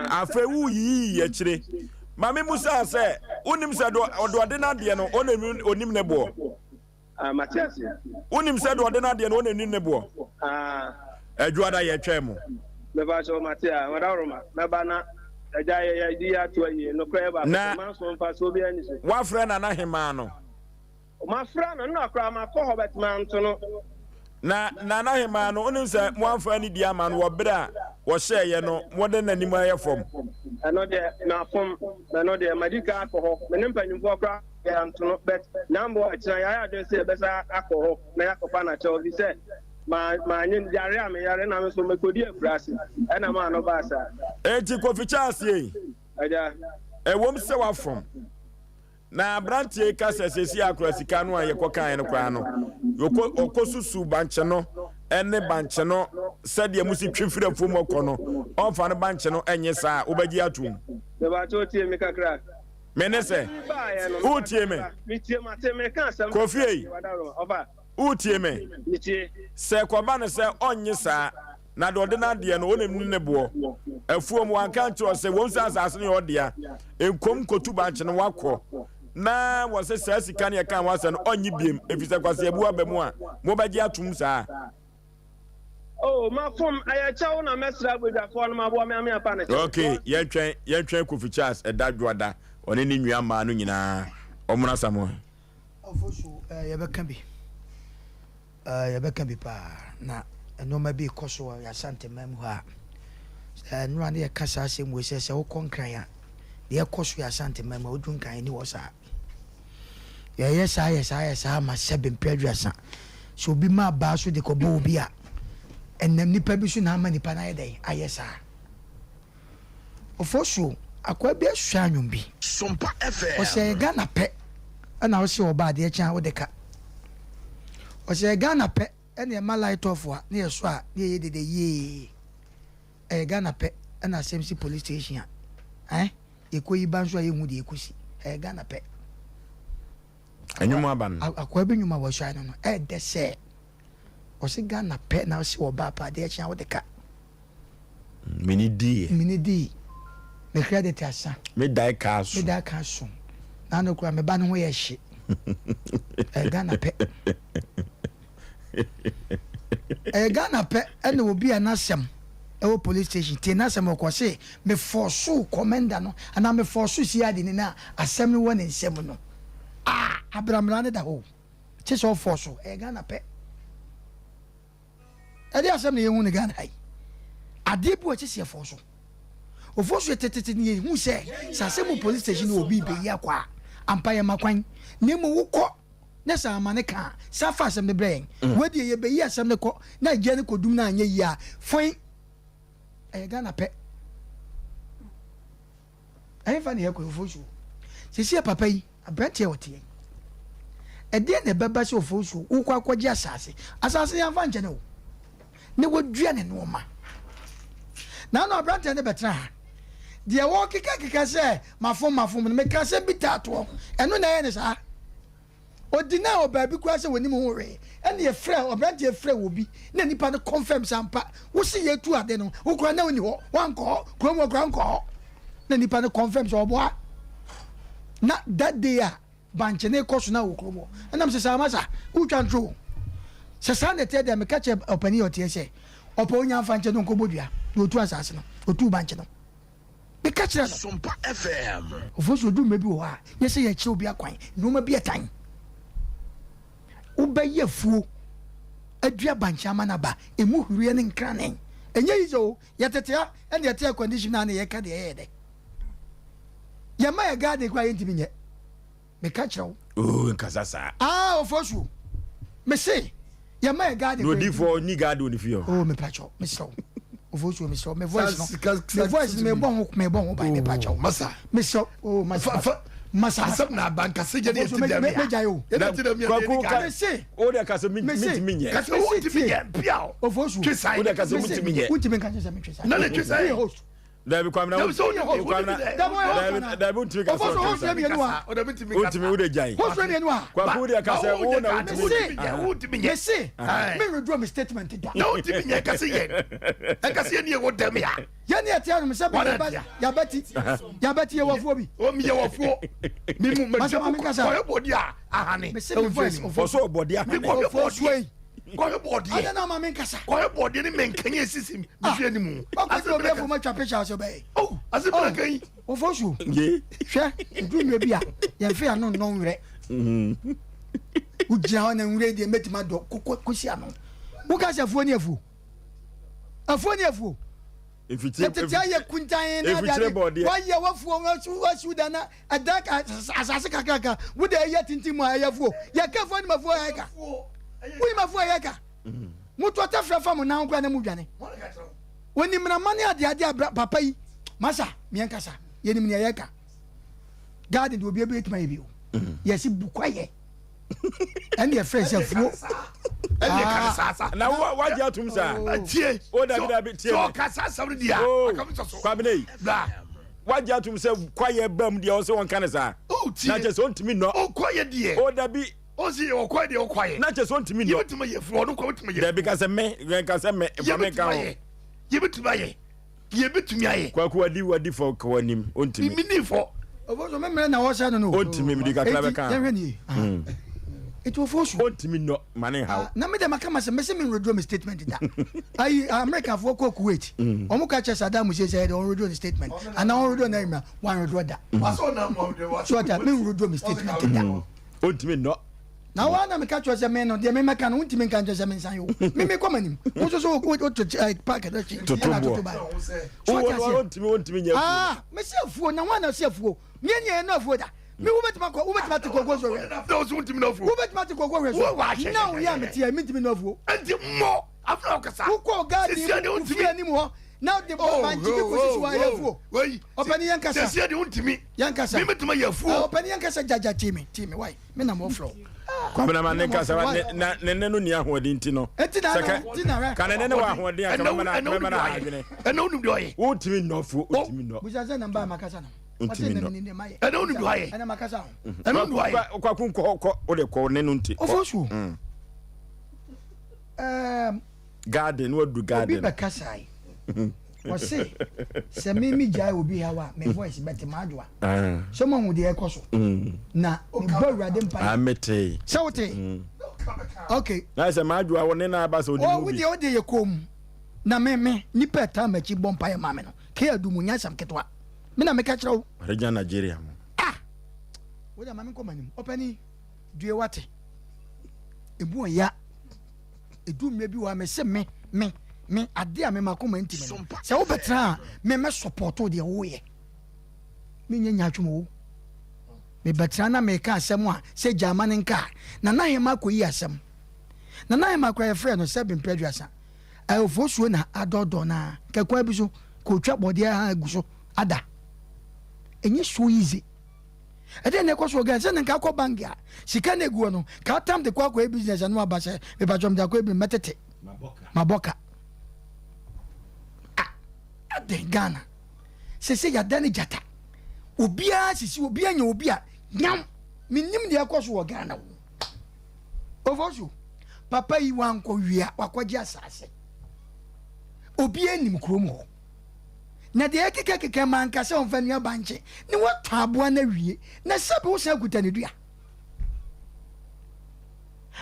Afei woyiyi akyire. Ma me musaa sɛ wonim sɛ ɔde ɔde n'adeɛ no ɔna onim ne boɔ. Ah, mate ase. Wonim sɛ deɛ ɔde n'adeɛ no ɔna nim ne boɔ. Ah. Adwuada yɛ twɛn mo. Mɛba so mate a, ɔdaworo ma. Mɛba na agya yɛ yɛ di yɛ ato ayie. Nokorɛ yɛ baako. Na manso mfa so obiara ni so. Wafrɛ Nana Hemaa no. Mafrɛ no, nna koraa makɔ hɔ but manto no. Na Nana Hemaa no, wonim sɛ moamfa anidie ama no wɔ berɛ a wɔhyɛeɛ no, mode n'anim ayɛ fam. Ɛno deɛ mafom, ɛno deɛ madi kan akɔ hɔ, me ne mpanyimfoɔ koraa yɛanto no but nyambɔ akyina yɛayɛ adwene sɛ yɛbɛsa akɔ hɔ na yɛakɔfa no akyɛw fi sɛ maanye yare a meyare na me nso mekɔdi akuraase ɛna maa no baa saa. Enti Kofi Charles ei, Agya. Ɛwom sɛ wafom. Na aberanteɛ yi ka sɛ seesei akora sika no a yɛkɔkaeɛ no koraa no, yɛkɔ ɔkɔsusu bankye no ne bankye no sɛdeɛ mo si twe firi afuom ɔkɔ no, ɔmfa no bankye no nye saa a, wobɛgye atom? Mebakyɛ wotie me kakra. Me ne sɛ, wotie me? Metie mate meka asɛm. Kofi ei, wotie me? Metie. Sɛ kɔba no sɛ ɔnnye saa, na deɛ ɔde n'adeɛ no, ɔnim ne ne boɔ. Afuom, wanka ankyerɛ wo sɛ, wɔn sɛ asase no yɛ ɔdea, nkom nkotu bankye no wakɔ. Na wɔsɛ saa sika no yɛka ho asɛm no, ɔnnye biem, ɛfiri sɛ kwaseabu aba mu a, mobɛgye atom saa. Oh, mafom, ɛyɛ kyɛw na mɛsrɛ abadwafoɔ no maboa me ame apa no kyɛw. Ok, yɛntwɛn, yɛntwɛn Kofi Charles ɛda dwoada, ɔne ne nua mmaa no nyinaa, ɔmmra Samoa. Ɔfosu, eh, yɛbɛka bi. Eh, yɛbɛka bi paa. Na nneɛma bi rekɔ so wɔ yɛn Asanteman mu ha a, eh, nnora ne yɛka saa asɛm wei sɛ, sɛ wokɔ Nkran a, deɛ ɛkɔ so yɛ Asanteman mu a, woduru Nkran ani hɔ saa. Yɛyɛ saa, yɛ saa, yɛ saa ma sɛbe mpere 30. Sɛ obi ma abaa so de kɔbɔ obi a, ɛnam nipa bi so na ama nipa no ayɛ dɛn? Ayɛ saa. Ofosuo, akwaa bi asua anwom bi. Sompa FM. Ɔsɛ yɛ Ghana pɛ ɛna ɔse ɔba adeɛ kye a wode ka. Ɔsɛ yɛ Ghana pɛ ɛna ɛma light off a ne yɛ sɔ a ne yɛyɛ dede yiee. Ɛyɛ Ghana pɛ ɛna asɛm si police station a eh yɛkɔ yi ba nso a yɛnhu deɛ ɛkɔsi. Ɛyɛ Ghana pɛ. Ɛnwom aba no. Akwaa bi nwom a wɔasua no no ɛɛdɛ sɛ. Ɔse Ghana pɛ na ɔse ɔba pɛ adeɛ kye a wode ka. Mene diiɛ. Mene dii. Me credit asa. Me dae kaa so. Me dae kaa so. Na ano kura me ba no ho yɛ hye. Ɛyɛ Ghana pɛ. Ɛyɛ Ghana pɛ ɛna obi a n'asɛm ɛwɔ police station tie n'asɛm ɔkɔ se me fɔso commander no anaa me fɔso CID ni na asɛm no wɔ ne nsam no. Ah, abramra ne da hɔ. Kye sɛ ɔfɔso. Ɛyɛ Ghana pɛ. Ɛdeɛ asɛm na yɛhu no Ghana ha yi? Adeɛ bi wɔ ɛkyɛ sɛ yɛfɔɔ so. Ofo so yɛ tetete ne yɛhu sɛ sɛ asɛm mu police station ne obi bɛyi akɔ a, ampa yɛma kwan. Na mmom wokɔ na sɛ amane ka a, san fa asɛm no brɛ yɛn. Mm. Wei deɛ yɛbɛyi asɛm no kɔ na agya no kɔdum no anyɛ yie a, fɔn. Ɛyɛ Ghana pɛ. Ɛhefa na yɛkɔ Ofosuo? Seesei papa yi, aberanteɛ a ɔteɛ yi, ɛdeɛn na ɛbɛba sɛ Ofosuo wokɔ akɔgye asase? Asase no yɛmfa nkyɛ no o, na wadua ne nnoɔma. Na ano aberanteɛ no bɛtena ha. Deɛ wɔkekakeka sɛ mafom mafom no, meka asɛm bi taa toɔ, ɛno na ɛyɛ ne saa. Ɔgyinaa hɔ baabi koraa sɛ wɔnim ho hwee. Ɛna yɛfrɛɛ, ɔberanteɛ frɛɛ obi na nipa no confirm sɛ ampa wo se yɛtu ade no, wo koraa na wonni hɔ, woankɔ hɔ, kurom hɔ koraa wonkɔ hɔ. Na nipa no confirm sɛ ɔboa. Na that day a bankye no rekɔ so na wɔ kurom hɔ. Ɛna mesɛ saa masa, wotwa ntoro o. Sɛ saa na ɛteɛ deɛ meka kyerɛ ɔpanin a ɔteɛ sɛ ɔpɛ onya mfa nkyɛ no nkɔbɔ dua na ɔtu asase no, ɔtuu bankye no. Meka kyerɛ no. Sompa FM. Ofosu odu mmerɛ bi wɔ hɔ a, nyɛ sɛ yɛkyerɛ obi akwan, nnoɔma bi ɛtan. Wobɛyɛ afuo adua bankye ama no aba, ɛmu hwireɛ ne nkrane. Ɛnyɛ easy o, yɛtete ha ɛna yɛte air condition a na yɛka deɛ ɛyɛ dɛ. Yɛma yɛ garden koraa yɛntumi nyɛ. Meka kyerɛ wo. Oo nkasa saa. Ah Ofosu, mese yɛma yɛ garden. Na odiifoɔ ni garden wɔ ne fie hɔ. Oh mepa kyɛw, mesrɛ wo. Ofosu mesrɛ wo, me voice no, me voice no mebɔ ho mebɔ ho ban mepa kyɛw. Masa. Mesrɛ wo, oh masa. Masa. Asɛm na aba nkasa gya ne yɛte dɛm ya. Megyae o. Yɛte dɛm ya. Kwaku ka mese. O de kasa mi mintimi nyɛ. Kasa wo ntimi nyɛ pia o. Ofosu. Twe O de kasa mi ntimi nyɛ. Wontimi nka kyerɛ sɛ metwe sae. Na ne twe sae. Woyɛ host. Dabi kwamina kwamina dabi dabi ntumi kasa ɔtumi ntumi wo de gya yi kwaku wo de kasa wo na ntumi ntumi mese me withdraw me statement da na ntumi nyɛ kasa yɛ ɛkasa yɛ ni yɛ wɔ dɛm ya yɛ ni ɛte anum sɛ bɛ yabɛti yabɛti yɛ wɔfuo bi o mi yɛ wɔfuo mi mu mɛ jɛ kɔyɛ bɔdi a ahane mese mi voice ɔsɔ bɔdi ahane mi kɔyɛ bɔdi kɔhwɛ bɔɔdeɛ. Adɛn na ɔma me nkasa? Kɔhwɛ bɔɔdeɛ ne mɛnkani a esisi me ah. fie anim. Wakɔ gyina obi afuom atwa picture sɛ ɔbɛyɛ. Oh, ase bena kan yi. Wɔfɔ so. Hwɛ, edu mmerɛ bi a yɛmfe ano nnɔ nwerɛ. Mm-hmm. Wogyina hɔ na nwerɛ deɛ mɛtumi adɔ kɔsi ano. Woka sɛ afuo ne afuo. Afuo ne afuo. Tete ayɛ kuntan na ade ade. Wayɛ wafuo wasiw dan na Ɛdan ka asase kakraka wo de ɛyɛ tintin mu a ɛyɛ afuo yɛ ka afuo anim afuo ɛyɛ ka wonim afuo ɛyɛ ka moto atafra fa mo nan koraa na mo dwane onim nama ne ade ade abra papa yi masa meɛ nkasa yɛnim nea yɛ ka garden de obi ebi etuma yɛ bi o yɛsi bukwa yɛ ɛne yɛfrɛ sɛ afuo ɛne ɛka ne saa sa na wo wagye atom saa tie o dabi dabi tie sɛ ɔka saa asɛm no deɛ a aka me sɔ so kwabena yi bra wagye atom sɛ kwayɛ ba mu deɛ ɔsɛ wɔnka ne saa oh, na kyɛ sɛ ɔntumi nnɔ oh, kwayɛ deɛ o dabi ɔsi ɔkwaye deɛ ɔkwaye na kyɛ sɛ ɔntumi nnɔ yɛbɛtumi ayɛ funu ɔno kwa bɛtumi ayɛ dabi ka sɛ me ka sɛ me fa me ka ho yɛbɛtumi ayɛ Yɛbɛtumi ayɛ. Kwaku wadi wadi fɔ kɔ w'anim ontimi. Mi ni fɔ. Ofosu me mmerɛ na wɔhyɛ no no. Ontimi mi di kakra bɛka. Eti yɛhwɛ nie. Eti ofosu. Ontimi nnɔ ma ne nhaw. Na me deɛ maka ma sɛ mese me nredwo me statement da. Ayi America foɔ kɔ Kuwait. Wɔn ka kyerɛ Saddam Hussein sɛ ɛde wɔn redwo ne statement. Anaa wɔn redwo na wɔn redwo da. So ɔta me nredwo me statement da. Ontimi nnɔ. Na wo ara na meka kyerɛ sɛ me no deɛ memɛka no wontumi nka nkyerɛ sɛ mensan yɛ o me mekɔ m'anim wo nso so woto eh, park no akyi ɛna toto ba so wate aseɛ ah mesi afuo na wɔn na si afuo nyɛ nyɛ ɛno afuo da me wobɛtumi akɔ wobɛtumi ate koko so hwɛ wobɛtumi ate koko hwɛ so na woyɛ a mete a mentumi no afuo nti mmɔ afra ɔkasa wokɔ garden mu fie anim hɔ na de bɔ bankye bi kɔsisi wɔ ayɛ afuo ɔpɛni yɛn kasa sɛsiɛ de wontumi yɛn kasa memetumi ayɛ afuo ɔpɛni yɛn kasa gyagya tie me tie me wai me na mo frɛ Kwabena ma ne nkasa na ne ne no ni ahoɔden ti no. Eti na na ti na rɛ. Ka ne ne ne wɔ ahoɔden a kama na mɛma na adwene. Ɛna wonim deɛ ɔyɛ. Wontumi nnɔ fuo wontumi nnɔ. Busa sɛ na mba makasa no. Wontumi nnɔ. Ɛna wonim deɛ ɔyɛ. Ɛna makasa ho. Ɛna wonim deɛ ɔyɛ. Kwaku nkɔ kɔ wode kɔ ne no nti. Ofo so. Um, garden wadu garden. Obi bɛkasa yi. Ɔse sɛ me me gyae obi haw a me voice bɛte m'adwoa. Sɛ mo ahu deɛ ɛkɔ so. Na me bɔ awurade mpa. Ah me te. Sɛ wo te. Okay. Na sɛ m'adwoa wo ne na aba sɛ odi mu bi. Wo deɛ wo deɛ yɛ komm. Na me me nipa ɛtaa m'akyi bɔ mpaeɛ ma me no. Kea du mu nyɛ asɛm ketewa. Me na meka kyerɛ wo. Ɔregya Nigeria mo. Ah! Wo deɛ ma me nkɔ m'anim. Ɔpanin, due wate. Ebu ɔya. Edu mmerɛ bi wɔ ha mese me me me adeɛ a me makoma ntimi no. Sɛ wobɛtena a me mɛ support deɛ woyɛ. Menyɛ nyaatwom o. Mebɛtena na meka asɛm a sɛ gya ama ne nka a. Nana Hema akɔyi asɛm. Nana Hema koraa yɛfrɛ no sɛ bempɛ aduasa. Aofosuo na adɔɔdɔɔ no ara kɛ kwan bi so kɔtwa bɔdeɛ ha agu so ada. Ɛnyɛ so easy. Ɛdeɛn na ɛkɔ so wɔ Ghana? Sɛ na nka akɔ bank a sika na ɛgu hɔ no ka atam de kɔ akɔyɛ business ano aba sɛ mepatwɔ mede akɔyɛ business mɛtete mabɔ ka. Ah, adɛn Ghana? Sese yɛada ne gyata. Obiara sisi obiara nya obi a nyam. Menim deɛ ɛkɔ so wɔ Ghana o. Ofosu, papa yi wankɔ wia, wakɔgye asase. Obiara nim kurom hɔ. Na deɛ ɛkekakeka ma anka sɛ ɔmfa nua bankye ne watɔ aboa no awie na sɛbe wosan kuta ne dua.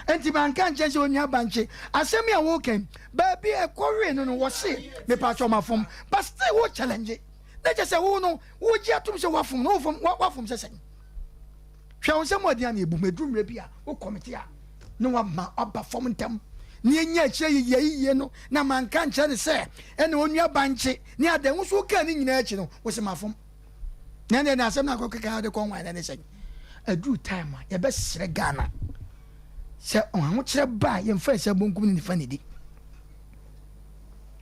Enti manka nkyɛn sɛ onua bankye asɛm yi a woka yi baabi a ɛkɔwee no no wɔse mepatwɔ mafom but still wo challenge na kyɛ sɛ wo no wogye atom sɛ wafom no wofom wafom sɛ sɛn. Hwɛ wo nsam ɔden a na ebu mu. Eduru mmerɛ bi a, wo kɔmite a na wama waba fam ntɛm na yɛnya akyire yiyie yiyie no na manka nkyerɛ no sɛ ɛna onua bankye ne adɛn wo so wokaa ne nyinaa akyi no wo se mafom na ɛne ɛne asɛm no akɔ keka de kɔ nwan na ne sɛn aduru time a yɛbɛsrɛ Ghana sɛ ɔhokyerɛ ba a yɛmfa nsa bonkum ne nifa ne di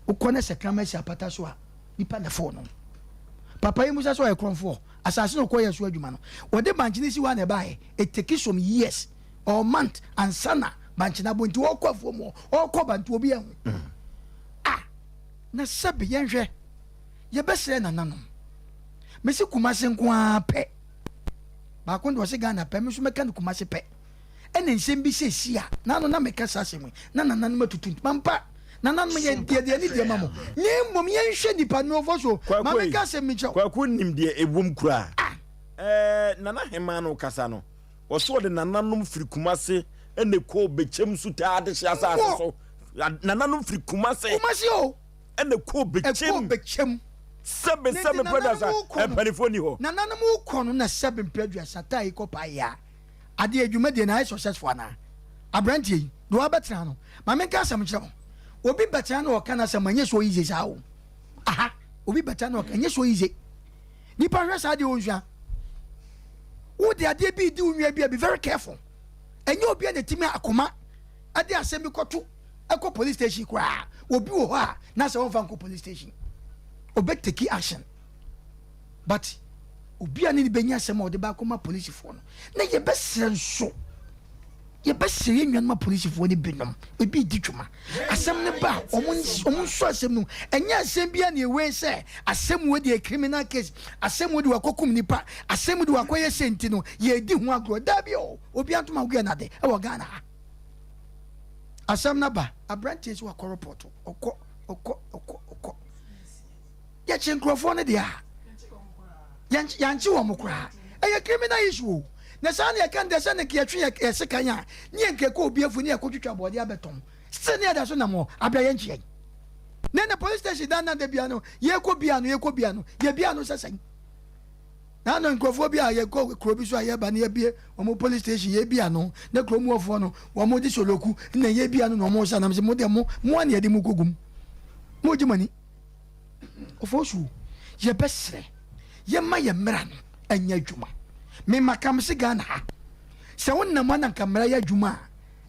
wokɔ na sɛ kraman si apata so a nipa na ɛfoo no papa yi musa sɛ ɔyɛ korɔmfoɔ Asase no ɔkɔyɛɛ so adwuma no, wɔde bankye no si hɔ a na ɛbaeɛ. It take some years or month ansa na bankye no abɔ nti ɔrekɔ afuom hɔ, ɔrekɔ ba nti obi anhu. Ah, na sɛbe yɛnhwɛ, yɛbɛsrɛ nananom. Mese Kumase nko ara pɛ. Baako deɛ ɔse Ghana pɛ, me nso mɛka no Kumase pɛ. Ɛna nsɛm bi sɛ si a, naano na meka saa asɛm yi, na nananom atutu nti, mampa. Nananom yɛ deɛ deɛ ne deɛ ma mo. Na mmom yɛnhwɛ nipa no ɔfɔ so. Ma me nka asɛm bi nkyerɛ wo. Kwaku nim deɛ ɛwom koraa. Ah! Ɛɛ Nana Hemaa no kasa no, ɔse ɔde nananom firi Kumase ɛna ɛkɔɔ Bɛkyɛm Sutaa adehye asase so. Nananom firi Kumase. Kumase o! Ɛna ɛkɔɔ Bɛkyɛm. Ɛkɔɔ Bɛkyɛm. Sɛbe sɛbe mpɛ aduasa, mpanifoɔ nni hɔ. Nananom rekɔ no na sɛbe mpɛ aduasa taa yi kɔ paeɛ a. Adeɛ dwumadie no ayɛ successful anaa? Abranteɛ yi, deɛ wabɛtena no, ma menka asɛm nkyerɛ mo. Obi bɛtena na ɔka n'asɛm a, ɛnyɛ so easy saa o. Aha, obi bɛtena na ɔka, ɛnyɛ so easy. Nipa hwɛ saa deɛ ɔnsua. Wode adeɛ bi redi wo nua bi a, be very careful. Ɛnyɛ obi a na ɛtumi akoma ɛde asɛm bi kɔto ɛkɔ police station koraa. Obi wɔ hɔ a, na sɛ wɔmfa nkɔ police station. Ɔbɛ take action. But obi a ne ne bɛnya asɛm a ɔde ba akɔma polisifoɔ no, na yɛbɛsrɛ nso, yɛbɛsrɛ yɛn nuanom apolisifoɔ no binom, ebi di dwuma. Asɛm no ba a, wɔn nso asɛm no, ɛnyɛ asɛm bi a na ɛwei sɛ asɛm wɔ deɛ criminal case, asɛm wɔ de wakɔkum nipa, asɛm de wakɔyɛ sɛ nti no, yɛredi ho agorɔ. Daabi o, obi antoma agoyɛ n'ade ɛwɔ Ghana ha. Asɛm no aba, aberanteɛ sɛ wakɔ report, ɔkɔ, ɔkɔ, ɔkɔ, ɔkɔ. Yɛkye nkurɔfoɔ no deɛ a, yɛankye wɔn koraa. Ɛyɛ criminal issue o. Na saa na yɛka no deɛ sɛ ne nka yɛtwe yɛ sekan a, ne yɛn nka ɛkɔ obi afu ne yɛkɔtwitwa bɔɔdeɛ abɛtɔn. Still ne yɛda so nam hɔ, abira yɛnkye yɛn. Na ɛnɛ police station dan na da bia no, yɛkɔ bia no, yɛkɔ bia no, yɛbia no sɛ sɛn. Na ano nkurɔfoɔ bi a yɛkɔ kuro bi so a yɛba ne yɛbie wɔn police station yɛbia no, na kuro mu hɔfoɔ no, wɔn de soloku na yɛbia no na wɔn sa nam sɛ mo deɛ mo, mo a na yɛde mo kɔgum. Mo gye mo ani. Ofosu, yɛbɛsrɛ yɛma yɛ mmra no ɛnyɛ adwuma. Me maka me se Ghana ha sɛ wo nam a na nka mmra yɛ adwuma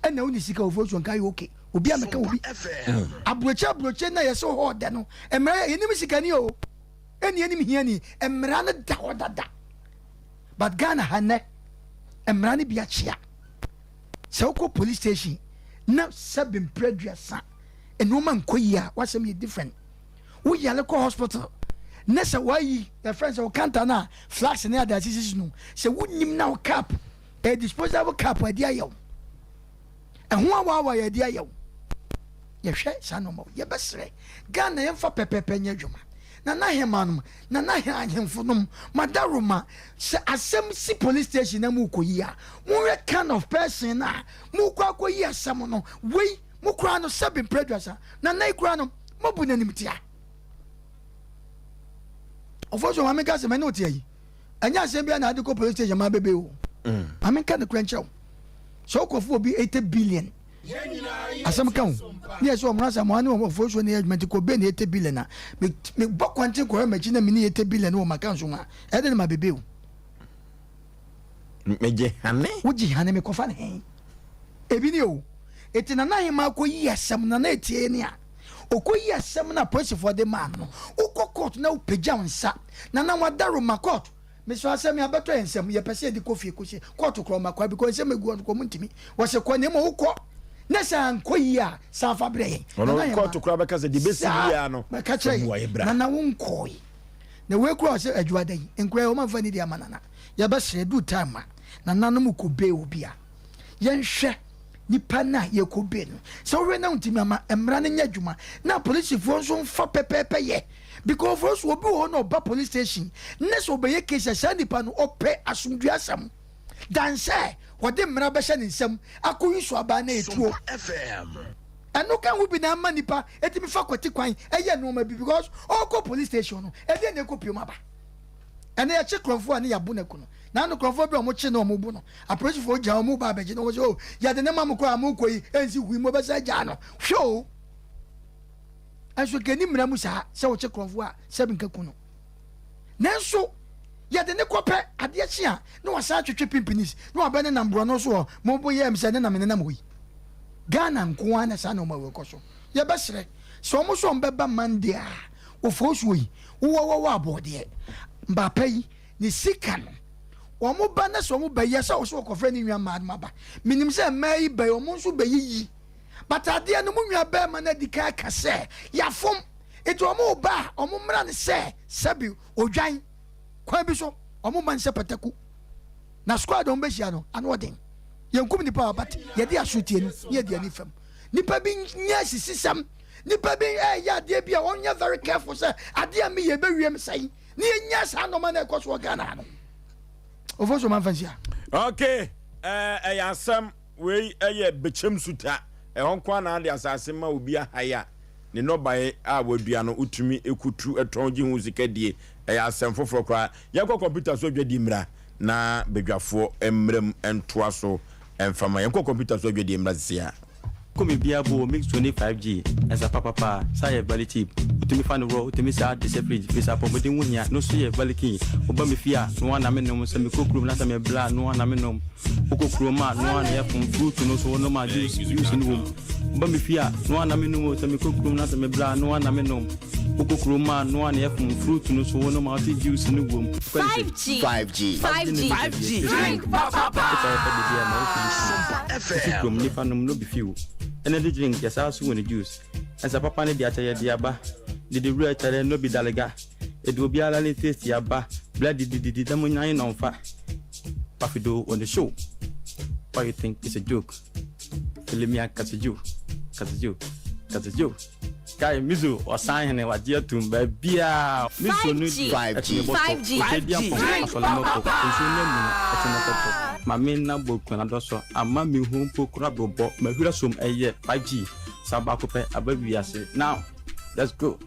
a ɛna wo ne sika Ofosu nka yɛ okay. Obi a meka obi. Aburokye aburokye na yɛsɛ hɔ ɔdɛ no mmra yɛ yɛnim sikani o ɛni yɛnim hiani mmra no da hɔ dada. But Ghana ha nɛ mmra no bi akyea. Sɛ wokɔ police station na sɛbe mpere aduasa nnoɔma nkɔ yie a w'asɛm yɛ different. Wo yare kɔ hospital ne sɛ w'ayi yɛfrɛ no sɛ wo kanta no a flask ne ade asisi so no sɛ wonim na wo cup ɛyɛ disposable cup adi ayɛ wo ɛho awaawa yɛ adi ayɛ wo. Yɛhwɛ saa nnoɔma wei. Yɛbɛsrɛ Ghana yɛmfa pɛpɛɛpɛ nyɛ adwuma. Nana Hemaa nom, Nana Ahemfo nom, Madaroma, sɛ asɛm si police station na morekɔyi a, monhwɛ kind of person no a morekɔ akɔyi asɛm no. Wei, mo koraa no, sɛbe mprɛ aduasa, Nana yi koraa no, moabu no animtia. Ɔfo so, ma menka sɛ, mene wo te ayi. Ɛnyɛ asɛm biara na ade kɔ police station ma bebe o. Ma menka nokorɛ nkyerɛ wo. Sɛ wokɔfo obi 80 billion asɛm ka o ne yɛ sɛ ɔmo asa mo ne ɔmo afuo ne yɛ adwuma nti kɔ bɛ ne 80 billion a me me bɔ kwanten kɔhwɛ m'akyi na me ne 80 billion wɔ maka nso a ɛde ne ma bebe o. Megye hane. Wogye hane mekɔfa ne he ebi ne o eti nana ahema akɔ yi asɛm nana etie ne a okɔ yi asɛm na apolisifoɔ de maa no wokɔ court na wopagya wo nsa nana wadaro ma court. Mesrɛ asɛm yi abɛtɔ yɛn nsam, yɛpɛ sɛ yɛde kɔ fie kɔsie kɔɔto korɔ ma kwa because nsɛm egu hɔ no kɔ ɔmo ntumi. Wɔse kɔ na mmom wokɔ na sɛ ankɔ yie a san fa brɛ yɛn. Ɔno Nana yɛ kɔɔto ma koraa bɛka sɛ deɛ ɛbɛsi saa biara no bɛka fa kyerɛ mmuaeɛ yɛn. bra. Nana wo nkɔɔe na wei koraa ɔse adwuada yi nkura yi ɔmo amfa nidi ama Nana. Yɛbɛsrɛ ɛduru time a nananom kɔ bail obi a yɛnhwɛ nipa no a yɛkɔ bail no sɛ wohwɛ na wontumi ama mmara no nyɛ adwuma na apolisifoɔ nso mfa pɛpɛɛpɛ yɛ Because of course obi wɔ hɔ na ɔba police station ne sɛ ɔbɛyɛ case a saa nipa no ɔpɛ asomdue asɛm dan sɛ ɔde mmara bɛhyɛ ne nsam akɔyi so abaa na etuo. Ɛno ka ho bi na ama nipa etumi fa kwati kwan ɛyɛ nneɛma bi because ɔkɔ police station no ɛdeɛ na ɛkɔ piem aba. Ɛnɛ yɛkye korɔmfoɔ a ne yɛabo no aku no. Na ano korɔmfoɔ bi a wɔkye na wɔbu no apolisifoɔ gya wɔn ba abɛgye na wɔn sɛ oh yɛde ne ma mo kɔ a mo kɔ yi ɛnsi hui mo bɛsɛ gyaa no hwɛ o. Nso nka ɛnni mmara mu saa sɛ wɔkye korɔmfoɔ a sɛbi nka ku no. Nanso yɛde ne kɔpɛ adeɛ kye a na wasan atwetwe pimpinis na wabɛ ne nam borɔno so hɔ mo bo yɛm sɛ ne nam ne nam hɔ yi. Ghana nko ara na saa nneɛma wei kɔ so. Yɛbɛsrɛ sɛ wɔn nso wɔn bɛba Monday a ofosuo yi wowɔ wɔwɔ abɔɔdeɛ mbaapa yi ne sika no wɔn ba na sɛ wɔn bɛyɛ sɛ wɔsɛ wɔkɔfrɛ ne nwa mmaa no aba. Menim sɛ mmaa yi bɛyɛ wɔn nso bɛyiyi But adeɛ no mo nua bɛɛma no adi kan aka sɛ yafom nti ɔmo reba a ɔmo mmra no sɛ sɛbi odwan kwan bi so ɔmo mma no sɛ pataku na squad ɔmo bɛhyia no ano ɔden yɛnkum nipa but yɛde aso tie no ne yɛde ani fam nipa bi nyɛ asisisɛm nipa bi ɛyɛ adeɛ bi a ɔnyɛ very careful sɛ adeɛ a meyɛ bɛwie me sɛn ne yɛnya saa nɔma no ɛkɔ so wɔ Ghana no ofo so manfa nsia. Okay, ɛyɛ asɛm. Wei yɛ bɛkyɛm suta. Ɛhɔ nko ara na ade asase ma obi ahae a ne nnɔbaeɛ a wadua no wotumi kutu tɔn gye ho sika die. Ɛyɛ asɛm foforɔ koraa. Yɛnkɔ kɔmputa so adwadie mmra na badwafoɔ mmra mu ntoa so mfa ma. Yɛnkɔ kɔmputa so adwadie mmra sisi a. Kɔ me bia bo mix 25G ɛsa papapa saa yɛ very cheap wotumi fa no rɔ wotumi saa de hyɛ fridge firi sɛ apɔmuden ho hia no so yɛ very keen woba me fie a noa na me nom sɛ mekɔ kurom na sɛ me bla a noa na me nom wokɔ kurom a noa na yɛ fom fruit no so wonom a juice juice no wom woba me fie a noa na me nom o sɛ mekɔ kurom na sɛ me bla a noa na me nom wokɔ kurom a noa na yɛ fom fruit no so wonom a wote juice no wom. 5G 5G 5G 5G Drink Sompa FM. Kurom nipa nom no bi few. Energy drink yɛ saa so wɔ ne juice. Nsa papa ne de akyɛ yɛ de aba. Didi wura kyɛrɛ no bi dalega. Edu obiara ne taste aba. Bla didi didi dɛm nyan na ɔmfa. Pafido on the show. Why you think it's a joke? Filimia Kaseju, Kaseju, Kaseju. Kai Mizo ɔsan hene wagye atum baabiaa Mizo no deɛ ɛtumi bɔtɔ Ɔtɛ di ampɔn asɔre mɔkɔ Nsuo no amu no ɛte no kɔtɔ Ma me nna bɔ kuna dɔsɔ Ama me hu mpo kora bobɔ Mahwira som ɛyɛ 5G Sa baako pɛ aba wiase Now let's go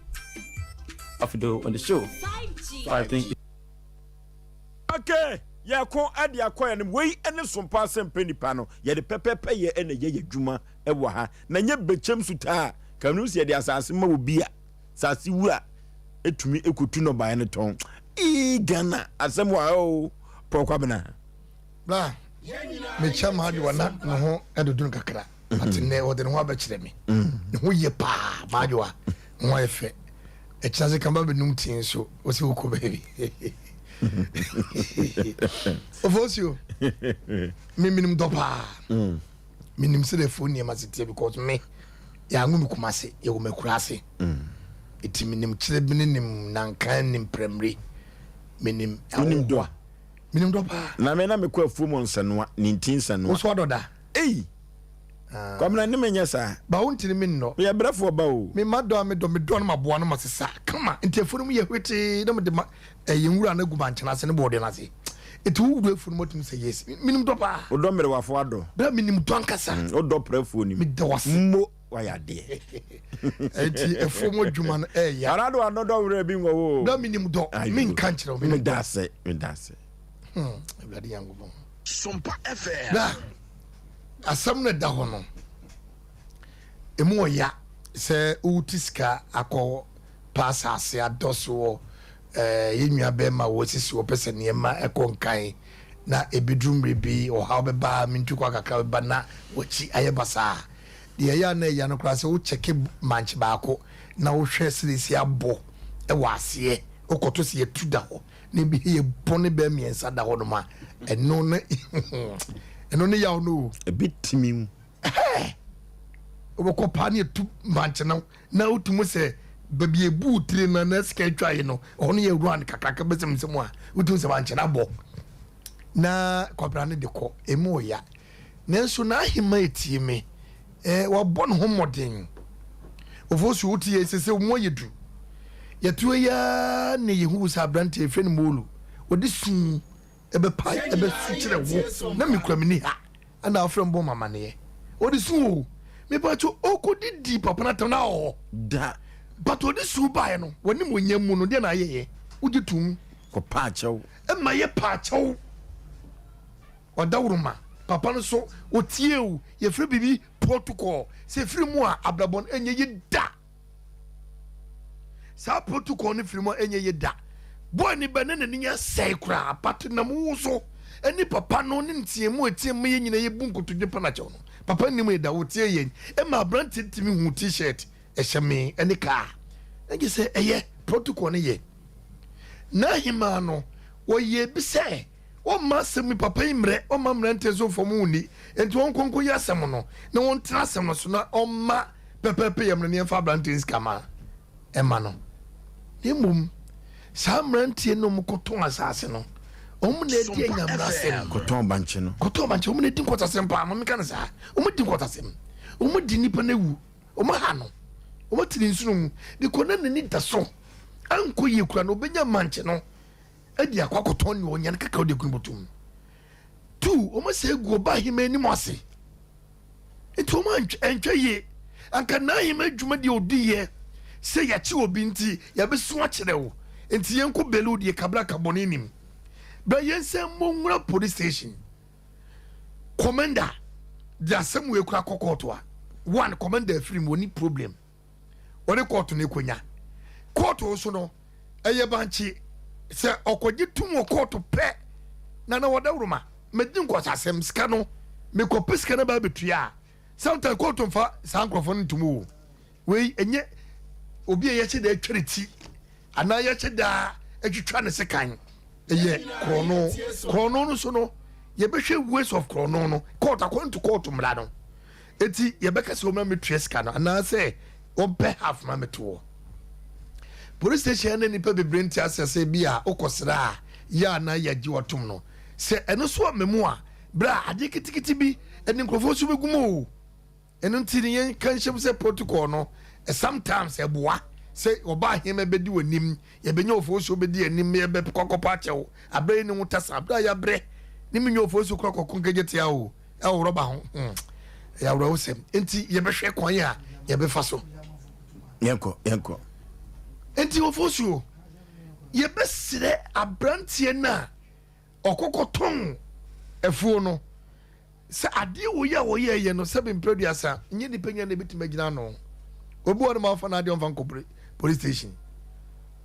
Ofido on the show I think Okay, yɛko de akɔ yɛn anim. Wei ne sompa asɛmpɛ nipa no. Yɛde pɛpɛɛpɛ yɛ na ɛyɛ yɛn adwuma wɔ ha. Na nyɛ bɛkyɛm sutaa. Ka menim sɛ yɛde asase ma obi a, asase wura ɛtumi ɛkɔtu nnɔbaeɛ no tɔn. Ii Ghana asɛm wɔ ha o. Paul Kwabena. Bra, mekyia m'adwowa na ne ho dodo no kakra. But nnɛ ɔde ne ho abɛkyerɛ me. Ne ho yɛ paa, m'adwowa. Ne ho ayɛ fɛ. Ɛkyena sɛ kamba bɛnum tea nso, wo sɛ wokɔ baabi. Ofosuo, me menim dɔ paa. Menim sɛdeɛ afuo nneɛma si teɛ because me, yɛanwo me Kumase, yɛwɔ me akuraase. Eti menim kyerɛbene, nim nankan, nim prɛmire, menim ahohoa. Menim dɔ paa. Na me na mekɔ afuo mu nsɛnoa, ne nti nsɛnoa. Wo so adɔ da? Ei! Kwamina ne me nyɛ saa. Ba wo ntini me nnɔ. Meyɛ brɛfoɔ ba o. Me ma dɔ a me dɔ, me dɔ no ma boa no ma sesa kama. Nti afuo no mu yɛ hwetee na mede ma ɛyɛ nwura no agu mankyena ase ne bɔɔdeɛ no ase. Nti wo wura afuo no mu atumi sɛ yes. Menim dɔ paa. Wo dɔ mmerewafoɔ adɔ. Bra menim dɔ ankasa. Mm, wo dɔ prɛfoɔ nim. Meda wo ase. Mmo wayɛ adeɛ. Nti afuo mu adwuma no ɛyɛ. Arado ano dɔ werɛ bi nwɔ wo. Bra menim dɔ. Menka nkyerɛ wo. Meda ase, meda ase. Hmm, Awurade Nyankopɔn. Sompa FM. Bra. Asɛm no ɛda hɔ no, emu wɔ ya sɛ wote sika akɔ pa asase adɔ soɔ, eh, yɛn nua bɛrima wɔsisi wɔpɛ sɛ nneɛma ɛkɔ nkan na ebeduru mmerɛ bi ɔhaw bɛba, mentu kɔ akakra bɛba na wakyi ayɛ basaa. Deɛ ɛyɛ a na ɛya no koraa sɛ wokyɛke mankye baako na wohwɛ sɛdeɛ ɛsi abɔ wɔ aseɛ, wokɔto sɛ yɛtu da hɔ na ebi yɛ bɔne bɛɛ mmiɛnsa da hɔ nom a ɛno ne ɛno ne yaw no o. Ebi timi mu. Ɛhɛɛ wobɛkɔ paa ne etu bankye no na wotu mu sɛ baabi ebu tiri no na sika atwa yi no ɛhɔ no yɛ round kakraka bɛsɛm nsɛm a wotu sɛ bankye no abɔ na kwabra no de kɔ emu ɔya. Nanso n'ahemma etie me. Ɛɛ, wabɔ ne ho mmɔden. Ofosu, wote yei sɛ sɛ mu ayɛ du. Yɛto yi ara na yɛhu sɛ aberanteɛ yɛfrɛ no Molu, ɔde su ɛbɛpa ɛbɛsu kyerɛ wo na mekura me ni ha ɛna afrɛ mbɔ ma amaneɛ. Ɔde su o. Mepakyɛ ɔkɔdidi papa no atam na ɔwɔ hɔ. Da. But ɔde su baeɛ no, w'anim onyam mu no, deɛ na ayɛyɛ? Wogye tom. Kɔpa akyɛw. Ɛma yɛ pa akyɛw. Ɔdawuroma papa no so otie o, yɛfrɛ biribi protocol, sɛ ɛfiri mu a abrabɔ no ɛnyɛ ye da. Saa protocol no firi mu a ɛnyɛ ye da. Boy ne bɛ ne n'ani asɛe koraa, but nam wo so ɛne papa no ne nteamu a ɛteam ma yɛn nyinaa yɛbu nkotodwe pa no akyɛw no, papa nnim yɛ da, ɔtie yɛn, ɛma aberanteɛ tumi hu t-shirt ɛhyɛ me ɛne kaa, na gye sɛ ɛyɛ protocol no yɛ. N'ahemaa no wɔyɛ bi sɛ Wɔmma asɛm yi papa yi mmerɛ, wɔmma mmeranteɛ nso mfa wɔn ho nni, enti wɔnkɔ nkɔyi asɛm no, na wɔntena asɛm no so, na ɔmma pɛpɛɛpɛ yam no na yɛmfa aberanteɛ no sika ma ɛma no. Na mmom saa mmeranteɛ no wɔkɔtɔn asase no, wɔn na ɛdi anyamena asɛm. Kɔtɔn bankye no. Kɔtɔn bankye, wɔn na ɛdi nkɔtasɛm paa, ma menka no saa. Wɔn di nkɔtasɛm, wɔn di nipa no awu, wɔn aha no, wɔn ate ne nsono mu, because na n'ani da so ankɔ yie kura no, ɔbɛnya mankye no. de akɔ akɔtɔn nea ɔnya no kakra ɔde agu ne bɔtɔ mu. Tu wɔn asɛ egu ɔba ahema anim ase. Nti wɔn antwa yie. Anka n'ahema adwuma deɛ ɔdi yɛ sɛ yɛakye obi nti yɛabɛsu akyerɛ wo nti yɛnkɔ bɛli wo deɛ kabra ka bɔne nim. Bra yɛn sɛ mmɔ nwura police station. Commander de asɛm wei kora kɔ kɔɔto a one commander afiri mu ɔni problem. ɔne kɔɔto no ɛkɔnya. Kɔɔto nso no, ɛyɛ bankye sɛ ɔkɔgye tum wɔ kɔɔto pɛ na na wɔdawuroma mɛdi nkɔsasɛm sika no mekɔpɛ sika no baa bɛtua a sometimes kɔɔto mfa saa nkurɔfoɔ no ntom o wei ɛnyɛ obi a yɛhyɛ da atwa ne ti anaa yɛhyɛ da atwitwa ne sekan ɛyɛ korɔno korɔno no so no yɛbɛhwɛ ways of korɔno no court according to court mmara no Enti yɛbɛka sɛ wɔma metua sika no anaasɛ wɔmpɛ half ma metoɔ. Police station na nnipa bebree nte aseɛ sɛ bi a wokɔsra a yɛ a na yɛgye wɔtom no. Sɛ ɛno so amma mu a, berɛ a adeɛ ketekete bi ɛde nkurɔfoɔ nso bɛgu mu o. Ɛno nti no yɛnka nhyɛm sɛ protocol no sometimes ɛboa sɛ ɔba ahema bɛdi w'anim, yɛbɛnya ofosuo bɛdi anim, yɛbɛkɔ akɔpɔ akyɛw, aberɛ yi ne ho tasa, aberɛ a yɛabrɛ ne menya ofosuo kora kɔko nkɛgye tea o. ɛwɔ rɔba ho hmm ɛyɛ awerɛhosɛm nti yɛbɛhwɛ kwan a yɛbɛfa so. Yɛnkɔ yɛnkɔ. Nti ofosuo yɛbɛsrɛ aberanteɛ no a ɔkɔkɔtɔn afuo no sɛ adeɛ wɔ yi a wɔyɛɛyɛ no sɛbe mprɛduasa nyɛ nipa nya na ɛbɛtumi agyina ano. Obi wɔ no ma ɔfa n'adeɛ ɔmfa nkɔ police station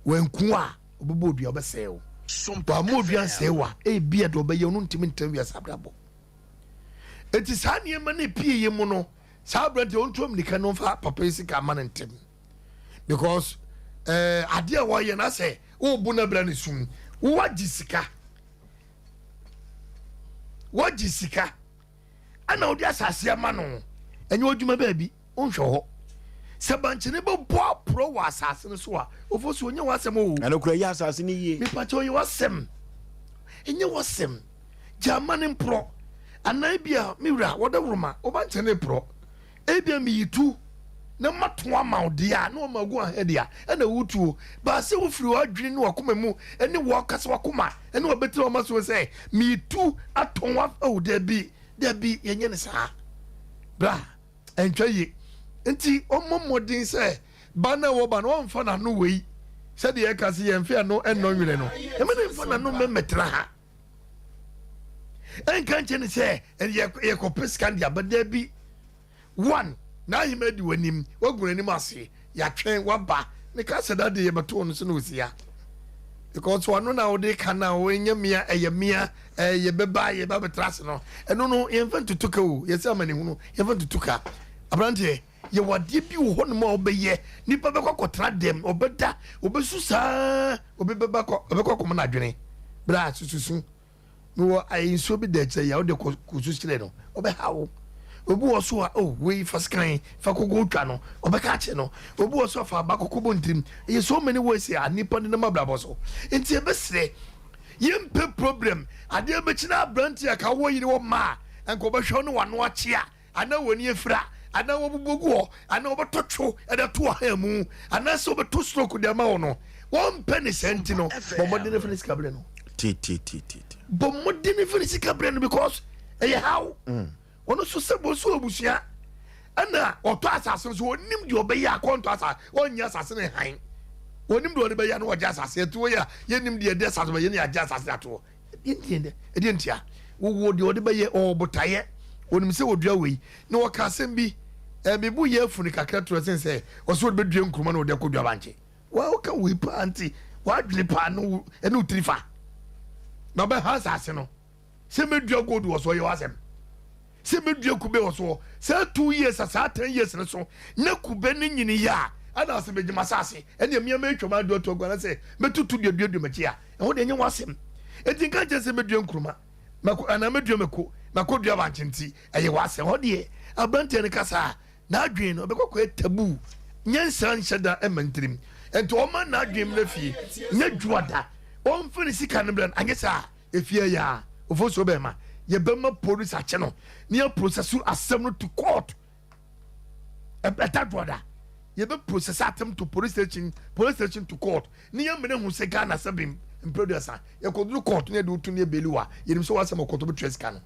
wanku a ɔbɛbɔ odua ɔbɛsɛe wo. Wamma odua nsɛe wo a ebia deɛ ɔbɛyɛ no ntumi ntra wiase abrabɔ. Enti saa nneɛma no epie yɛ mu no, saa aberante ɔntu amirika no mfa papa yi sika ama no ntɛm because ɛɛ eh, adeɛ a wɔyɛ no asɛ wɔrebu no abira ne sum wɔagye sika wɔagye sika ɛna wɔde asase ama no ɛnyɛ adwuma baabi. Wonhwɛ hɔ. Sɛ bankye no bɛbɔ aporɔ wɔ asase no so a, Ofosu, ɔnyɛ w'asɛm o. Ɛno koraa, yi asase no yie. Mepakyɛ, ɔyɛ w'asɛm. Ɛnyɛ w'asɛm. Gya ma no mporɔ. Anaa ebia, me wura, wɔdawuroma, wo bankye no reporɔ. Ebia meyi tu na mato ama wo deɛ a, na wɔma agu ahɛ deɛ a, ɛna wotuo. Baa sɛ wofiri w'adwene ne w'akoma mu ne w'ankasa w'akoma ne w'abɛtiri w'ama soɔ sɛ, meretu atɔn wa, oh, dabi, dabi, yɛnyɛ no saa. Bra, ɛntwa yie. Nti ɔmmɔ mmɔden sɛ ba no a wɔba no ɔmfa n'ano wei, sɛdeɛ yɛka sɛ yɛmfa ɛno ɛnnɔ nwerɛ no, ɛma no mfa n'ano mmɛmmɛtena ha. Ɛnka nkyɛ ne sɛ yɛkɔpɛ sika de aba, dabi. One, n'ahema adi w'anim, wagu n'anim ase, yɛatwɛn, waba. Meka sɛ da de yɛbɛtoo no so na osia. Because ɔno na wode ka na ɔnyɛ mea, ɛyɛ mea, ɛyɛ bɛba, yɛba bɛtra ase no. Ɛno no, yɛmfa ntutu ka o, yɛsɛ amanehunu, yɛmfa ntutu ka. Aberanteɛ, yɛwɔ adeɛ bi wɔ hɔnom a wobɛyɛ, nipa bɛkɔ akɔtra dɛm, ɔbɛda, ɔbɛsu saa, obi bɛba kɔ, ɔbɛkɔ akɔma no adwene. Bra, sususu. Mewɔ ayɛ nsuo bi da akyire yi a wode kɔ kɔ su kyerɛ no ɔbɛha wo. Obi wɔ so a oh wei fa sekan fa koko twa no ɔbɛka akyerɛ no. Obi wɔ so a fa aba koko bɔ ntirim. Ɛyɛ so many ways a nipa de nam abrabɔ so. Nti yɛbɛsrɛ yɛmpɛ problem adeɛ bɛkyi na aberanteɛ a ka wɔ yere wɔ mma a nka ɔbɛhwɛ wo ne wano akyea. anaa wɔn ani afira, anaa wɔbobɔ gu hɔ, anaa wɔbɛtɔ two de ato ɔhan mu, anaasɛ wɔbɛtɔ stroke de ama wo no, wɔmpɛ ne saa nti no, bɔ mmɔden fa ne sika brɛ no. Bɔ mmɔden fa ne sika brɛ no because ɛyɛ haw. Mm. Ɔno nso sɛ bɔ nso abusua ɛna ɔtɔ asase no so ɔnim deɛ ɔbɛyɛ akɔntɔ asase ɔnyɛ asase no han ɔnim deɛ ɔde bɛyɛ no ɔgye asase ɛtoɔ yɛ a yɛnim deɛ ɛde asase bɛyɛ ne yɛagye asase atoɔ Ɛdeɛn ntia? Wowɔ deɛ ɔde bɛyɛ, ɔwɔ botaeɛ, ɔnim sɛ ɔdua wei. Na ɔka asɛm bi, eh, me bo yɛ afuni kakra torɔ sen sɛ ɔsɛ ɔde bɛdua nkuruma na ɔde akɔdua bankye. Wa woka wei paa nti, w'adwene paa ne wo ɛne wo tiri fa. Na ɔbɛha asase no. Sɛ mɛdua gold wɔ so ɔyɛ w'asɛm. Sɛ mɛdua kube wɔ soɔ, saa 2 years a saa 10 years no so, na kube no nyini yɛ a, ɛna ɔsɛ mɛgye m'asase, ɛne mmea mɛtwa m'adoa to agu anasɛ mɛtutu duaduadua m'akyi a, ɛho deɛ ɛnyɛ w'asɛm. Enti nka nkyerɛ sɛ mɛdua nkuruma mako anaa mɛdua mako makɔdua bankye nti ɛyɛ w'asɛm. Hɔ deɛ aberanteɛ no kasa a n'adwene no ɛbɛkɔ kɔyɛ taboo, nyansa nhyɛ da mma ntirim. Enti ɔmma n'adwene mmra fie, nyɛ dwoada, ɔmfa ne sika no mmra no, anyɛ saa a efie ɛyɛ a ofosuo bɛma yɛbɛma police akye no ne yɛaprocess asɛm no to court. Ɛda dwoada yɛbɛ process atem to police station, police station to court ne yɛn mene ho sɛ Ghana sɛ bem mprɛduasa yɛkɔduru court ne yɛde wotu ne yɛbɛli wa yɛnim sɛ wasɛm ɔkɔtɔ bɛtua sika no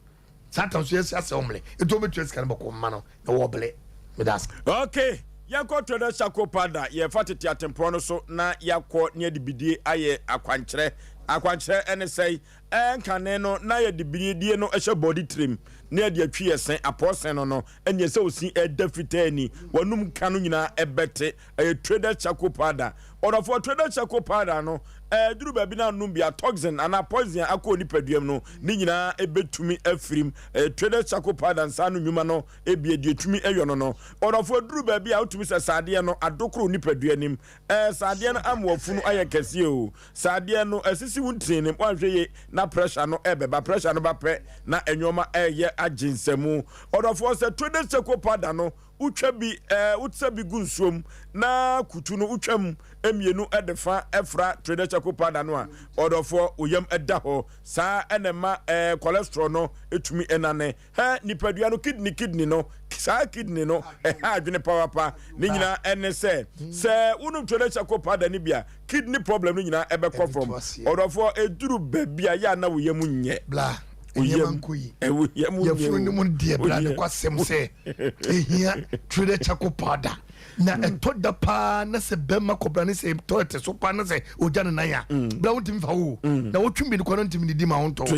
saa tam so yɛsi asɛ ɔmle ɛti ɔbɛtua sika no bɔkɔ mma no na wɔbele meda ase. Okay, yɛnkɔ Twɛdɛ Sako Pada, yɛfa tete atempɔn no so na yɛakɔ ne yɛde bidie ayɛ akwankyerɛ. Akwankyerɛ ɛne sɛe? Ɛnkane no na yɛde bidie no hyɛ bɔde tirim na yɛde atwi yɛ se, apɔɔsen no no ɛneɛ sɛ osi ɛda fitaa ni, w'anum ka no nyinaa ɛbɛte. Ɛyɛ Traders Charcoal Powder. Ɔdɔfoɔ, Traders Charcoal Powder no, ɛduru baabi na anom bi a, toxin anaa poison a akɔ onipaduam no, ne nyinaa ɛbɛtumi afirim. Ɛyɛ Traders Charcoal Powder nsa ano nnwuma no ebie deɛ ɛtumi yɔ no no. Ɔdɔfoɔ, ɛduru baabi a wotumi sɛ saa adeɛ no adokoro nipadua anim. Ɛɛ, saa adeɛ no ama wafunu ayɛ kɛseɛ o. Saa adeɛ no asisi wo ntinim, woanhwɛ yie na pressure no ɛbɛba. Pressure no ba pɛ na nneɛma ɛreyɛ agye nsamu. Ɔdɔfoɔ, sɛ Traders Charcoal Powder no wotwa bi ɛɛ wotesa bi gu nsuom na kutu no wotwa mu mmienu de fa fra Trader Charcoal powder no a, ɔdɔfoɔ wo yam da hɔ. Saa ɛna ɛma ɛɛ cholesterol no tumi nane. Hɛ nipadua no kidney kidney no saa kidney no ɛha adwene pawapa. Ne nyinaa ɛne sɛ sɛ wonom Trader Charcoal powder no bi a kidney problem no nyinaa ɛbɛkɔ fam. Ɔdɔfoɔ ɛduru baabi a yɛ a na wo yam nyɛ. Bla. Nneɛma nkɔ yi. Yafunu no mu deɛ bra ne kwasɛm sɛ ehia traded charcoal powder na mm. ɛtɔ da paa na sɛ bɛrima kɔbra ne sɛ toilet so paa na sɛ ogya ne nan a mm. bra wontumi fa wo mm. na wotwe bi no kɔ no ntumi didi ma wontɔ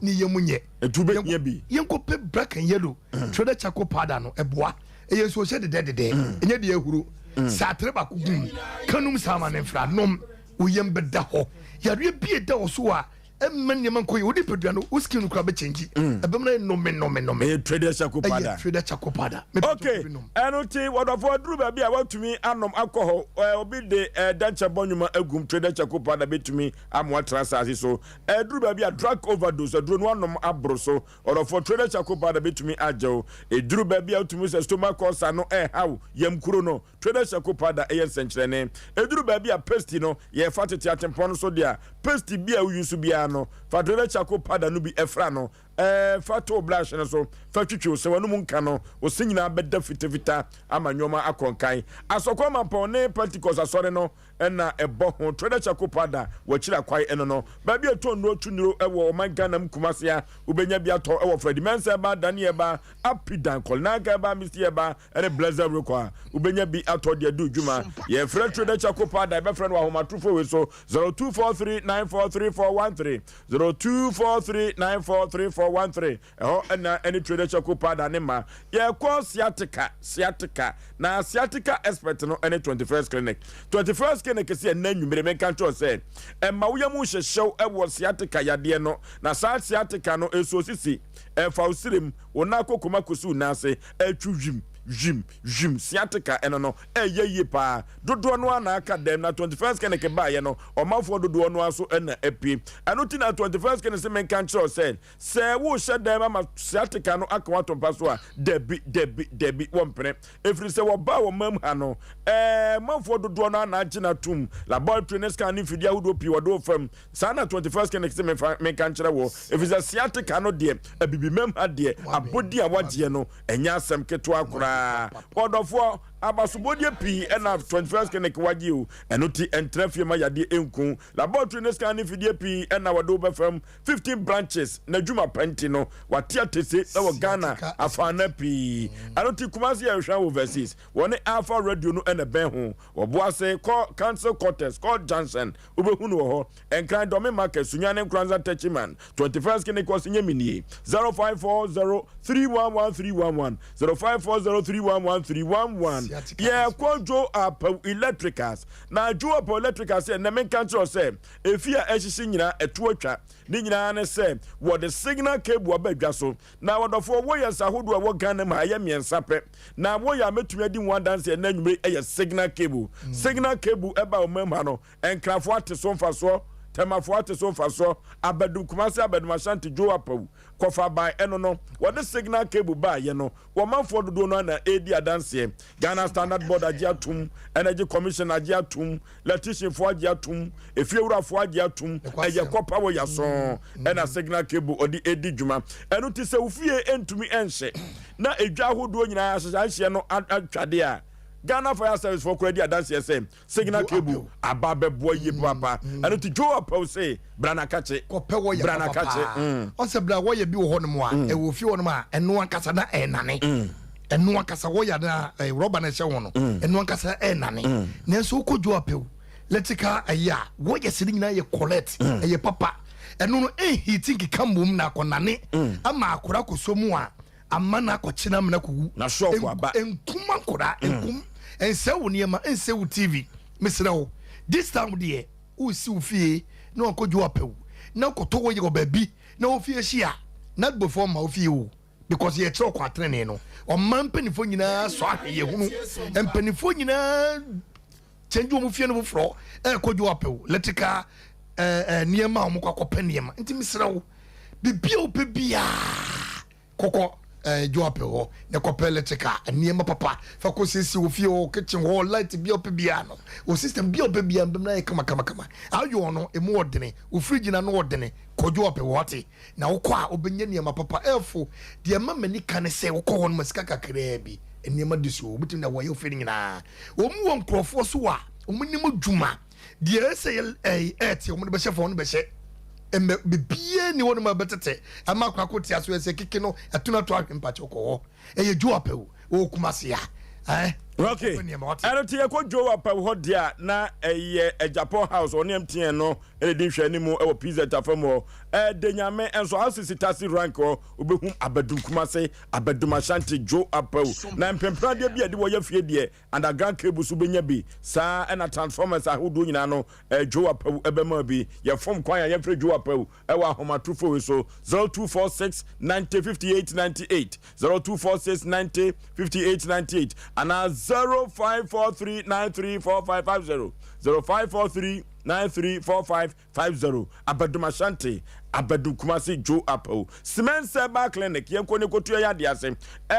ne yɛ mu nyɛ yɛnkɔpɛ black and yellow traded charcoal powder no ɛboa ɛyɛ nsuo hyɛ dedɛ dedɛ ɛnyɛ deɛ ahuro sɛ atere baako gum kanum saa ma ne mfra nom wo yam bɛda hɔ yareɛ bi ɛda wɔ so a ɛmma nneɛma nkɔ yie wo nipadua no wo skin no kura bɛ change mm. ɛbɛm na yɛ nome nome nome. Ɛyɛ trader charcoal powder. Ɛyɛ trader charcoal powder. Ok ɛno ti wɔdɔfo aduru baabi a watumi anom akɔ hɔ ɛɛ obi de ɛɛ dɛnkyɛ bɔ nnwuma agum trader charcoal powder betumi amoa tra asaase so ɛduru baabi a drug overdose aduro no anom aboro so ɔdɔfo trader charcoal powder betumi agyew eduru baabi a wotumi sɛ stomach ulcer no ɛhaw yam kuro no Trader Charcoal Powder yɛ nsɛnkyerɛnne. Ɛduru baabi a pasty no yɛfa tete atempɔn no so de a, pasty bi a wo use biara no, fa Trader Charcoal Powder no bi fra no. Ɛɛ, fa to wo brush no so, fa twitwi wo se, w'anom nka no, wo se nyinaa bɛda fitafita ama nneɛma akɔ nkan. Asɔkɔ Mampɔn ne Pentecost Asɔre no na ɛbɔ ho. Trader Charcoal Powder, wɔ akyiri akwae ɛno no. Baabi a ɛtɔ nnuro tu nnuro wɔ ɔman Ghana mu Kumasi a, wobɛnya bi atɔ wɔ Freddie Mensah Herbal, Danny Herbal, Apidan, Kolnaka Herbal, Misty Herbal ne Blessed Rekɔ a, wobɛnya bi atɔ de adi wo dwuma. Yɛfrɛ Trader Charcoal Powder, yɛbɛfrɛ no wɔ ahomatorofo wei so, 0243943413, 0243943413. Ɛhɔ na ɛne Trader Charcoal Powder ne ma. Yɛkɔ sciatica, sciatica. Na sciatica expert no ne 21st Clinic. 21st Clinic sɛ ɛnna anwummere menka nkyerɛ sɛ ɛma wo yam nhyɛhyɛw wɔ sciatica yadeɛ no. Na saa sciatica no ɛsuo sisi, ɛfa wo sirem, wo nan akokoma kɔsi wo nan ase, ɛtwi wim, wim, wim. Sciatica ɛno no ɛyɛ yie paa. Dodoɔ no ara na aka dɛm na 21st Clinic baeɛ no ɔmanfoɔ dodoɔ no ara so na apue. Ɛno ti na 21st Clinic sɛ menka nkyerɛ sɛ Sɛ worehyɛ dan ama sciatica no aka wo ato mpa so a, dabi, dabi, dabi, wɔmpene. Ɛfiri sɛ wɔbaa wɔ mam ha no, ɛɛ, manfoɔ dodoɔ no ara na agye no atom. Laboratory ne scan ne mfidie ahodoɔ pii wɔde wo fam. Saa na 21st Clinic se memfa menka nkyerɛ wo. Ɛfiri sɛ sciatica no deɛ, abibimam ha deɛ, abɔdin a woagyeɛ no, ɛnyɛ asɛm ketewa koraa. Ɔdɔfoɔ, abasobɔdeɛ pii na 21st Clinic wagye o. Ɛno ti, ɛntena fie ma yadeɛ nku. Laboratory ne scan ne mfidie pii na wɔde wo bɛfam. 15 branches n'adwuma pa nti no wate atese wɔ Ghana afaana pii. Ɛno nti Kumasi yɛ hwehwɛ overseas. Wɔne Alpha Radio no na ɛbɛn ho. Wɔ Boase kɔ Council Quarters kɔ Junction wobɛhu no wɔ hɔ. Nkran Dɔme Market Sunyani Nkoranza Techiman 21st Clinic Ɔse nyɛ me nie 0540 311 311 0540 311 311 Yɛkɔ Joe Apawu Electricals na Joe Apawu Electricals yɛ nnɛ menka nkyerɛ wo sɛ Efi a ɛhyehye nyinaa, ɛto atwa. Ne nyinaa ne sɛ wɔde signal cable aba dwa so. Na ɔdɔfoɔ, woyers ahodoɔ a ɛwɔ Ghana mu ha, ɛyɛ mmiɛnsa pɛ. Na woyɛ a mɛtumi adi ho adanseɛ ɛnnɛ anwummere yi, ɛyɛ signal cable. Signal cable ɛba ɔman mu ha no, Nkrafoɔ ate so mfasoɔ, Tɛmafoɔ ate so mfasoɔ, Abadum, Kumasi Abadum, Ashanti, Joe Apawu, Kɔfaban, ɛno no, wɔde signal cable baeɛ no, wɔmanfoɔ dodoɔ no ara na ɛredi adanseɛ. Ghana Standard Board agye atom, Energy Commission agye atom, Lɛtihyenfoɔ agye atom, efiewurafoɔ agye atom, ɛyɛ kɔpa wɔ yaso ɛna signal cable ɔde edi dwuma. Ɛno ti sɛ ofie ntumi ɛnhye na edwa ahodoɔ nyinaa ahyehyɛ ahyeɛ no atwadeɛ a, Ghana Fire Service foɔ koraa di adanseɛ sɛ signal cable aba abɛboa yie papaapa. Ɛno ti Joe Apaw se bra na kakye, Kɔpɛ wɔyɛ bra na kakye. papa paa. Ɔsɛ bra wɔyɛ bi wɔ hɔnom a ɛwɔ fie hɔnom a ɛno ankasa na ɛnane. Ɛno ankasa wɔyɛ na rɔba na ɛhyɛ ho no ɛno ankasa ɛnane. Nanso wokɔ Joe Apaw electrical ɛyɛ a wɔyɛ sɛ ne nyinaa yɛ collect ɛyɛ papa. Ɛno no ɛnhiti nkeka mmom na akɔnane ama akora akɔsɔ mu a ama no akɔkye no amena kɔwu. Na sɔɔfo aba. Nkum akora, nkum. Nsɛe wo nneɛma, nsɛe wo TV. Mesrɛ wo, this time deɛ, woresi wo fie na wakɔdwo apɛw na wokɔtɔ wo yere wɔ baabi na wo fie hyia a, n'adbofoɔ mma wo fie o because yɛkyerɛ wo kwan tenenee no. Ɔman mpanimfoɔ nyinaa sɔ ahwɛ yɛhunu. Mpanimfoɔ nyinaa change wɔn fie no foforɔ ɛrekɔdwo apɛw electrical ɛɛ nneɛma a wɔkɔ akɔpɛ nneɛma. Nti mesrɛ wo, biribi a wopɛ biara kɔkɔ ɛɛ dwo apɛ hɔ na kɔpɛ electrical nneɛma papa fa kɔ siesie wɔ fie hɔ kitchen hɔ light bi a ɔpɛ biara no wɔ system bi a ɔpɛ biara mbɛm na ayɛ kama kama kama ayɔ no emu ɔdene wɔ fridge na no ɔdene kɔ dwo apɛ hɔ ate na wokɔ a wobɛnya nneɛma papa ɛfo deɛ ɛma m'ani ka ne sɛ wokɔ hɔ no ma sika kakraa bi nneɛma di so wobɛtumi na wɔyɛ ofie no nyinaa wɔn mu wɔ nkurɔfoɔ so a wɔn nim adwuma deɛ ɛsɛ yɛ ɛɛ ɛɛte wɔn de bɛhyɛ fam wɔn de bɛhyɛ mbɛ bibie ni wɔn mu bɛtete ɛma akɔ akɔ tia so ɛsɛ keke no ɛto na to ahwɛ mpakyɛ kɔ hɔ ɛyɛ dwo apɛw wɔ kumase a ɛɛ. Okay, ɛno ti yɛkɔ dwo apɛw hɔ deɛ a na ɛyɛ Japan house ɔne MTN no ɛna di nhwɛ anim ɛwɔ PZ afam hɔ ɛde nyame nso asisi tasi rank hɔ wobɛhu abadum kumase abadum ashanti dwo apɛw na mpempradeɛ bi a ɛde wɔyɛ fie deɛ Underground cable so wobɛnya bi. Saa ara na transformers ahodoɔ nyinaa no, Joe Apawu bɛma bi. Yɛfom kwan a yɛmfrɛ Joe Apawu wɔ ahomatorofo yi so, 0246 90 58 98, 0246 90 58 98, anaa 0543 93 4550, 0543 93 4550. Abadum Ashanti. Abadu Kumasi Joe Apawu. Cement Herbal Clinic, yɛnkɔ ne kɔtua yadeɛ ase.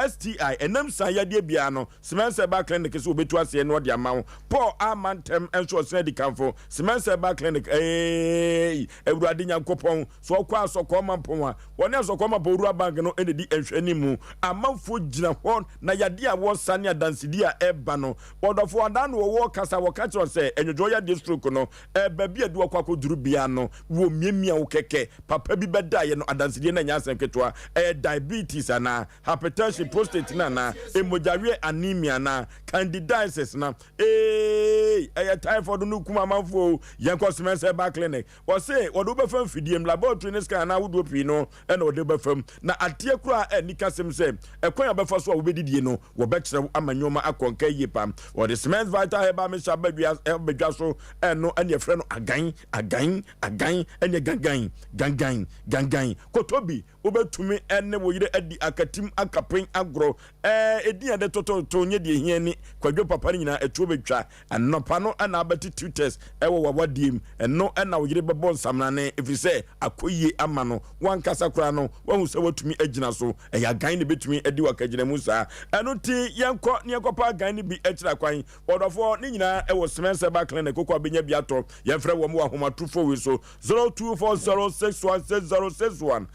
STI, ɛnam saa yadeɛ biara no, Cement Herbal Clinic sɛ wɔbɛtu aseɛ na wɔde ama wo. Paul amma ntɛm nso ɔsene adikanfo. Cement Herbal Clinic, eeii, Awurade Nyankopɔn, sɛ ɔkɔ Asɔkɔɔ Mampɔn a, wɔne Asɔkɔɔ Mampɔn Rural Bank no na ɛdi nhwɛanimu. Amanfoɔ gyina hɔ na yadeɛ a wɔsa ne adansedie a ɛba no, ɔdɔfoɔ adaa no wɔwɔ kasa wɔka kyerɛ wo sɛ ɛnwodwoɔ yadeɛ stroke no, ɛɛ baabi a ɛde wo akɔ akɔduru biara no, wɔmiamia wo kɛkɛ. Papa bi bɛdaeɛ no, adansedie no ɛnyɛ asɛm ketewa. Ɛyɛ diabetes anaa? Hypertension, prostate no anaa? Mmogyaweɛ, anemia anaa? Candidiasis no? Eeii, ɛyɛ typhoid no kum amanfoɔ o. Yɛnkɔ Semens Herbal Clinic. Wɔse wɔde wo bɛfa mfidie mu, laboratory ne scan anaa ahodoɔ pii no na wɔde wo bɛfa mu. Na adeɛ koraa a ɛni kasɛm sɛ, ɛkwan a wobɛfa so a wobɛdidie no, wɔbɛkyerɛ wo ama nneɛma akɔ nka yie pa. Wɔde Semens Vital Herbal Mixture aba dwa aba dwa so, ɛno ɛne yɛfrɛ no agan, agan, agan, ɛne gangan, gangan, gangan. Kɔtɔ bi Wobɛtumi ne wo yere adi akatim akapen agorɔ. Ɛɛ, edin a yɛde tototo nyɛ deɛ ɛhia ni. Kwadwo papa no nyinaa, ɛtoɔ bɛtwa. Anɔpa no na abɛte tutors wɔ w'awadeɛ mu. Ɛno na wo yere bɛbɔ nsamrane, ɛfiri sɛ akɔ yie ama no. W'ankasa koraa no, woahu sɛ woatumi agyina so. Ɛyɛ agan na ɛbɛtumi adi wo akagyinamu saa. Ɛno nti, yɛnkɔ na yɛnkɔpɛ agan no bi akyiri akwan. Ɔdɔfoɔ, ne nyinaa wɔ Semens Herbal Clinic. Wokɔ a wobɛnya bi atɔ. Yɛmfrɛ wɔn wɔ ahomatorofoɔ wei so. 0240616061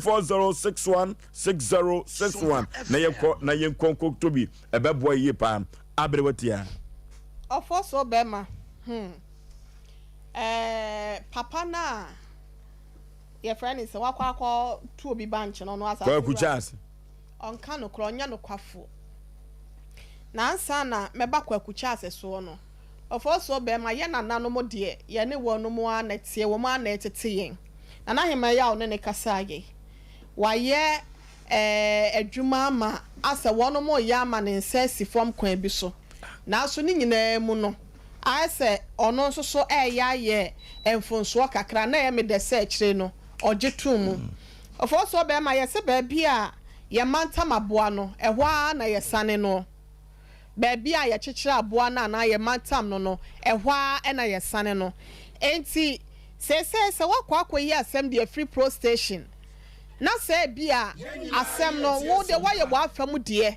0240616061 na yɛnkɔ na yɛnkɔ nkɔtɔ bi ɛbɛboa yie paa aberewa tia. Ɔfɔ so bɛma hmm ɛɛ papa no a yɛfrɛ no sɛ wakɔ akɔ tu obi bankye no ɔno asase Kwaku wura Charles. Ɔnka nokorɛ ɔnyɛ nokwafoɔ na ansa na mɛba Kwaku Charles soɔ no Ɔfɔɔsoɔ bɛɛma, yɛn nananom deɛ, yɛne wɔnom ara na ɛteɛ, wɔn ara na ɛtete yɛn. Nana Hemaa yi a wo ne no kasaa yi, wayɛ eh, adwuma ama asɛ wɔnom reyɛ ama ne nsa asi fam kwan bi so. Nanso ne nyinaa mu no, ayɛ sɛ ɔno nso so reyɛ ayɛ mfonsoɔ kakra, na ɛyɛ me dɛ sɛ akyire no, ɔgye too mu. Ɔfɔɔsoɔ bɛɛma, yɛse baabi a yɛmantam aboa no, ɛhɔ ara na yɛsane noɔ. Baabi a yɛkyekyere aboa no anaa yɛmantam no no, ɛhɔ ara na yɛsane no. Enti, seesei sɛ woakɔ akɔyi asɛm de afiri pro station, na sɛ ebia asɛm no, wo deɛ woayɛ w'afa mu deɛ,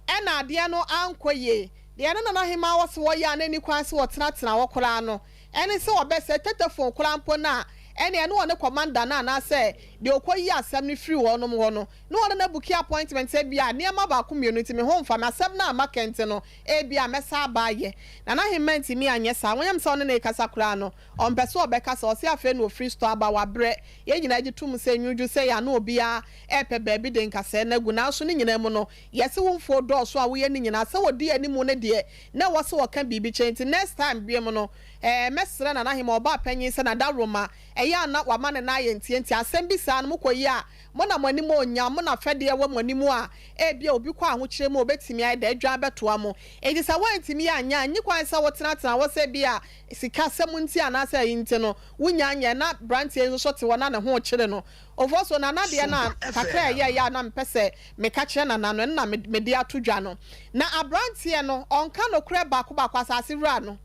ɛna adeɛ no ankɔ yie, deɛ ne Nana Hemaa wɔ sɛ wɔyɛ a na ɛnni kwan sɛ wɔtenatena hɔ koraa no, ɛne sɛ wɔbɛsɛ tetefon koraa mpo no a, ɛnneɛ ne wɔne kɔmanda no anaasɛ deɛ ɔkɔyi asɛm no firi wɔnom hɔ no, ne wɔne no abuki appointment sɛ ebia nneɛma baako mmienu nti me ho mfa me, asɛm no a maka nti no, ebia mɛsan aba ayɛ. Nana Hemaa antumi anyɛ saa. Wonyam sɛ ɔne no rekasa koraa no, ɔmpɛ sɛ ɔbɛkasa, ɔse afei na ɔfiri store aba, wabrɛ. Yɛn nyinaa gye tom sɛ nwudwo sɛ yɛn ano obiara repɛ baabi de nkasɛɛ no agu, nanso ne nyinaa mu no, yɛse wo mfuo dɔɔso a woyɛ ne nyinaa, sɛ wɔdi anim no deɛ, na ɛwɔ sɛ wɔka biribi kyerɛ nti next time biom no, ɛɛ mɛsrɛ Nana Hemaa, ɔbaa panyin sɛ Nadaworoma, ɛyɛ a na wama ne nan ayɛ ntiantia, asɛm bi saa no mokɔyi a, Mo na mo anim ɔnya, mo na fɛdeɛ wɔ mo anim a, ebia obi kɔ ahokyerɛ mu a ɔbɛtumi ayɛ dɛ adwan abɛtoa mo. Enti sɛ woantumi anyɛ a, nni kwan sɛ wotenatena hɔ sɛ ebia sikasɛm nti anaasɛ ayi nti no, wonnya nyɛ. Na aberanteɛ yi nso so te hɔ na ne ho rekyere no. Ofosuo, Nana deɛ no a, kakra a ɛyɛeɛ a na mepɛ sɛ meka kyerɛ Nana no, ɛno na mede ato dwa no. Na aberanteɛ no, ɔnka nokorɛ baako baako, asase wura no,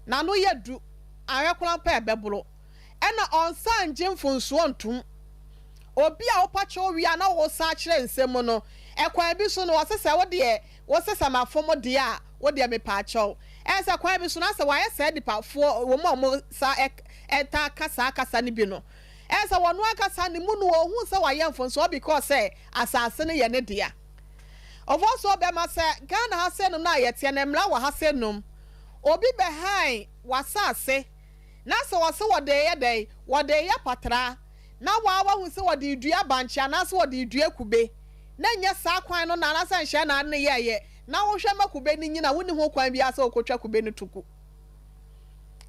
n'ano yɛ du, anhwɛ koraa mpo a ɛbɛboro. Ɛna ɔnsan ngye mfonsoɔ ntom. Obi a wopa kyɛw wie a na wosan kyerɛ nsɛm mu no, ɛkwan bi so no ɔse sɛ wodeɛ wose sɛ mafom deɛ a wodeɛ mepaakyɛw. Ɛyɛ sɛ kwan bi so no asɛ wayɛ saa nipa foɔ wɔn a wɔn sa ɛtaa ka saa kasa no bi no. Ɛyɛ sɛ wɔn ankasa ne mu no ɔhu sɛ wayɛ mfonsoɔ because sɛ asaase no yɛ ne dea. Ɔfɔsoɔ bɛma sɛ Ghana ha sɛ nom no a yɛteɛ no mmra wɔ ha sɛ nom obi bɛhan w'asaase Na sɛ wɔse wɔde reyɛ dɛn? Wɔde reyɛ patra, na waa wahu sɛ wɔde redua bankye anaasɛ wɔde redua kube, na ɛnyɛ saa kwan no na anaasɛ nhyɛ na ade no yɛeɛ, na wohwɛ ma kube no nyin a, wonni ho kwan biara sɛ wokɔtwa kube no to gu.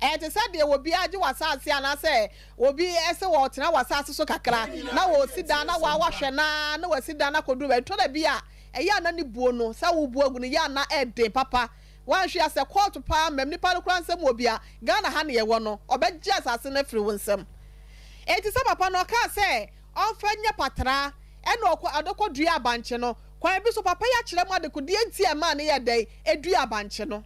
Ɛyɛ te sɛ deɛ obi agye w'asase anaasɛ obi sɛ wɔretena w'asase so kakra na wɔresi dan na waa wahwɛ no ara na wasi dan no akɔduru baabi. Ɛtɔ da bi a, ɛyɛ a na ne buo no, sɛ wobu agu no, yɛ a na ɛden papa. Wanhwɛ a sɛ kɔɔto paa mmam nipa no koraa nsam wɔ bi a, Ghana ha na yɛwɔ no, ɔbɛgye asase no afiri wo nsam. Enti sɛ papa no ɔkaa sɛ ɔmfa nyɛ patraa ɛna ɔkɔ ɔde kɔ duaa bankye no, kwan bi so papa yi akyerɛ mo adekodeɛ nti a ɛmaa no yɛɛ dɛn? Ɛduaa bankye no.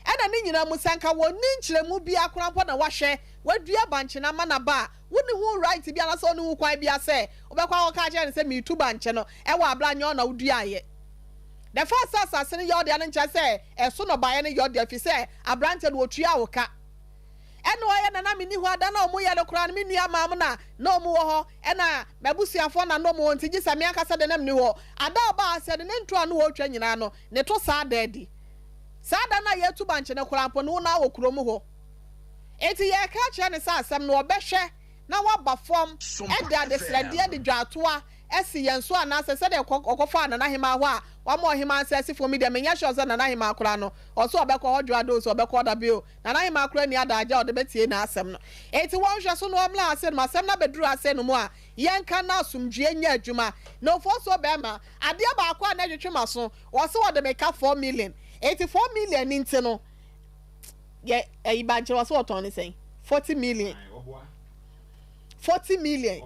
Ɛna ne nyinaa mu sɛ anka wɔnni nkyerɛmu biara koraa mpo na wahwɛ, wadua bankye no ama no aba a, wonni ho right biara anaasɛ wonni ho kwan biara sɛ wobɛkɔ akɔka akyerɛ no sɛ meretu bankye no wɔ abere a nyɛ wo na woduaeɛ. The fact sɛ asase no yɛ wo dea no nkyerɛ sɛ ɛso nnɔbaeɛ no yɛ wo dea ɛfiri sɛ aberanteɛ no ɔtuaa wo ka. Ɛna ɔyɛ na na menni hɔ a, da no a wɔyɛ no koraa no me nua maa mo na na wɔn wɔ hɔ ɛna m'abusuafoɔ na na wɔn wɔ hɔ nti gye sɛ me ankasa deɛ na menni hɔ. Ada a ɔbaa ha sɛ no ne ntoro a na wɔretwa nyinaa no ne to saa da adi. Saa da no a yɛretu bankye no koraa mpo no wo na wɔ kurom hɔ. Enti yɛreka akyerɛ no sɛ asɛm no ɔbɛhwɛ na waba fam de adesrɛdeɛ de dwaatoa asi yɛn so anaasɛ sɛdeɛ ɔkɔfaa Nana Hemaa hɔ a wama ɔhemaa nsa asi fam yi deɛ menyɛ sure sɛ Nana Hemaa koraa no ɔse ɔbɛkɔ hɔ dwoada o sɛ ɔbɛkɔ hɔ dabi o Nana Hemaa koraa nni adagye a ɔde bɛtie n'asɛm no. Enti wɔnhwɛ so na ɔmmra ase nom asɛm no abɛduru ase nom a yɛnka na asomdwoeɛ nyɛ adwuma. Na Ofosuo bɛrima, adeɛ baako a na ɛtwetwe m'aso, ɔse ɔde me ka 4 million. Enti 4 million no nti no, yɛ ɛyi bankye ɔse ɔtɔn ne sɛn? 40 million. 40 million.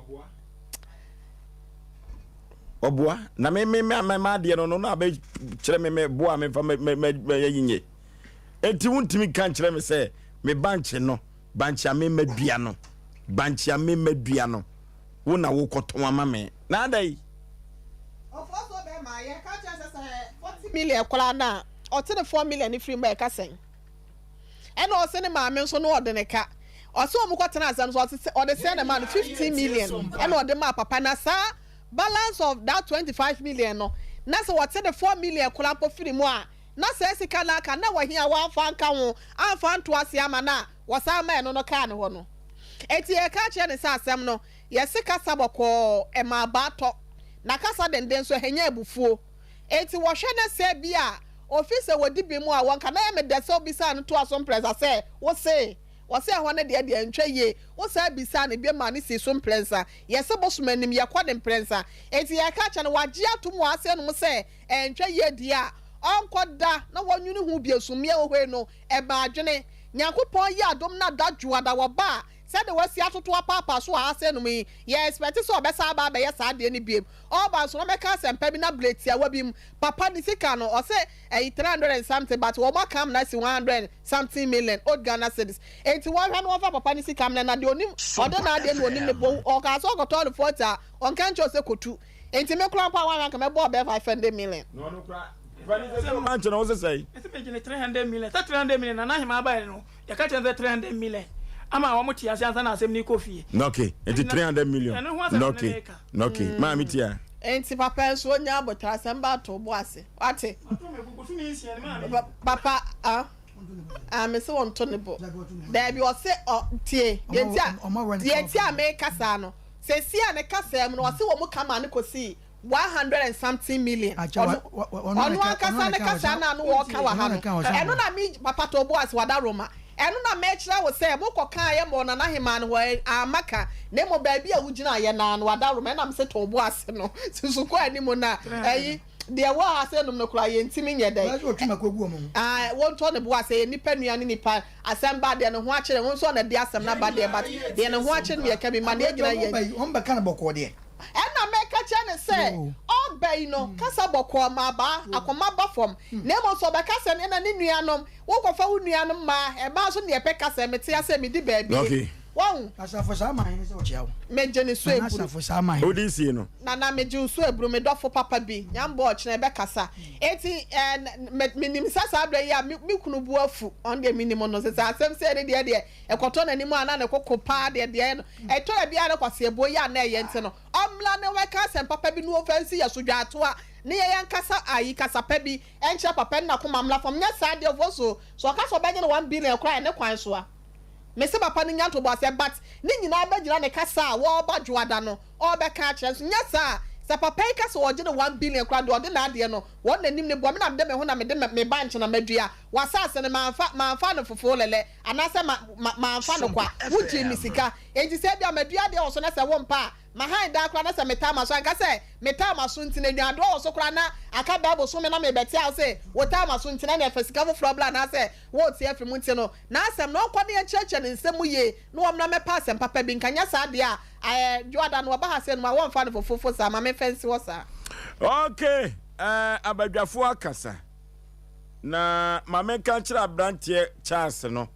Ɔboa na me me me me adeɛ no no na abɛ kyerɛ me me boa me fa me me me me yɛ nye. Enti wontumi nka nkyerɛ me sɛ me bankye no, bankye a me madua no, bankye a me madua no, wo na wokɔtɔn ama me. Na adɛn? Ɔfoɔ so bɛrima, yɛka kyerɛ sɛ sɛ 40 million koraa no a, ɔte ne 4 million no firi mu a, ɛka sɛn? Ɛna ɔse ne maame nso no ɔde ne ka. Ɔse wɔn kɔtena asɛm so, ɔse ɔde sɛn na ɛmaa no 15 million ɛna ɔde maa papa na saa balance of that 25 million no, na sɛ wɔte ne 4 million koraa mpo firi mu a, Na saa sika no aka na wɔ he a wɔamfa anka ho amfa anto ase ama no a wɔsan maa ɛno no kaa ne hɔ no. Enti yɛreka akyerɛ no sɛ asɛm no, yɛse kasa bɔkɔɔ ɛma abaa tɔ, na kasa denden nso ɛhɛnya abufuo. Enti wɔhwɛ na sɛ bi a ofi sɛ wɔdi bem a wɔnka na ɛyɛ me dɛ sɛ wobisaa no toa so mprɛnsa sɛ, Wose? Wɔse ɛhɔ no deɛ deɛ ɛntwa yie. Wosan bisaa no bio maa no sii so mprɛnsa. Yɛse bosom anim yɛkɔ no mprɛnsa. Enti yɛreka akyerɛ no wagye atom wɔ aseɛ nom sɛ Ɛntwa yie deɛ a, ɔnkɔ da na wɔnwene ho bio. Sumiiɛ hohoi no, ɛma adwene. Nyankopɔn yɛ adom na da dwoada wɔba a, sɛdeɛ wasi atoto apaapaa so wɔ ha sei nom yi, yɛ expect sɛ ɔbɛsan aba abɛyɛ saa adeɛ no biom. Ɔreba nso na ɔbɛka asɛmpa bi na berɛ tiawa bi mu, papa ne sika no, ɔse ɛyi 300 and something but wɔn aka amena asi 100 and something million old Ghana cedis. Enti wɔnhwɛ na wɔmfa papa no sika mmrɛ na deɛ ɔnim, ɔde n'adeɛ na ɔnim ne bo. Ɔkaa sɛ ɔkɔtɔɔ no 40 a, ɔnka nkyerɛ wo sɛ kɔtu. Nti me koraa mpo a wanhwɛ anka mɛbɔ ɔbɛyɛ 500 million. Na ɔno koraa fa ne sɛ ɔma nkyɛn na ɔsɛ sɛe. Ɛsɛ mɛ gyina 300 million sɛ 300 million nana ahema abayɛ no yɛka kyerɛ sɛ 300 million ama wɔn te ase ansa na asɛm no kɔ fie. Okay nti 300 million okay okay mm. Maame tia. Nti papa nso onya abotra asɛm ba ato bo ase wate. Papa ah ah me se wɔn to ne bo daabi ɔse ɔ tie deɛ nti a deɛ nti a meka saa no. Seesei a ne kasaa mu no, ɔse wɔn ka maa no kɔsii 100 and something million. Ɔno ɔno ankasa ne kasaa no a no wɔɔka wɔ ha no, ɛno na me, Papa Toboas Wadaroma, ɛno na mekyerɛ wo sɛ mokɔ kaeɛ ma Ɔnana Hemaa no hɔ, amma ka, na mmom baabi a wogyinaeɛ no ara no, Wadaroma, ɛna mese Toboas no, susu kɔ anim no a, ɛyi, deɛ ɛwɔ ha sɛ nom no koraa yɛntumi nyɛ dɛn. Ae, wɔntɔ ne bo ase, ɛyɛ nipa nua ne nipa Asɛm ba deɛ ne ho akyere ho nso na ɛde asɛm no aba deɛ but deɛ ne ho akyere no yɛka bi ma deɛ gyina yɛn. Wɔn bɛka no bɔkɔɔ deɛ. Ɛna mɛka kyerɛ no sɛ ɔba yi no kasa bɔkɔɔ ma abaa akoma ba fam na mmom sɛ ɔbɛka sɛ ɛna ne nuanom wokɔfa wo nuanom mmaa ɛmaa nso neɛ ɛpɛ kasa mete asɛ medi baabie wahu. Asafo saa man no sɛ ɔkyea wo. Megye ne so Nana eburu. Asafo saa man. Wode sie no. Nana megye wo so eburu me dɔfo papa bi nyambɔ ɔkyena ɛbɛkasa eti ɛɛ me menim sɛ saa berɛ yi a me me kunu bo afu ɔno deɛ menim no sɛ sɛ asɛm sei ne deɛ deɛ ɛkɔtɔ n'anim a na ne koko paa deɛ deɛ no ɛtɔ da biara ne kwaseɛbuo yi a na ɛyɛ nti no ɔmmra na ɔmmɛka asɛm papa bi na ɔmfa nsi yɛ so dwaatoa ne yɛn ankasa ayi kasa pa bi nkyerɛ papa no n'akoma mmra fam nyɛ saa deɛ ofosuo sɛ ɔka sɛ ɔbɛgye no 1 billion koraa ɛne kwan so a. Mese papa no nya ntoboaseɛ but ne nyinaa bɛgyina ne kasa a wɔɔba dwoada no ɔɔbɛka akyerɛ nso nyɛ saa a sɛ papa yi ka sɛ ɔɔgye no 1 billion koraa deɛ ɔde n'adeɛ no wɔn nanim ne boɔ me na mede me ho na mede me ba nkye na madua w'asaase no manfa manfa no fofoo lɛlɛ anaasɛ ma ma manfa no kwa wogyee me sika enti sɛ ebia madua adeɛ wɔ so na sɛ wompɛ a mahan daa koraa na sɛ metaa m'aso anka sɛ metaa m'aso nti na nyaadoa wɔ so koraa na aka bɛɛ bosome na mebɛte a wose wotaa m'aso nti na ɛneɛ fa sika foforɔ bra anaasɛ wote afiri mu nti no N'asɛm no, ɔnkɔ na yɛnkyerɛkyerɛ no nsɛm mu yie na ɔmmra mmɛpɛ asɛm papa bi nka, nyɛ saa deɛ a, ɛɛ, Dwoada no, ɔba ha sei no ma wɔmfa no fofofo saa, ma memfa nsi hɔ saa. Ok, eh, abadwafoɔ akasa. Na ma menka nkyerɛ aberanteɛ Charles no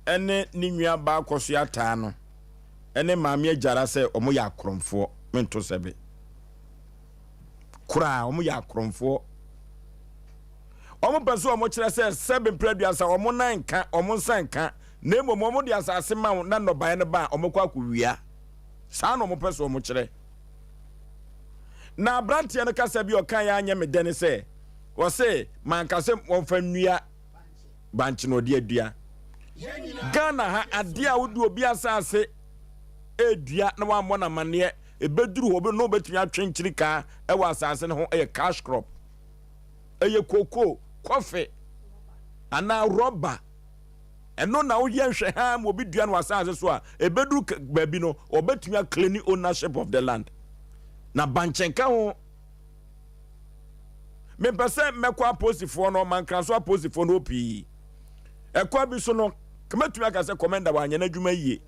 ne ne nua baa Kɔsoɛ Ataa no ne Maame Agyara sɛ wɔn yɛ akorɔmfoɔ. Mento sɛbe. Koraa, wɔn yɛ akorɔmfoɔ. Wɔn pɛ sɛ wɔn kyerɛ sɛ sɛbe mprɛ aduasa wɔn nan nka, wɔn nsa nka, na mmom wɔn de asase ma wo na nnɔbaeɛ no ba a, wɔn kɔ akɔwia. Saa na wɔn pɛ sɛ wɔn kyerɛ. Na aberanteɛ no kasa bi a ɔkaeɛ anyɛ me dɛ ne sɛ, ɔse manka sɛ wɔmfa nnua bankye na ɔde adua. Ghana ha adeɛ a wode obi asase ɛredua na wammɔ no amanneɛ ɛbɛduru hɔ na wobɛtumi atwe nkyirikaa ɛwɔ asase no ho ɛyɛ cash crop. Ɛyɛ koko, kɔfe anaa rɔba. Ɛno na woyɛ nhwɛhaa ma obi dua no wɔ asase so a ɛbɛduru baabi no ɔbɛtumi akleni ownership of the land. Na bankye nka ho. Mempɛ sɛ mɛkɔ aposifoɔ no, ɔmankraso aposifoɔ no hɔ pii. Ɛkwan bi so no, mɛtumi aka sɛ kɔmɛnda wanyɛ n'adwuma yie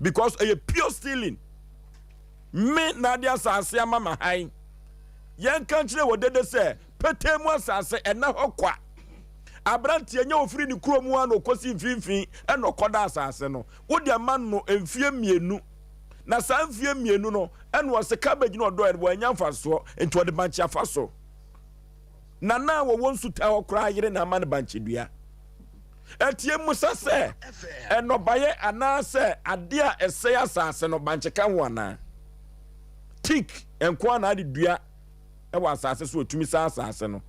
because ɛyɛ pure stealing. Me na ade asase ama ma han. Yɛnka nkyerɛ wɔ dede sɛ petee mu asase ɛna hɔ kwa. Aberanteɛ nyɛ ofiri ne kuro mu a na ɔkɔsi mfimfini ɛna ɔkɔda asase no. Wode ama no mfie mmienu. Na saa mfie mmienu no ɛna ɔse cabbage na ɔdɔɛ no wanya mfasoɔ nti ɔde bankye afa so. Na na wɔwɔ nsutaa hɔ koraa yere na ama no bankye dua. Ɛteɛ mmusa sɛ nnɔbaeɛ anaasɛ adeɛ a ɛsɛe asase no bankye ka ho anaa? Teak nko ara na ade dua wɔ asase so ɛtumi sa asase no.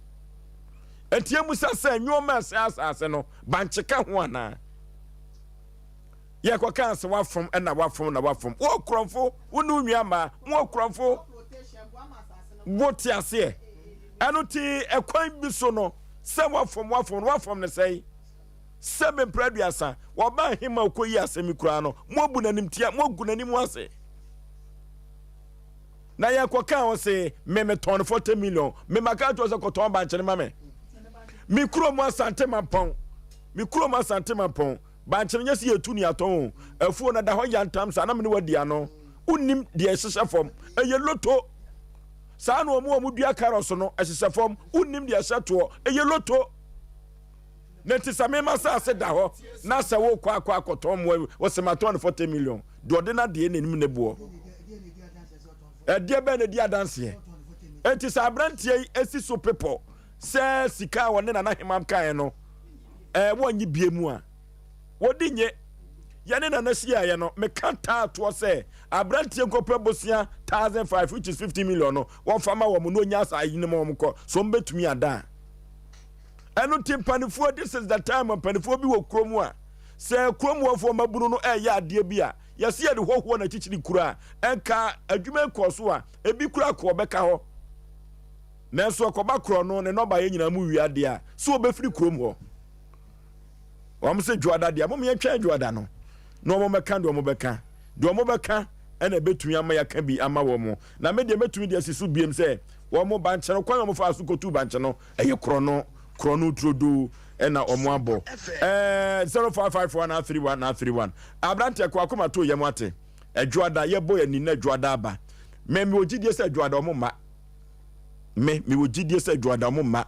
Ɛteɛ mmusa sɛ nneɛma a ɛsɛe asase no bankye ka ho anaa? Yɛkɔkaa sɛ wafom na wafom na wafom. Wo korɔmfo, wo ne wo nua mmaa, mo korɔmfo. Wote aseɛ? Ɛno te ɛkwan bi so no, sɛ wafom wafom no, wafom no sɛe. Sɛ mempere aduasa, wɔba ahema ɔkɔyi asɛm yi koraa no, moabu n'animtia, moagu n'anim ase. Na yɛkɔkaa wo se, me metɔn no 40 million, me maka akyerɛ sɛ kɔtɔn bankyene ma me. Me kurom Asante Mampɔn, me kurom Asante Mampɔn, Bankye no nyɛ sɛ yɛtu ne yɛatɔn o. Afuo no da hɔ yantam saa na me ne wadi ano. Wonnim deɛ ɛhyehyɛ fam. Ɛyɛ loto. Saa na wɔn a wɔdua carrots no ɛhyehyɛ fam. Wonnim deɛ ɛhyɛ toɔ. Ɛyɛ loto. Na nti sɛ mema saase da hɔ na sɛ wokɔ akɔ akɔtɔn mmoa wɔsɛ matɔn no 40 million. Deɛ ɔde no adeɛ n'anim ne boɔ. Ɛdeɛ bɛn na ɛdi adanseɛ? Enti sɛ aberanteɛ yi esi so pepɔ sɛ sika a ɔne Nana Hemam kaeɛ no ɛɛ wɔnnye bie mu a, wɔdi nye. Yɛne Nana hyiaeɛ no, meka taa toɔ sɛ aberanteɛ nkɔpɛ bosea 1005 which is 50 million no, wɔmfa ma wɔn na ɔnya asa ayi no ma wɔn kɔ, so wɔbɛtumi ada a. Ɛno nti mpanifoɔ, this is the time mpanifoɔ bi wɔ kurom a, sɛ kurom hɔfoɔ mmabunu no ɛreyɛ adeɛ bi a, yɛse yɛde hɔhoɔ na akyikyiri kuro a, ɛnka adwuma yi kɔɔ so a, ebi koraa kɔ ɔbɛka hɔ. Nanso ɛkɔba korɔno ne nnɔbaeɛ nyinaa mu wia deɛ a, sɛ wɔbɛfiri kurom hɔ. Wɔn se dwoada deɛ, mom yɛntwɛn dwoada no na wɔn bɛka deɛ wɔn bɛka. Deɛ wɔn bɛka ɛna ɛbɛtumi ama yɛaka bi ama wɔn. Na me deɛ mɛtumi de asi so biem sɛ wɔn bankye no, kwan a wɔn faa so kɔtuu bankye no, ɛyɛ korɔno, korɔno turodoo ɛna wɔn abɔ. Ɛɛ 0554 931 931. Aberanteɛ kɔ akoma to yɛm ate. Ɛdwoada yɛbɔ yɛn ani na dwoada aba. Mɛ mewɔ gyidie sɛ dwoada wɔn mma. Me, mewɔ gyidie sɛ dwoada wɔn mma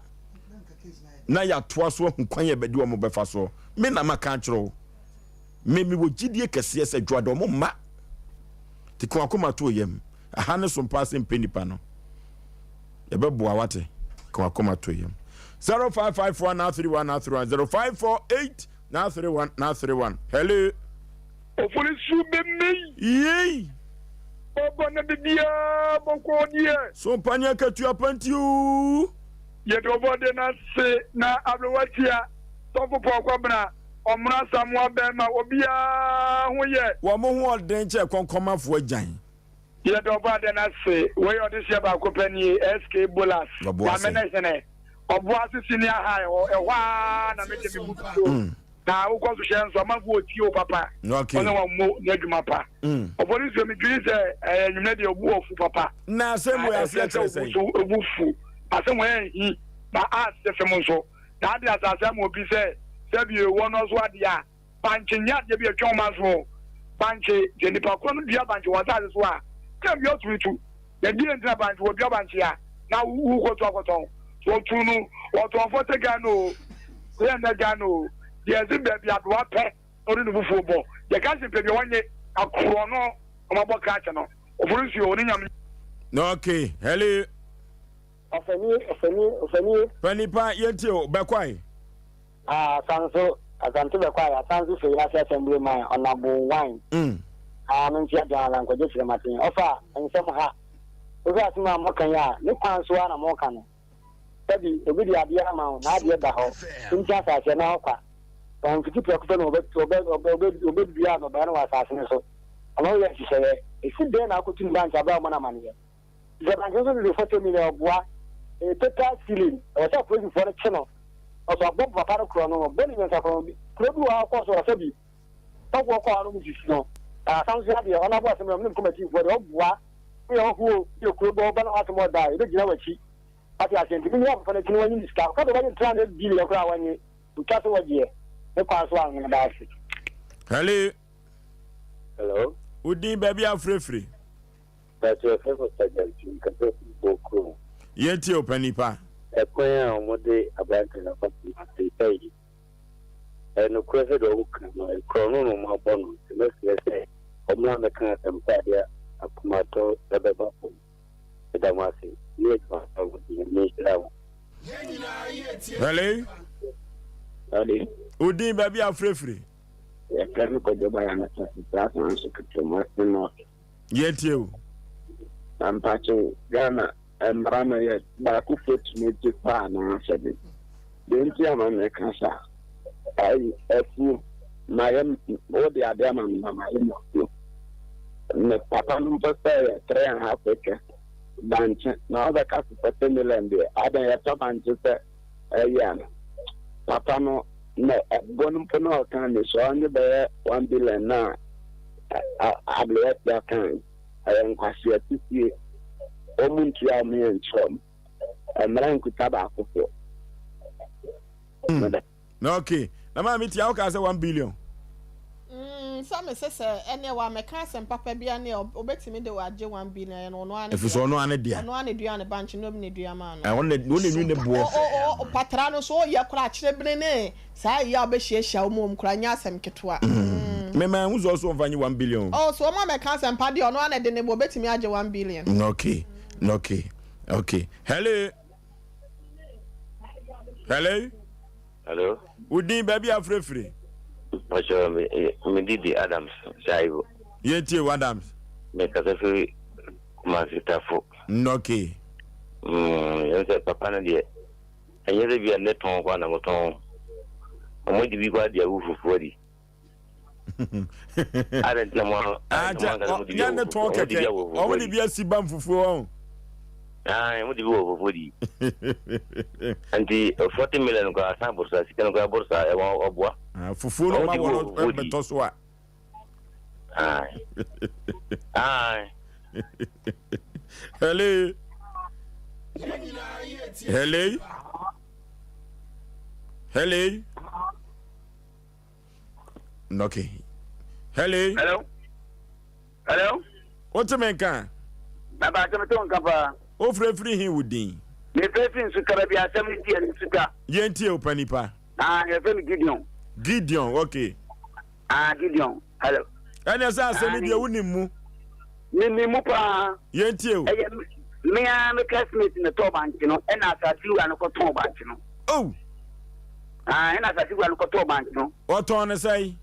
na yɛatoa so ahu kwan yɛ bɛde wɔn bɛfa soɔ. Me na maka akyerɛ wo. Me, mewɔ gyidie kɛseɛ sɛ dwoada wɔn mma. Te ko akoma to yam. Aha ne so mpaa sɛ mpɛ nipa no. Yɛbɛboa wate. Ko akoma to yam. 0554 931 931 0548 931 931. Hello. Ofori su bɛ mei. Yei. Ɔba na bibiaa bɔkɔɔ deɛ. So mpani akatua pa nti oo. Yɛda ɔbɔde no ase na aberewa tia sɔfo Paul Kwabena ɔmono Asamoah bɛɛma obiaa ho yɛ. Wɔn ho ɔden kyɛ kɔnkɔnmafoɔ agyan. Yɛda ɔbɔade no ase wei ɔdehyeɛ baako pɛ nie SK Bolas Ɔboase. Nyame ne hene Ɔboase senior high hɔ ɛhɔ aa na mede me butuo. Na wokɔ so hyɛ nso amanfoɔ ɔtie wo papa. Okay. Ɔne wɔn mo nyɛ adwuma pa. Ɔbɔne nsuo medwene sɛ ɛyɛ nwumɛ deɛ ɔbu ɔfu papa. Na asɛm wɔ aseɛ kyerɛ sɛ. So ɔbu fu. Asɛm wɔ ɛnhi na ase fem nso. Na ade asase ama obi sɛ sɛbi wɔ no so adeɛ a bankye nyɛ adeɛ bi atwa ɔma so. Bankye sɛ nipa korɔ no dua bankye wɔ asase so a tɛm bi ɔtumi tu. Na deɛ nti na bankye wɔdua bankye a na wokɔtu akɔtɔn. Wɔtu no wɔtɔn fɔte Ghana o. Yɛ nnɛ Ghana o, deɛ ɛdze baabi adowa pɛ na ɔde ne fufuo bɔ. Deɛ ka se pɛ deɛ ɔnye akorɔ no ɔmo abɔ krakye no. Ofori nsuo ɔne nyame. Okay, hello. Ɔfanie, ɔfanie, ɔfanie. Panipa yɛntie o, bɛkwae. Ah, Asanso, Asante bɛkwae, Asanso firi ase assembly man, Ɔnabo wine. Mm. Ah, me nti Aduan Alan Kwadwo Kyerematen. Ɔfa, nsɛm ha. Wohwɛ asɛm a moka yi a, ne kwan so ara na moka no. Sɛbi, obi de adeɛ ama wo, n'adeɛ da hɔ, nti asase ɛna hɔ kwa. Wamfiti prɛko pɛ na ɔbɛ, ɔbɛ, ɔbɛ, ɔbɛ, ɔbɛdua nnɔbaeɛ no wɔ asase no so. Ɔno woyɛ nhyehyɛeɛ. Ɛsi dɛn na akɔtu ne bankye aberɛ a womɔ no amaneɛ? Sɛ bankye nso dodo fɔtɔ mi na ɔboa. Ɛyɛ total stealing. Ɛwɔ sɛ apolisifoɔ no kye no. Ɔsɛ ɔbɔ papa no korɔ no, ɔbɔ ne nyansa korɔ no. Kuro bi wɔ hɔ a ɔkɔɔ so ɔsɛ bi. Sɔfoɔ kɔ hɔ no sisi no. Asam so adeɛ, ɔno aboa asɛm no, ɔmo ne kɔmatifoɔ deɛ ɔboa. Woyɛ ɔhoɔ o, woyɛ kuro bɔ, ɔba na wasɛm ɔda a, yɛbɛgyina w'akyi. Wate aseɛ nti menni papa no akyi na wanyi ne sika. Ɔka sɛ ɔbɛgye 300 billion koraa a wanye. Otwa sɛ wagyeɛ. Ne kwan so a meda ase. Hello. Hello. Wo din baabi a wofrɛfiri? Pakyɛ yɛfrɛ me Sergeant Nkasa firi Bo kurom. Yɛntie wo panipa. Ɛkwan a wɔde aberante no afa so no ɛntwa yie. Ɛyɛ nokorɛ sɛ deɛ wɔka no korɔno na wɔabɔ no nti mɛsrɛ sɛ wɔmmra mmɛka asɛmpa a ɛde akomatɔ bɛba fam. Meda mo ase ne adwuma pa a modi. Nyame nhyira mo. Hello. Daddy. Wo din baabi a wofrɛfiri? Yɛfrɛ me Kwadwo Bayana Sase Asanso Ketremase North. Yɛtie o. Na mpakyɛw Ghana mmara no yɛ baako fo tumi gye fa anaa sɛ de? Deɛ nti ama meka saa ayi afuo mayɛ wode ade ama me na mayɛ mo afuo me papa no mpo sɛ yɛ 3 and half acres bankye na wobɛka so 40 million deɛ adɛn yɛtɔ bankye sɛ ɛyi ana papa no na ɛbɔ no mpo na ɔka ne so ɔnye bɛyɛ 1 billion na aberewa kan ɛyɛ nkwasea sisie wɔn ntua wɔn yɛ nkyerɛ wɔn mmara nkuta baakofoɔ. Mm. Na okay. Na maame tia wo ka sɛ 1 billion. Mm, sɛ me sɛ sɛ ɛneɛ wa mɛka asɛm papa bi aneɛ obetumi de agye 1 billion ɛyɛ no ɔno ara ne Ɛfiri sɛ ɔno ara ne dea. Ɔno ara ne dua ne bankye na obi ne dua maa no. Ɔno na ɔno na ne boɔ. O o o patra no so ɔyɛ koraa kyerɛ bene ne saa ɛyɛ a ɔbɛhyiahyia wɔn wɔm koraa nyɛ asɛm ketewa. Mm. Me ma ɛho sɛ ɔso ɔmfa nye 1 billion. Oh so ɔmo amɛka asɛm pa deɛ ɔno ara na ɛde ne boɔ obetumi agye 1 billion. Okay. Okay. Okay. Hello. Hello. Hello. Wo din baabi a frɛfiri? Mpakyɛ me me di di Adams Shaibu. Yɛn tie wo Adams. Me kasa firi Kumasi Tafo. Okay. Mm, yɛn sɛ papa no deɛ ɛnyɛ sɛ bi a ne tɔn kɔ na mo tɔn. Wɔn de bi kɔ adi awu fufuo adi. Adɛn nti na mo adɛn nti na mo ankasa mo de bi awo fufuo? Wɔn de bi awo fufuo Wɔn de bi asi bam fufuo wɔn. Ah, wɔn de bi wɔ fufuo di. Nti 40 million koraa asan borosa sika no koraa borosa ɛwɔ ɔboa. Ah, fufuo no ɔma wɔ no bɛtɔ so a. Aye. Aye. Hello. Hello. Hello. Okay. Hello. Hello. Hello. Wote me nka? Baba asɛm to nka paa. Wofirafiri he wo din? Mefirafiri Nsuka baabi asɛm no si ɛno Nsuka. Yɛntie wo pa nipa. Ah, yɛfrɛ me Gideon. Gideon, okay. Ah, Gideon. Hello. Ɛnna sɛ asɛm yi deɛ wonim mu. Menim mu paa. Yɛntie o. Ɛyɛ me ara me classmate na ɛtɔɔ bankye no ɛna asase wura no kɔtɔn bankye no. Oh. Ah, ɛna asase wura no kɔtɔɔ bankye no. Ɔtɔn ne sɛe.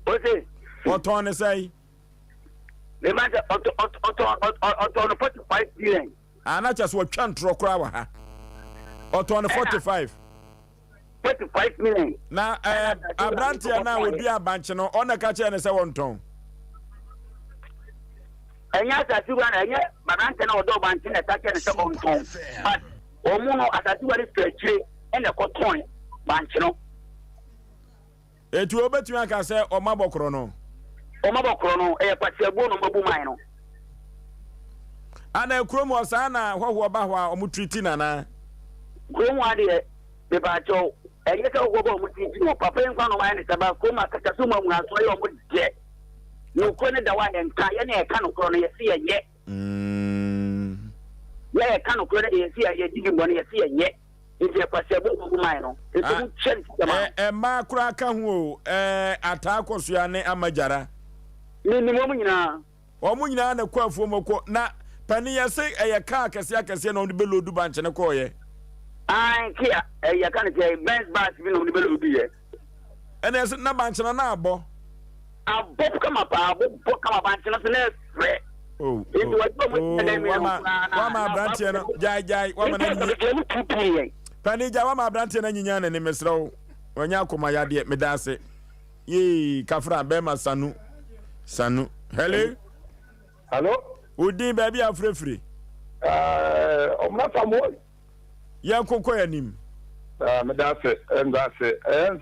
Ose. Ɔtɔn ne sɛe. Mema sɛ ɔtɔ ɔtɔ ɔtɔ no 45 billion. Ah, na kyɛ sɛ ɔtwa ntorɔ koraa wɔ ha. Ɔtɔn no 45. 45 million. Na ɛɛ eh, aberanteɛ no a wɔdua abankye no ɔna ka kyerɛ no sɛ wɔntɔn. Ɛnyɛ asase wura na ɛnyɛ aberanteɛ no a ɔdɔ abankye na ɛka kyerɛ no sɛ ɔntɔn but wɔn no asase wura no firi akyire ɛna ɛkɔtɔn bankye no. Eti wobɛtumi aka sɛ ɔma bɔ korɔ no? Ɔma bɔ korɔ no, ɛyɛ kwaseabuo na ɔma bu man no. Ana kurom hɔ saa na hɔhoɔ ba hɔ a ɔmo tiriti no anaa? Kurom hɔ adeɛ, mepaakyɛw, ɛnyɛ sɛ hɔhoɔ ba ɔmo tiriti no, papa yi nkoa na ɔmo ayɛ ne sɛ ba kurom akata so mu amuaso ɛyɛ ɔmo dɛ. Nokorɛ no da hɔ a yɛnka, yɛne yɛka nokorɛ no yɛse yɛnyɛ. Mm. Yɛ yɛka nokorɛ no deɛ yɛse yɛgye di bɔne yɛse yɛnyɛ. Nti ɛkwasiabɔ gugu man no. Nti Ah, mo kyɛ ne sika ma no. ɛ mmaa koraa ka ho o, ɛɛ Ataa Kɔsoa ne Ama Gyara. Me nim wɔn nyinaa. Wɔn nyinaa na kɔ afuom kɔ. Na panin yɛse ɛyɛ kaa akɛseɛ akɛseɛ na wɔn de bɛ loodu bankye no kɔɔyɛ. Ae kia ɛyi yɛka no sɛ Benz bus bi na wɔn de bɛ loodu yɛ. Ɛna yɛse na bankye no na abɔ. Abɔ kama paa abobɔ kama bankye no so na ɛfrɛ. Oh, Nti oh, wɔde wɔn oh, ti dɛ mi wama koraa na wama na aberanteɛ no gyae gyae wama no anyinya. Panin gyae wama aberanteɛ no anyinya n'ani mesrɛ wo. Wanya akoma yadeɛ meda ase. Yee kafra bɛrima sanu sanu. Hello. Hello. Wo din baabi a afirafiri. Ɔmena Samuel. Yɛn kokɔ yɛn anim. Meda ase meda ase ɛyɛ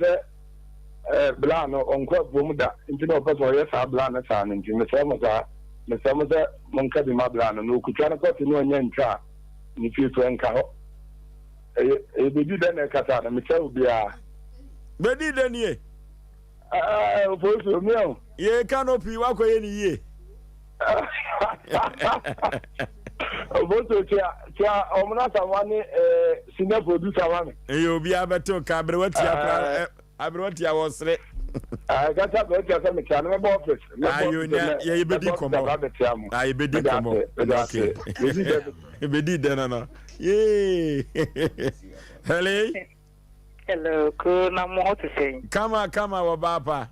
sɛ bla no ɔnkɔ afuom da nti na ɔpɛ sɛ ɔyɛ saa bla no saa no nti mesrɛ mo saa mesrɛ mo sɛ monka bi ma bla no na ɔkutwa no kɔte ne ɔnya ntwa a ne fie so ɛnka hɔ ɛyɛ ɛyɛ bɛdi dɛ na ɛkasa no mesrɛ obiara. Bɛdi dɛ nie. Ofosu mi o. Yee canopy wakɔ yɛ ne yie. Ofosu tia tia ɔmo na ne senior producer ma mi. Eye obi abɛte nka aberewa tia kora aberewa tia wɔ sere. Kasa aberewa tia sɛ metia no mɛbɔ office. Ayo nya yɛ yɛbɛdi nkɔmɔ. Ayo yɛbɛdi nkɔmɔ. Okay. Yɛbɛdi dɛ no no. Yee. Hello. Hello, kuro na mo ho te sɛn? Kama kama wɔ baa pa.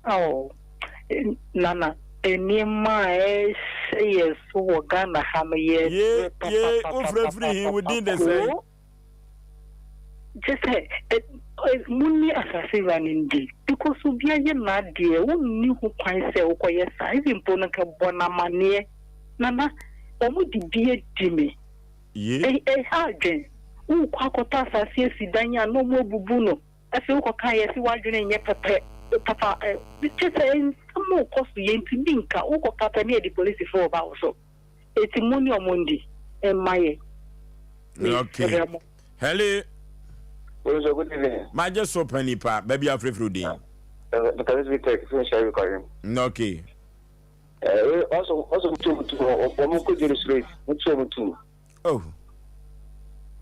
Oh, Nana, nneɛma a ɛhyɛ yɛ so wɔ Ghana ha no yɛ Ye, ye, wofrɛ firi he, wo din de sɛn? Kyɛ sɛ, mo ne asase wura no ndi, because obiara yɛ n'adeɛ, wonni ho kwan sɛ wokɔyɛ saa, even mpo no nka bɔ no amaneɛ. Nana, wɔn de bi adi me. Ye. Ɛha adwen. Wokɔ akɔtɔ asase asi dan a na ɔmo abubu no. Afei wokɔka a yɛse w'adwene nyɛ pɛpɛ papa ɛ kyerɛ sɛ nsɛm rekɔ so yɛntumi nka. Wokɔka pɛ na yɛde polisifo reba wo so. Eti mo ne ɔmo ndi mma yɛn. Okay. Mesrɛ mo. Hello. Bonso, good evening. Magye so pa nipa, baabi afrɛfrɛ wo din. Dr. Elizabeth Tech, fún Sherry Kwarim. Okay. Ɔsɔ ɔsɔ mutu omu tu ɔmo kɔ jeri straight mutu omu tu. Oh.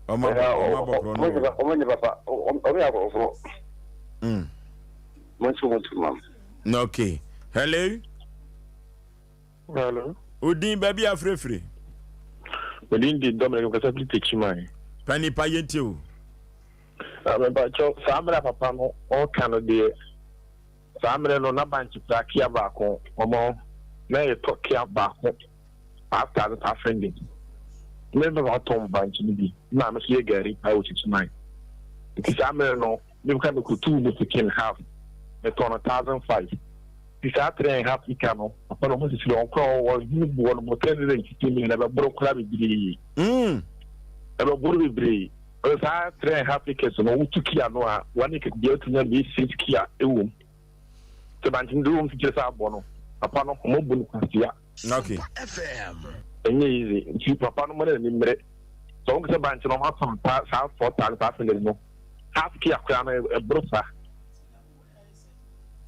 Ɔmo abɔ ɔmo abɔ korɔ no. Ɔmo nye papa ɔmo yɛ akorɔfo. Mutu omu tu mam. Okay. Hello. Hello. Odin baabi afirefire. Odin di Dominic Nkasa firi Techiman. Panipa yɛntie o. Mepakyɛw saa mmerɛ papa no ɔka no deɛ. Saa mmerɛ no na bankye pra kia baako ɔmɔ na yɛ tɔ kia baako 5500. Me papa tɔn bankye no bi na me so yɛ gari paa wɔ Kyekyeman. Nti saa mmerɛ no me ka me kɔtuu me chicken half me tɔn no 1005. Nti saa three and half ika no papa no ɔmo sisi dɛ ɔnkora ɔhene boɔ no mo 350 million ɛbɛboro koraa bebree. Ɛbɛboro bebree. Ɔsɛ saa three and half acres no wotu kia no a one acre biara tumi nya bɛyɛ six kia ɛwɔ mu. Sɛ bankye no de wɔm fikyire sɛ abɔ no papa no ɔmo bu no kwasia. Okay. Ɛnyɛ easy nti papa no mo ne n'ani mmere. Sɛ wɔn sɛ bankye no ɔmo atɔn saa 4500 no half kia koraa no ɛboro saa.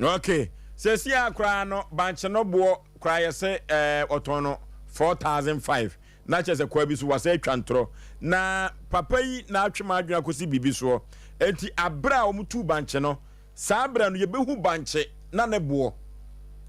Okay. Sɛsi a koraa no bankye no boɔ koraa yɛsɛ ɛɛ ɔtɔn no 4005. Na kyerɛ sɛ kwaa bi so wasan atwa ntorɔ. Na papa yi na atwe m'adwene akɔsi biribi soɔ. Enti aberɛ a wɔtuu bankye no, saa berɛ no yɛbɛhu bankye na ne boɔ.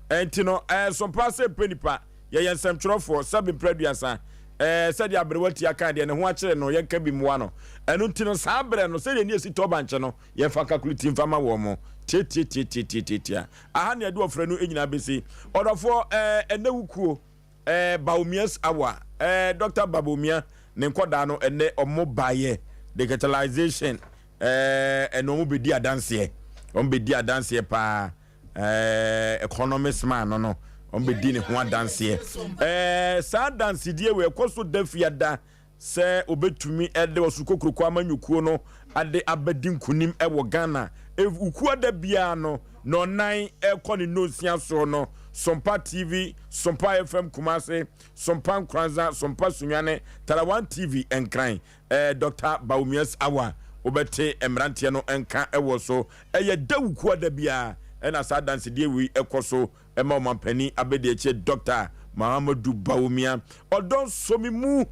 Enti no, ɛyɛ paa sɛ mpɛ nipa. Yɛyɛ nsɛmtwerɛfoɔ, sɛbe mprɛ aduasa. Ɛɛ, sɛdeɛ aberewa tia kan deɛ ne ho akyere no, yɛnka bi mmoa no. Ɛno nti no, saa berɛ no, sɛdeɛ ne yɛsi tɔ bankye no, yɛmfa kakuleti mfa ma wɔn. Tiatiatiatiatiatia. Aha na yɛde ɔfrɛ no nyinaa bɛsi. Ɔdɔfoɔ, ɛɛ, ɛnnɛ wo kuo. Eh, Bawumia's hour. Eh, Dr. Bawumia, ne nkɔdaa no ɛnɛ ɔmo baeɛ. Digitalization, eh, ɛna ɔmo bɛdi adanseɛ. Ɔmo bɛdi adanseɛ paa. Eh, economist man no no, ɔmo bɛdi ne ho adanseɛ. Eh, saa adansedie wei ɛkɔ so da fiada. Sɛ wɔbɛtumi de ɔsoro kokuroko amanyɔkuo no de abɛdi nkunim wɔ Ghana Wukuo da biara no nnɔnnan rekɔ ne nnɔnsia soɔ no, Sompa TV, Sompa FM Kumase, Sompa Nkoranza, Sompa Sunyani, Tarawan TV Nkran, Dɔkta Bawumia's Hour, wobɛte mmeranteɛ no nka wɔ so. Ɛyɛ da Wukuo da biara na saa adansedie wei kɔ so. Ɛma Ɔmanpanin Abadiakyire Dɔkta Mahamadou Bawumia ɔdɔ nsɔ me mu,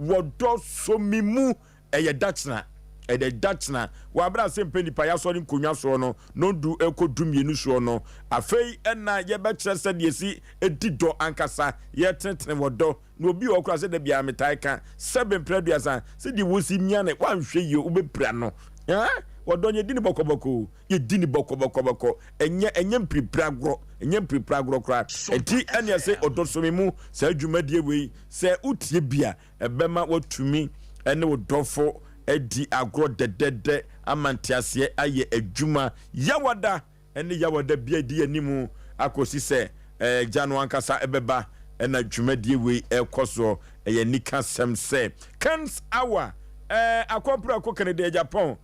wɔdɔ sɔ me mu, ɛyɛ dakyena. Ɛdɛ da kyena wɔ aberɛ a sɛ mpɛ nipa yɛasɔre nkonnwa soɔ no nɔndu rekɔ 12 soɔ no. Afei na yɛbɛkyerɛ sɛdeɛ yɛsi di dɔ ankasa, yɛtenetene wɔ dɔ. Na obi wɔ hɔ koraa sɛ da biara metae ka sɛbe mprɛ aduasa sɛdeɛ wɔsi mia no woanhwɛ yie wobɛpira no. Haa ɔdɔ no yɛdi no bɔkɔbɔkɔ o, yɛdi no bɔkɔbɔkɔbɔkɔ, ɛnyɛ ɛnyɛ mpiripiri agorɔ, ɛnyɛ mpiripiri agorɔ koraa. Ɛnti ɛne ɛse ɔdɔ so me mu saa dwumadie wei sɛ wotie bi a ɛbɛma woatumi ne wo dɔfo adi agorɔ dɛdɛdɛ ama nteaseɛ ayɛ adwuma. Yawada ne Yawada bi adi anim akɔsi sɛ Agya no ankasa bɛba na dwumadie wei rekɔ soɔ. Ɛyɛ anikasɛm sɛ Ken's Hour, Akɔmprako Kennedy Agyapong,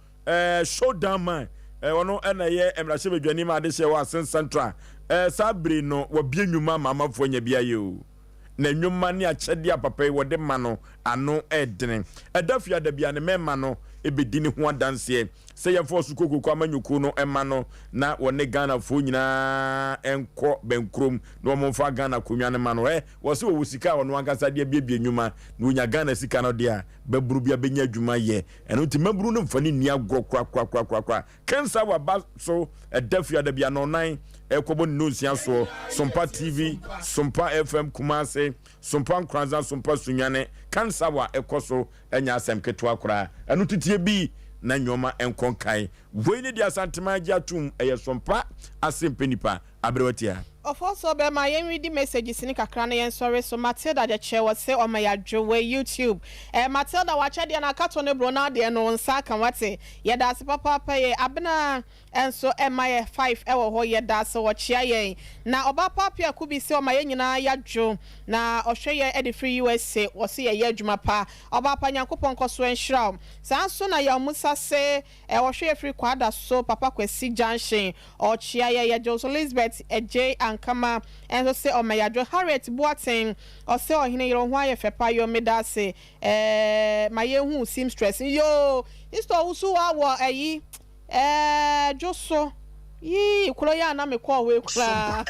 Showdown Man, ɔno na ɛyɛ mmarahyɛbadwani ma adehyeɛ wɔ Asen Central. Saa bere no wabue nnwuma ama amanfoɔ anya bi ayɛ o. Na nnwuma ne akyɛdeɛ a papa yi wɔde ma no ano ɛredene. Ɛda fiada biara ne mmarima no bɛdi ne ho adanseɛ sɛ yɛmfa ɔso kokroko amanyɔkuo no mma no na wɔne Ghanafoɔ nyinaa nkɔ bɛnkurom na wɔn mfa Ghana akonnwa no mma no. Ɛ, wɔse wɔwɔ sika a ɔno ankasa de abiebie nnwuma na wɔnya Ghana sika no deɛ a, babunu bi abɛnya adwuma yɛ. Ɛno nti mmabunu no mfa no nni agorɔ korakorakorakoraa. Kensa waba so ɛda fiada bi anɔnan ɛkɔbɔ ne nonsia soɔ. Sompa TV, Sompa FM Kumase, Sompa Nkoranza, Sompa Sunyane, Kansawa ɛkɔ so ɛnyɛ asɛm ketewa koraa. Ɛno teteɛ bi na nnoɔma nkɔ nkan. Wei ne deɛ Asanteman agye atom, ɛyɛ Sompa ase mpɛ nipa. Aberewa tia. Ɔfɔsɔ bɛma yɛn redi messages no kakra na yɛn sɔre so Matilda de kyɛ wɔ se ɔma yadwo wɔ YouTube eh Matilda wakyɛ deɛ no akato ne bro na adeɛ no wo nsa aka wate yɛdaase papaapa yɛ Abena nso ɛma yɛ five ɛwɔ hɔ yɛdaase ɔkyea yɛn na ɔbaa pa Appiah Kubi se ɔma yɛn nyinaa yadwo na ɔhwɛ yɛn ɛde firi USA ɔse yɛyɛ adwuma pa ɔbaa pa Nyankopɔn nkɔso nhyira wo saa nso na Yaw Musa se Ɔhwɛ yɛ firi Kwadaso Papa Kwasi Junction Ɔkyea yɛ yɛ Johnson Lisbeth Adjei Ankama nso se ɔma yadwo Harriet Boateng ɔse ɔhene yere wo ho ayɛ fɛ pa yoo medaase eh ma yɛn hu wo seamstress no yoo sister owusu wa wɔ ayi eh dwo so yii kuro yi a na me kɔɔ hɔ yi koraa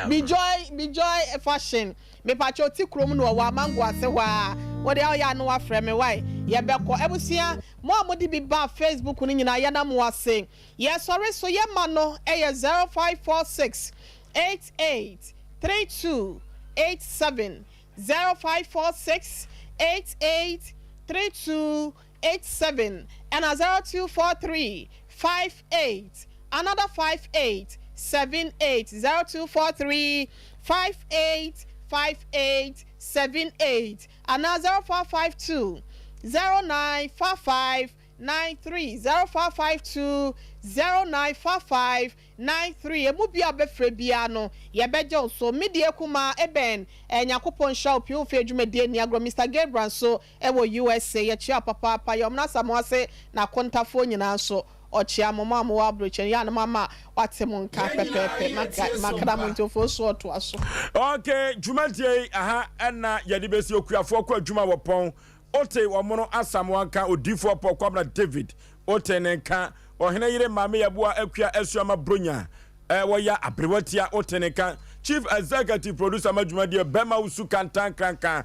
Bijoy Bijoy fashion mepakyɛ ɔte kurom no ɔwɔ amango ase hɔ a wode a ɔyɛ a na wafrɛ me wai yɛbɛkɔ abusua Mo a mode bi baa Facebook no nyinaa yɛda mo ase. Yɛsɔre so yɛ ma no yɛ 0546 88 32 87, 0546 88 32 87 ɛna 0243 58 another 58 78, 0243 58 58 78. Anaa 0452 0955 93, 0452 0955 93, Emu biara a wobɛfrɛ biara no, yɛbɛgye wo so. Me deɛ kumaa Eben, eh, Nyankopɔn nhyira wo pii, wo mfeɛ dwumadie nni agorɔ. Mister Gabriel nso wɔ USA, yɛkyea wo papaapa. Yɛwɔ Asamoah ase na Akontafoɔ nyinaa nso. Ɔkyea mo, mo a mowɔ aburokyire no, yɛ a na moama wate mo nka pɛpɛɛpɛ. Makra mo nti Ofosu ɔtoa so. Ok, dwumadie yi aha ɛna yɛde bɛsi. Okuafoɔ kɔ adwuma wɔ pɔn Ote wɔmono Asamoah nka Odiyifoɔ Paul Kwabena David Ote ne nka Ɔhene yere Maame Yeboah Akua Asuama Bronya Wɔya aberewa tia Ote ne nka Chief Executive Producer ma dwumadie Bɛma Wusu Kantan Kranka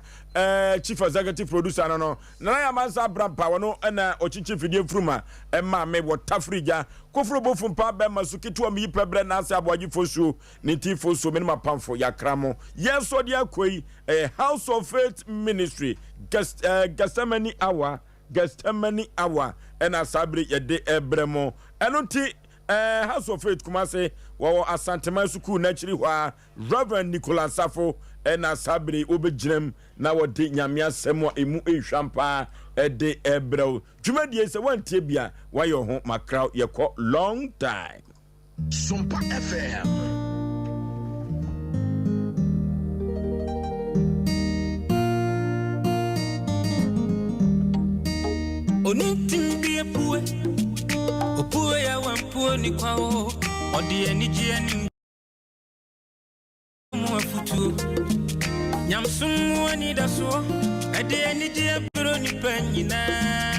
Chief Executive Producer no no Nana Yamansa Abrampa ɔno na ɔkyikyi mfidie mfuruma maa me wɔ Tafiri gya Koforo Bofu Mpa Bɛma Su Ketewa Meyi Pɛ Brɛ Naase Aboagye Fosuo Ne Ti Fosuo Me ne M'apamfo Yakra Mo Yɛn So Deɛ Akɔ Yi Ɛyɛ House of Faith Ministry Gethsemane Hour Gethsemane Hour ɛna saa bere yɛde ɛbrɛ mo ɛno nti House of Faith Kumase wɔwɔ Asanteman Sukuu n'akyiri hɔ a Rev. Nicholas Safo na saa bere yi wobegyinam na wɔde Nyame asɛm a emu ehwam paa de rebrɛ wo. Dwumadie yi sɛ woantie bi a, woayɛ wo ho makraw. Yɛkɔ long time. Sompa FM. Onintin bi apue, opue ya wampue ni kwa o, ɔde anigye ne mu afutuo, nyamsom mu anidasoɔ, ɛde anigye brɛ nipa nyinaa.